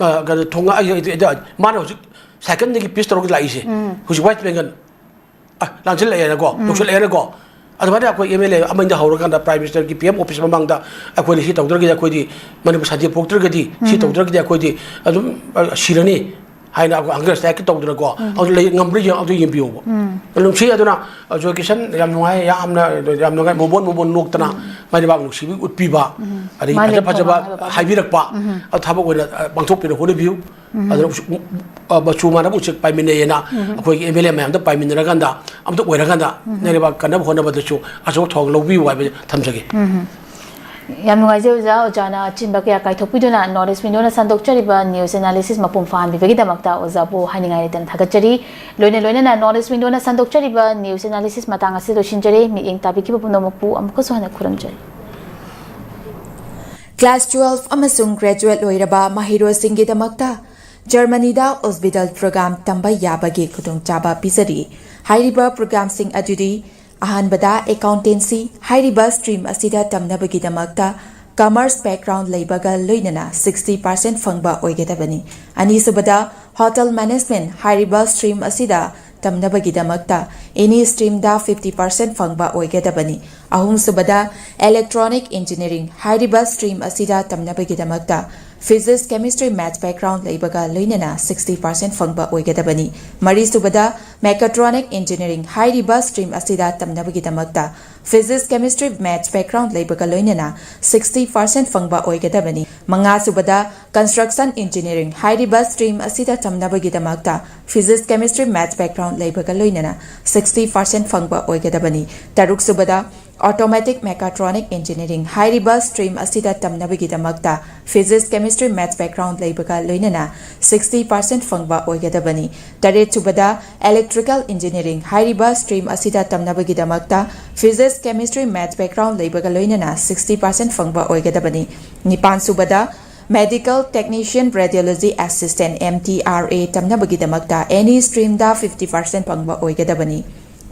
ꯑ, ꯀꯩꯅꯣ, ꯊꯣꯡꯉꯥ-, ꯑ, ꯑ, ꯑ, ꯃꯥꯅ ꯍꯧꯖꯤꯛ ꯁꯥꯏꯀꯜꯗꯒꯤ ꯄꯤꯁ ꯇꯧꯔꯒ ꯂꯥꯛꯏꯁꯦ꯫ ꯍꯧꯖꯤꯛ ꯋꯦꯁ ꯕꯦꯡꯒꯜ꯫ ꯑ, ꯂꯥꯟꯁꯤꯜꯂꯛꯑꯦꯅꯀꯣ, ꯇꯧꯁꯤꯜꯂꯛꯑꯦꯅꯀꯣ꯫ ꯑꯗꯨꯃꯥꯏꯅ ꯑꯩꯈꯣꯏ ꯑꯦꯝ ꯑꯦꯜ ꯑꯦ ꯑꯃꯗ ꯍꯧꯔꯀꯥꯟꯗ ꯄ꯭ꯔꯥꯏꯝ ꯃꯤꯅꯤꯁꯇꯔꯒꯤ ꯄꯤ ꯑꯦꯝ ꯑꯣꯐꯤꯁ ꯃꯃꯥꯡꯗ ꯑꯩꯈꯣꯏꯅ ꯁꯤ ꯇꯧꯗ꯭ꯔꯒꯗꯤ, ꯑꯩꯈꯣꯏꯗꯤ ꯃꯅꯤꯄꯨꯔ ꯁꯥꯟꯇꯤ ꯄꯨꯔꯛꯇ꯭ꯔꯒꯗꯤ, ꯁꯤ ꯇꯧꯗ꯭ꯔꯒꯗꯤ ꯑꯩꯈꯣꯏꯗꯤ ꯑꯗꯨꯝ, ꯑ, ꯁꯤꯔꯅꯤ꯫ ꯍꯥꯏꯅ ꯑꯩꯈꯣꯏ ꯍꯪꯒꯔ ꯁ꯭ꯇ꯭ꯔꯥꯏꯛꯀꯤ ꯇꯧꯗꯅꯀꯣ, ꯑꯗꯨ ꯂꯩ ꯉꯝꯕ꯭ꯔꯥ ꯌꯦꯡ-, ꯑꯗꯨ ꯌꯦꯡꯕꯤꯌꯣꯕ꯫ ꯅꯨꯡꯁꯤ ꯑꯗꯨꯅ, ꯑ, ꯖꯣꯏ ꯀꯤꯁꯟ, ꯌꯥꯝ ꯅꯨꯡꯉꯥꯏ, ꯌꯥꯝꯅ, ꯌꯥꯝ ꯅꯨꯡꯉꯥꯏ, ꯃꯣꯃꯣꯟ ꯃꯣꯃꯣꯟ ꯅꯣꯛꯇꯅ ꯃꯥꯏ ꯂꯩꯕꯥꯛ ꯅꯨꯡꯁꯤꯕꯤ ꯎꯠꯄꯤꯕ, ꯑꯗꯒꯤ ꯃꯥ ꯐꯖ ꯂꯦꯞꯊꯣꯛꯑꯣ ꯐꯖꯕ ꯍꯥꯏꯕ ꯄꯥꯎ꯫ ꯍꯥꯏꯕꯤꯔꯛꯄ, ꯑꯗꯨ ꯊꯕꯛ ꯑꯣꯏꯅ, ꯑ, ꯄꯥꯡꯊꯣꯛꯄꯤꯅ ꯍꯣꯠꯅꯕꯤꯌꯨ꯫ ꯑꯗꯨꯅ ꯎꯆ-, ꯎ-, ꯑ, ꯃꯆꯨ ꯃꯥꯟꯅꯕ ꯎꯆꯦꯛ ꯄꯥꯏꯃꯤꯟꯅꯩꯌꯦꯅ ꯑꯩꯈꯣꯏꯒꯤ ꯑꯦꯝ ꯑꯦꯜ ꯑꯦ ꯃꯌꯥꯝꯗ ꯄꯥꯏꯃꯤꯟꯅꯔꯀꯥꯟꯗ ꯑꯝꯇ ꯑꯣꯏꯔꯀꯥꯟꯗ ꯂꯩꯔꯤꯕ ꯀꯟꯅꯕ ꯍꯣꯠꯅꯕꯗꯁꯨ ꯑꯆꯧꯕ ꯊꯧꯗꯥꯡ ꯂꯧꯕꯤꯌꯨ ꯍꯥꯏꯕ ꯊꯝꯖꯒꯦ꯫ ꯌꯥꯝ ꯅꯨꯡꯉꯥꯏꯖꯩ ꯑꯣꯖꯥ, ꯑꯣꯖꯥꯅ ꯑꯆꯤꯟꯕ ꯀꯌꯥ ꯀꯥꯏꯊꯣꯛꯄꯤꯗꯨꯅ North East Window ꯅ ꯁꯟꯗꯣꯛꯆꯔꯤꯕ news analysis ꯃꯄꯨꯡ ꯐꯥꯍꯟꯕꯤꯕꯒꯤꯗꯃꯛꯇ ꯑꯣꯖꯥꯕꯨ ꯍꯥꯏꯅꯤꯡꯉꯥꯏ ꯂꯩꯇꯅ ꯊꯥꯒꯠꯆꯔꯤ꯫ ꯂꯣꯏꯅ ꯂꯣꯏꯅꯅ North East Window ꯅ ꯁꯟꯗꯣꯛꯆꯔꯤꯕ news analysis ꯃꯇꯥꯡ ꯑꯁꯤ ꯂꯣꯏꯁꯤꯟꯖꯔꯦ꯫ ꯃꯤꯠꯌꯦꯡ ꯇꯥꯕꯤꯈꯤꯕ ꯄꯨꯝꯅꯃꯛꯄꯨ ꯑꯃꯨꯛꯀꯁꯨ ꯍꯟꯅ ꯈꯨꯔꯨꯝꯖꯔꯤ꯫ Class twelve ꯑꯃꯁꯨꯡ graduate ꯂꯣꯏꯔꯕ ꯃꯍꯩꯔꯣꯏꯁꯤꯡꯒꯤꯗꯃꯛꯇ ꯖꯔꯃꯅꯤꯗ Ausbildung program ꯇꯝꯕ ꯌꯥꯕꯒꯤ ꯈꯨꯗꯣꯡꯆꯥꯕ ꯄꯤꯖꯔꯤ꯫ ꯍꯥꯏꯔꯤꯕ programꯁꯤꯡ ꯑꯗꯨꯗꯤ: ꯑꯍꯥꯟꯕꯗ, accountancy ꯍꯥꯏꯔꯤꯕ stream ꯑꯁꯤꯗ ꯇꯝꯅꯕꯒꯤꯗꯃꯛꯇ commerce background ꯂꯩꯕꯒ ꯂꯣꯏꯅꯅ sixty percent ꯐꯪꯕ ꯑꯣꯏꯒꯗꯕꯅꯤ꯫ ꯑꯅꯤꯁꯨꯕꯗ, hotel management ꯍꯥꯏꯔꯤꯕ stream ꯑꯁꯤꯗ ꯇꯝꯅꯕꯒꯤꯗꯃꯛꯇ any streamꯗ fifty percent ꯐꯪꯕ ꯑꯣꯏꯒꯗꯕꯅꯤ꯫ ꯑꯍꯨꯝꯁꯨꯕꯗ, electronic engineering ꯍꯥꯏꯔꯤꯕ stream ꯑꯁꯤꯗ ꯇꯝꯅꯕꯒꯤꯗꯃꯛꯇ physics, chemistry, maths background ꯂꯩꯕꯒ ꯂꯣꯏꯅꯅ sixty percent ꯐꯪꯕ ꯑꯣꯏꯒꯗꯕꯅꯤ꯫ ꯃꯔꯤꯁꯨꯕꯗ, mechatronic engineering ꯍꯥꯏꯔꯤꯕ stream ꯑꯁꯤꯗ ꯇꯝꯅꯕꯒꯤꯗꯃꯛꯇ physics, chemistry, maths background ꯂꯩꯕꯒ ꯂꯣꯏꯅꯅ sixty percent ꯐꯪꯕ ꯑꯣꯏꯒꯗꯕꯅꯤ꯫ ꯃꯉꯥꯁꯨꯕꯗ, construction engineering ꯍꯥꯏꯔꯤꯕ stream ꯑꯁꯤꯗ ꯇꯝꯅꯕꯒꯤꯗꯃꯛꯇ physics, chemistry, maths background ꯂꯩꯕꯒ ꯂꯣꯏꯅꯅ sixty percent ꯐꯪꯕ ꯑꯣꯏꯒꯗꯕꯅꯤ꯫ ꯇꯔꯨꯛꯁꯨꯕꯗ, automatic mechatronic engineering ꯍꯥꯏꯔꯤꯕ stream ꯑꯁꯤꯗ ꯇꯝꯅꯕꯒꯤꯗꯃꯛꯇ physics, chemistry, maths background ꯂꯩꯕꯒ ꯂꯣꯏꯅꯅ sixty percent ꯐꯪꯕ ꯑꯣꯏꯒꯗꯕꯅꯤ꯫ ꯇꯔꯦꯠꯁꯨꯕꯗ, electrical engineering ꯍꯥꯏꯔꯤꯕ stream ꯑꯁꯤꯗ ꯇꯝꯅꯕꯒꯤꯗꯃꯛꯇ physics, chemistry, maths background ꯂꯩꯕꯒ ꯂꯣꯏꯅꯅ sixty percent ꯐꯪꯕ ꯑꯣꯏꯒꯗꯕꯅꯤ꯫ ꯅꯤꯄꯥꯟꯁꯨꯕꯗ, medical technician radiology assistant, M T R A, ꯇꯝꯅꯕꯒꯤꯗꯃꯛꯇ any streamꯗ fifty percent ꯐꯪꯕ ꯑꯣꯏꯒꯗꯕꯅꯤ꯫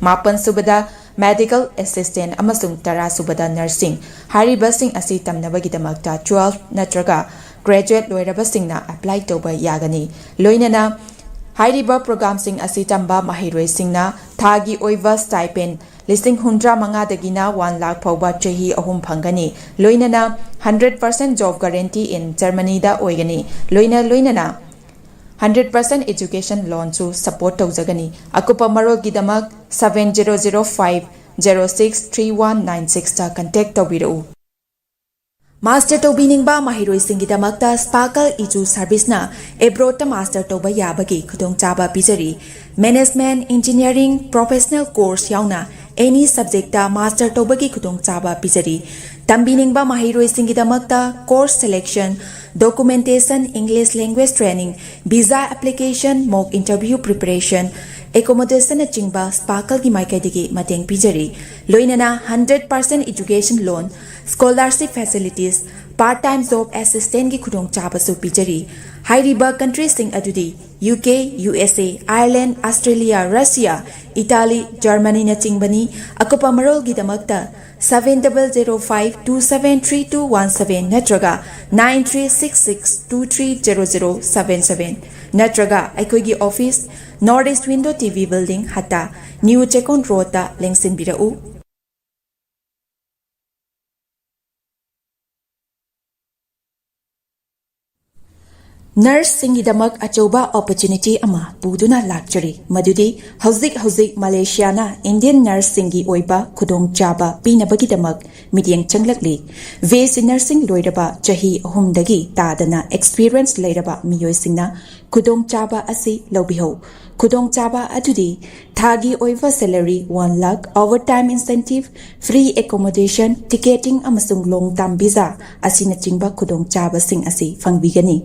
ꯃꯥꯄꯟꯁꯨꯕꯗ, medical assistant ꯑꯃꯁꯨꯡ ꯇꯔꯥꯁꯨꯕꯗ, nursing ꯍꯥꯏꯔꯤꯕꯁꯤꯡ ꯑꯁꯤ ꯇꯝꯅꯕꯒꯤꯗꯃꯛꯇ twelve ꯅꯠꯇ꯭ꯔꯒ graduate ꯂꯣꯏꯔꯕꯁꯤꯡꯅ apply ꯇꯧꯕ ꯌꯥꯒꯅꯤ꯫ ꯂꯣꯏꯅꯅ ꯍꯥꯏꯔꯤꯕ programꯁꯤꯡ ꯑꯁꯤ ꯇꯝꯕ ꯃꯍꯩꯔꯣꯏꯁꯤꯡꯅ ꯊꯥꯒꯤ ꯑꯣꯏꯕ stipend ꯂꯤꯁꯤꯡ ꯍꯨꯝꯗ꯭ꯔꯥ ꯃꯉꯥꯗꯒꯤꯅ one lakh ꯐꯥꯎꯕ ꯆꯍꯤ ꯑꯍꯨꯝ ꯐꯪꯒꯅꯤ꯫ ꯂꯣꯏꯅꯅ hundred percent job guarantee in Germanyꯗ ꯑꯣꯏꯒꯅꯤ꯫ ꯂꯣꯏꯅ ꯂꯣꯏꯅꯅ ꯍꯟꯗ꯭ꯔꯦꯠ ꯄꯥꯔꯁꯦꯟ education loanꯁꯨ support ꯇꯧꯖꯒꯅꯤ꯫ ꯑꯀꯨꯞꯄ ꯃꯔꯣꯜꯒꯤꯗꯃꯛ seven zero zero five zero six three one nine sixꯇ contact ꯇꯧꯕꯤꯔꯛꯎ꯫ Master ꯇꯧꯕꯤꯅꯤꯡꯕ ꯃꯍꯩꯔꯣꯏꯁꯤꯡꯒꯤꯗꯃꯛꯇ Sparkle ꯏꯖꯨ serviceꯅ abroadꯇ master ꯇꯧꯕ ꯌꯥꯕꯒꯤ ꯈꯨꯗꯣꯡꯆꯥꯕ ꯄꯤꯖꯔꯤ꯫ Management, engineering, professional course ꯌꯥꯎꯅ any subjectꯇ master ꯇꯧꯕꯒꯤ ꯈꯨꯗꯣꯡꯆꯥꯕ ꯄꯤꯖꯔꯤ꯫ ꯇꯝꯕꯤꯅꯤꯡꯕ ꯃꯍꯩꯔꯣꯏꯁꯤꯡꯒꯤꯗꯃꯛꯇ course selection, documentation, English language training, visa application, mock interview preparation, accommodationꯅꯆꯤꯡꯕ Sparkleꯒꯤ ꯃꯥꯏꯀꯩꯗꯒꯤ ꯃꯇꯦꯡ ꯄꯤꯖꯔꯤ꯫ ꯂꯣꯏꯅꯅ hundred percent education loan, scholarship facilities, part time job assistantꯀꯤ ꯈꯨꯗꯣꯡꯆꯥꯕꯁꯨ ꯄꯤꯖꯔꯤ꯫ ꯍꯥꯏꯔꯤꯕ countryꯁꯤꯡ ꯑꯗꯨꯗꯤ UK, USA, Ireland, Australia, Russia, Italy, Germanyꯅꯆꯤꯡꯕꯅꯤ꯫ ꯑꯀꯨꯞꯄ ꯃꯔꯣꯜꯒꯤꯗꯃꯛꯇ seven double zero five two seven three two one seven ꯅꯠꯇ꯭ꯔꯒ nine three six six two three zero zero seven seven ꯅꯠꯇ꯭ꯔꯒ ꯑꯩꯈꯣꯏꯒꯤ office, North East Window TV building, ꯍꯠꯇꯥ, New Chekon Roadꯇ ꯂꯦꯡꯁꯤꯟꯕꯤꯔꯛꯎ꯫ Nurseꯁꯤꯡꯒꯤꯗꯃꯛ ꯑꯆꯧꯕ opportunity ꯑꯃ ꯄꯨꯗꯨꯅ ꯂꯥꯛꯆꯔꯤ, ꯃꯗꯨꯗꯤ ꯍꯧꯖꯤꯛ ꯍꯧꯖꯤꯛ ꯃꯂꯦꯁꯤꯌꯥꯅ Indian nurseꯁꯤꯡꯒꯤ ꯑꯣꯏꯕ ꯈꯨꯗꯣꯡꯆꯥꯕ ꯄꯤꯅꯕꯒꯤꯗꯃꯛ ꯃꯤꯠꯌꯦꯡ ꯆꯪꯂꯛꯂꯤ꯫ BSc nursing ꯂꯣꯏꯔꯕ ꯆꯍꯤ ꯑꯍꯨꯝꯗꯒꯤ ꯇꯥꯗꯅ experience ꯂꯩꯔꯕ ꯃꯤꯑꯣꯏꯁꯤꯡꯅ ꯈꯨꯗꯣꯡꯆꯥꯕ ꯑꯁꯤ ꯂꯧꯕꯤꯍꯧ꯫ ꯈꯨꯗꯣꯡꯆꯥꯕ ꯑꯗꯨꯗꯤ ꯊꯥꯒꯤ ꯑꯣꯏꯕ salary one lakh, overtime incentive, free accommodation, ticketing ꯑꯃꯁꯨꯡ long term visa ꯑꯁꯤꯅꯆꯤꯡꯕ ꯈꯨꯗꯣꯡꯆꯥꯕꯁꯤꯡ ꯑꯁꯤ ꯐꯪꯕꯤꯒꯅꯤ꯫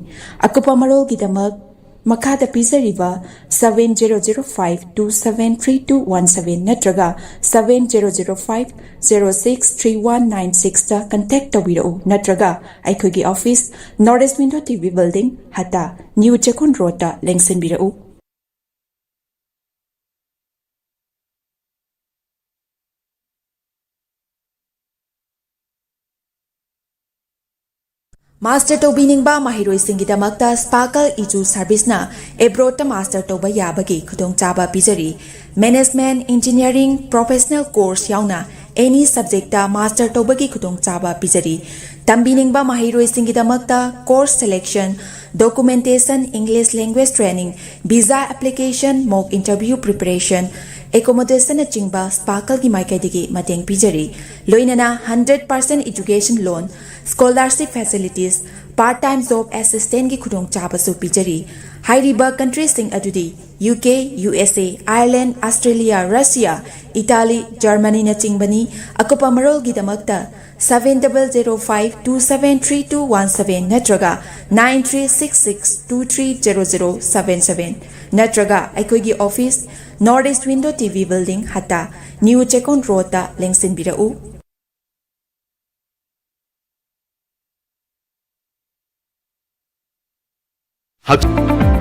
ꯑꯀꯨꯞꯄ ꯃꯔꯣꯜꯒꯤꯗꯃꯛ ꯃꯈꯥꯗ ꯄꯤꯖꯔꯤꯕ seven zero zero five two seven three two one seven ꯅꯠꯇ꯭ꯔꯒ seven zero zero five zero six three one nine sixꯇ contact ꯇꯧꯕꯤꯔꯛꯎ, ꯅꯠꯇ꯭ꯔꯒ ꯑꯩꯈꯣꯏꯒꯤ office, North East Window TV building, ꯍꯠꯇꯥ, New Chekon Roadꯇ ꯂꯦꯡꯁꯤꯟꯕꯤꯔꯛꯎ꯫ Master ꯇꯧꯕꯤꯅꯤꯡꯕ ꯃꯍꯩꯔꯣꯏꯁꯤꯡꯒꯤꯗꯃꯛꯇ Sparkle ꯏꯖꯨ serviceꯅ abroadꯇ master ꯇꯧꯕ ꯌꯥꯕꯒꯤ ꯈꯨꯗꯣꯡꯆꯥꯕ ꯄꯤꯖꯔꯤ꯫ Management, engineering, professional course ꯌꯥꯎꯅ any subjectꯇ master ꯇꯧꯕꯒꯤ ꯈꯨꯗꯣꯡꯆꯥꯕ ꯄꯤꯖꯔꯤ꯫ ꯇꯝꯕꯤꯅꯤꯡꯕ ꯃꯍꯩꯔꯣꯏꯁꯤꯡꯒꯤꯗꯃꯛꯇ course selection, Documentation, English language training, visa application, mock interview preparation, accommodation ꯅꯆꯤꯡꯕ ꯁ꯭ꯄꯥꯔꯀꯜꯒꯤ ꯃꯥꯏꯀꯩꯗꯒꯤ ꯃꯇꯦꯡ ꯄꯤꯖꯔꯤ꯫ ꯂꯣꯏꯅꯅ hundred percent education loan, scholarship facilities, part time job assistance ꯀꯤ ꯈꯨꯗꯣꯡꯆꯥꯕꯁꯨ ꯄꯤꯖꯔꯤ꯫ ꯍꯥꯏꯔꯤꯕ country ꯁꯤꯡ ꯑꯗꯨꯗꯤ UK, USA, Ireland, Australia, Russia, Italy, Germany ꯅꯆꯤꯡꯕꯅꯤ꯫ ꯑꯀꯨꯞꯄ ꯃꯔꯣꯜꯒꯤꯗꯃꯛꯇ seven double zero five two seven three two one seven ꯅꯠꯇ꯭ꯔꯒ nine three six six two three zero zero seven seven ꯅꯠꯇ꯭ꯔꯒ ꯑꯩꯈꯣꯏꯒꯤ office, North East Window TV building, ꯍꯠꯇꯥ, New Chekon Road ꯇ ꯂꯦꯡꯁꯤꯟꯕꯤꯔꯛꯎ꯫ ꯍꯛ-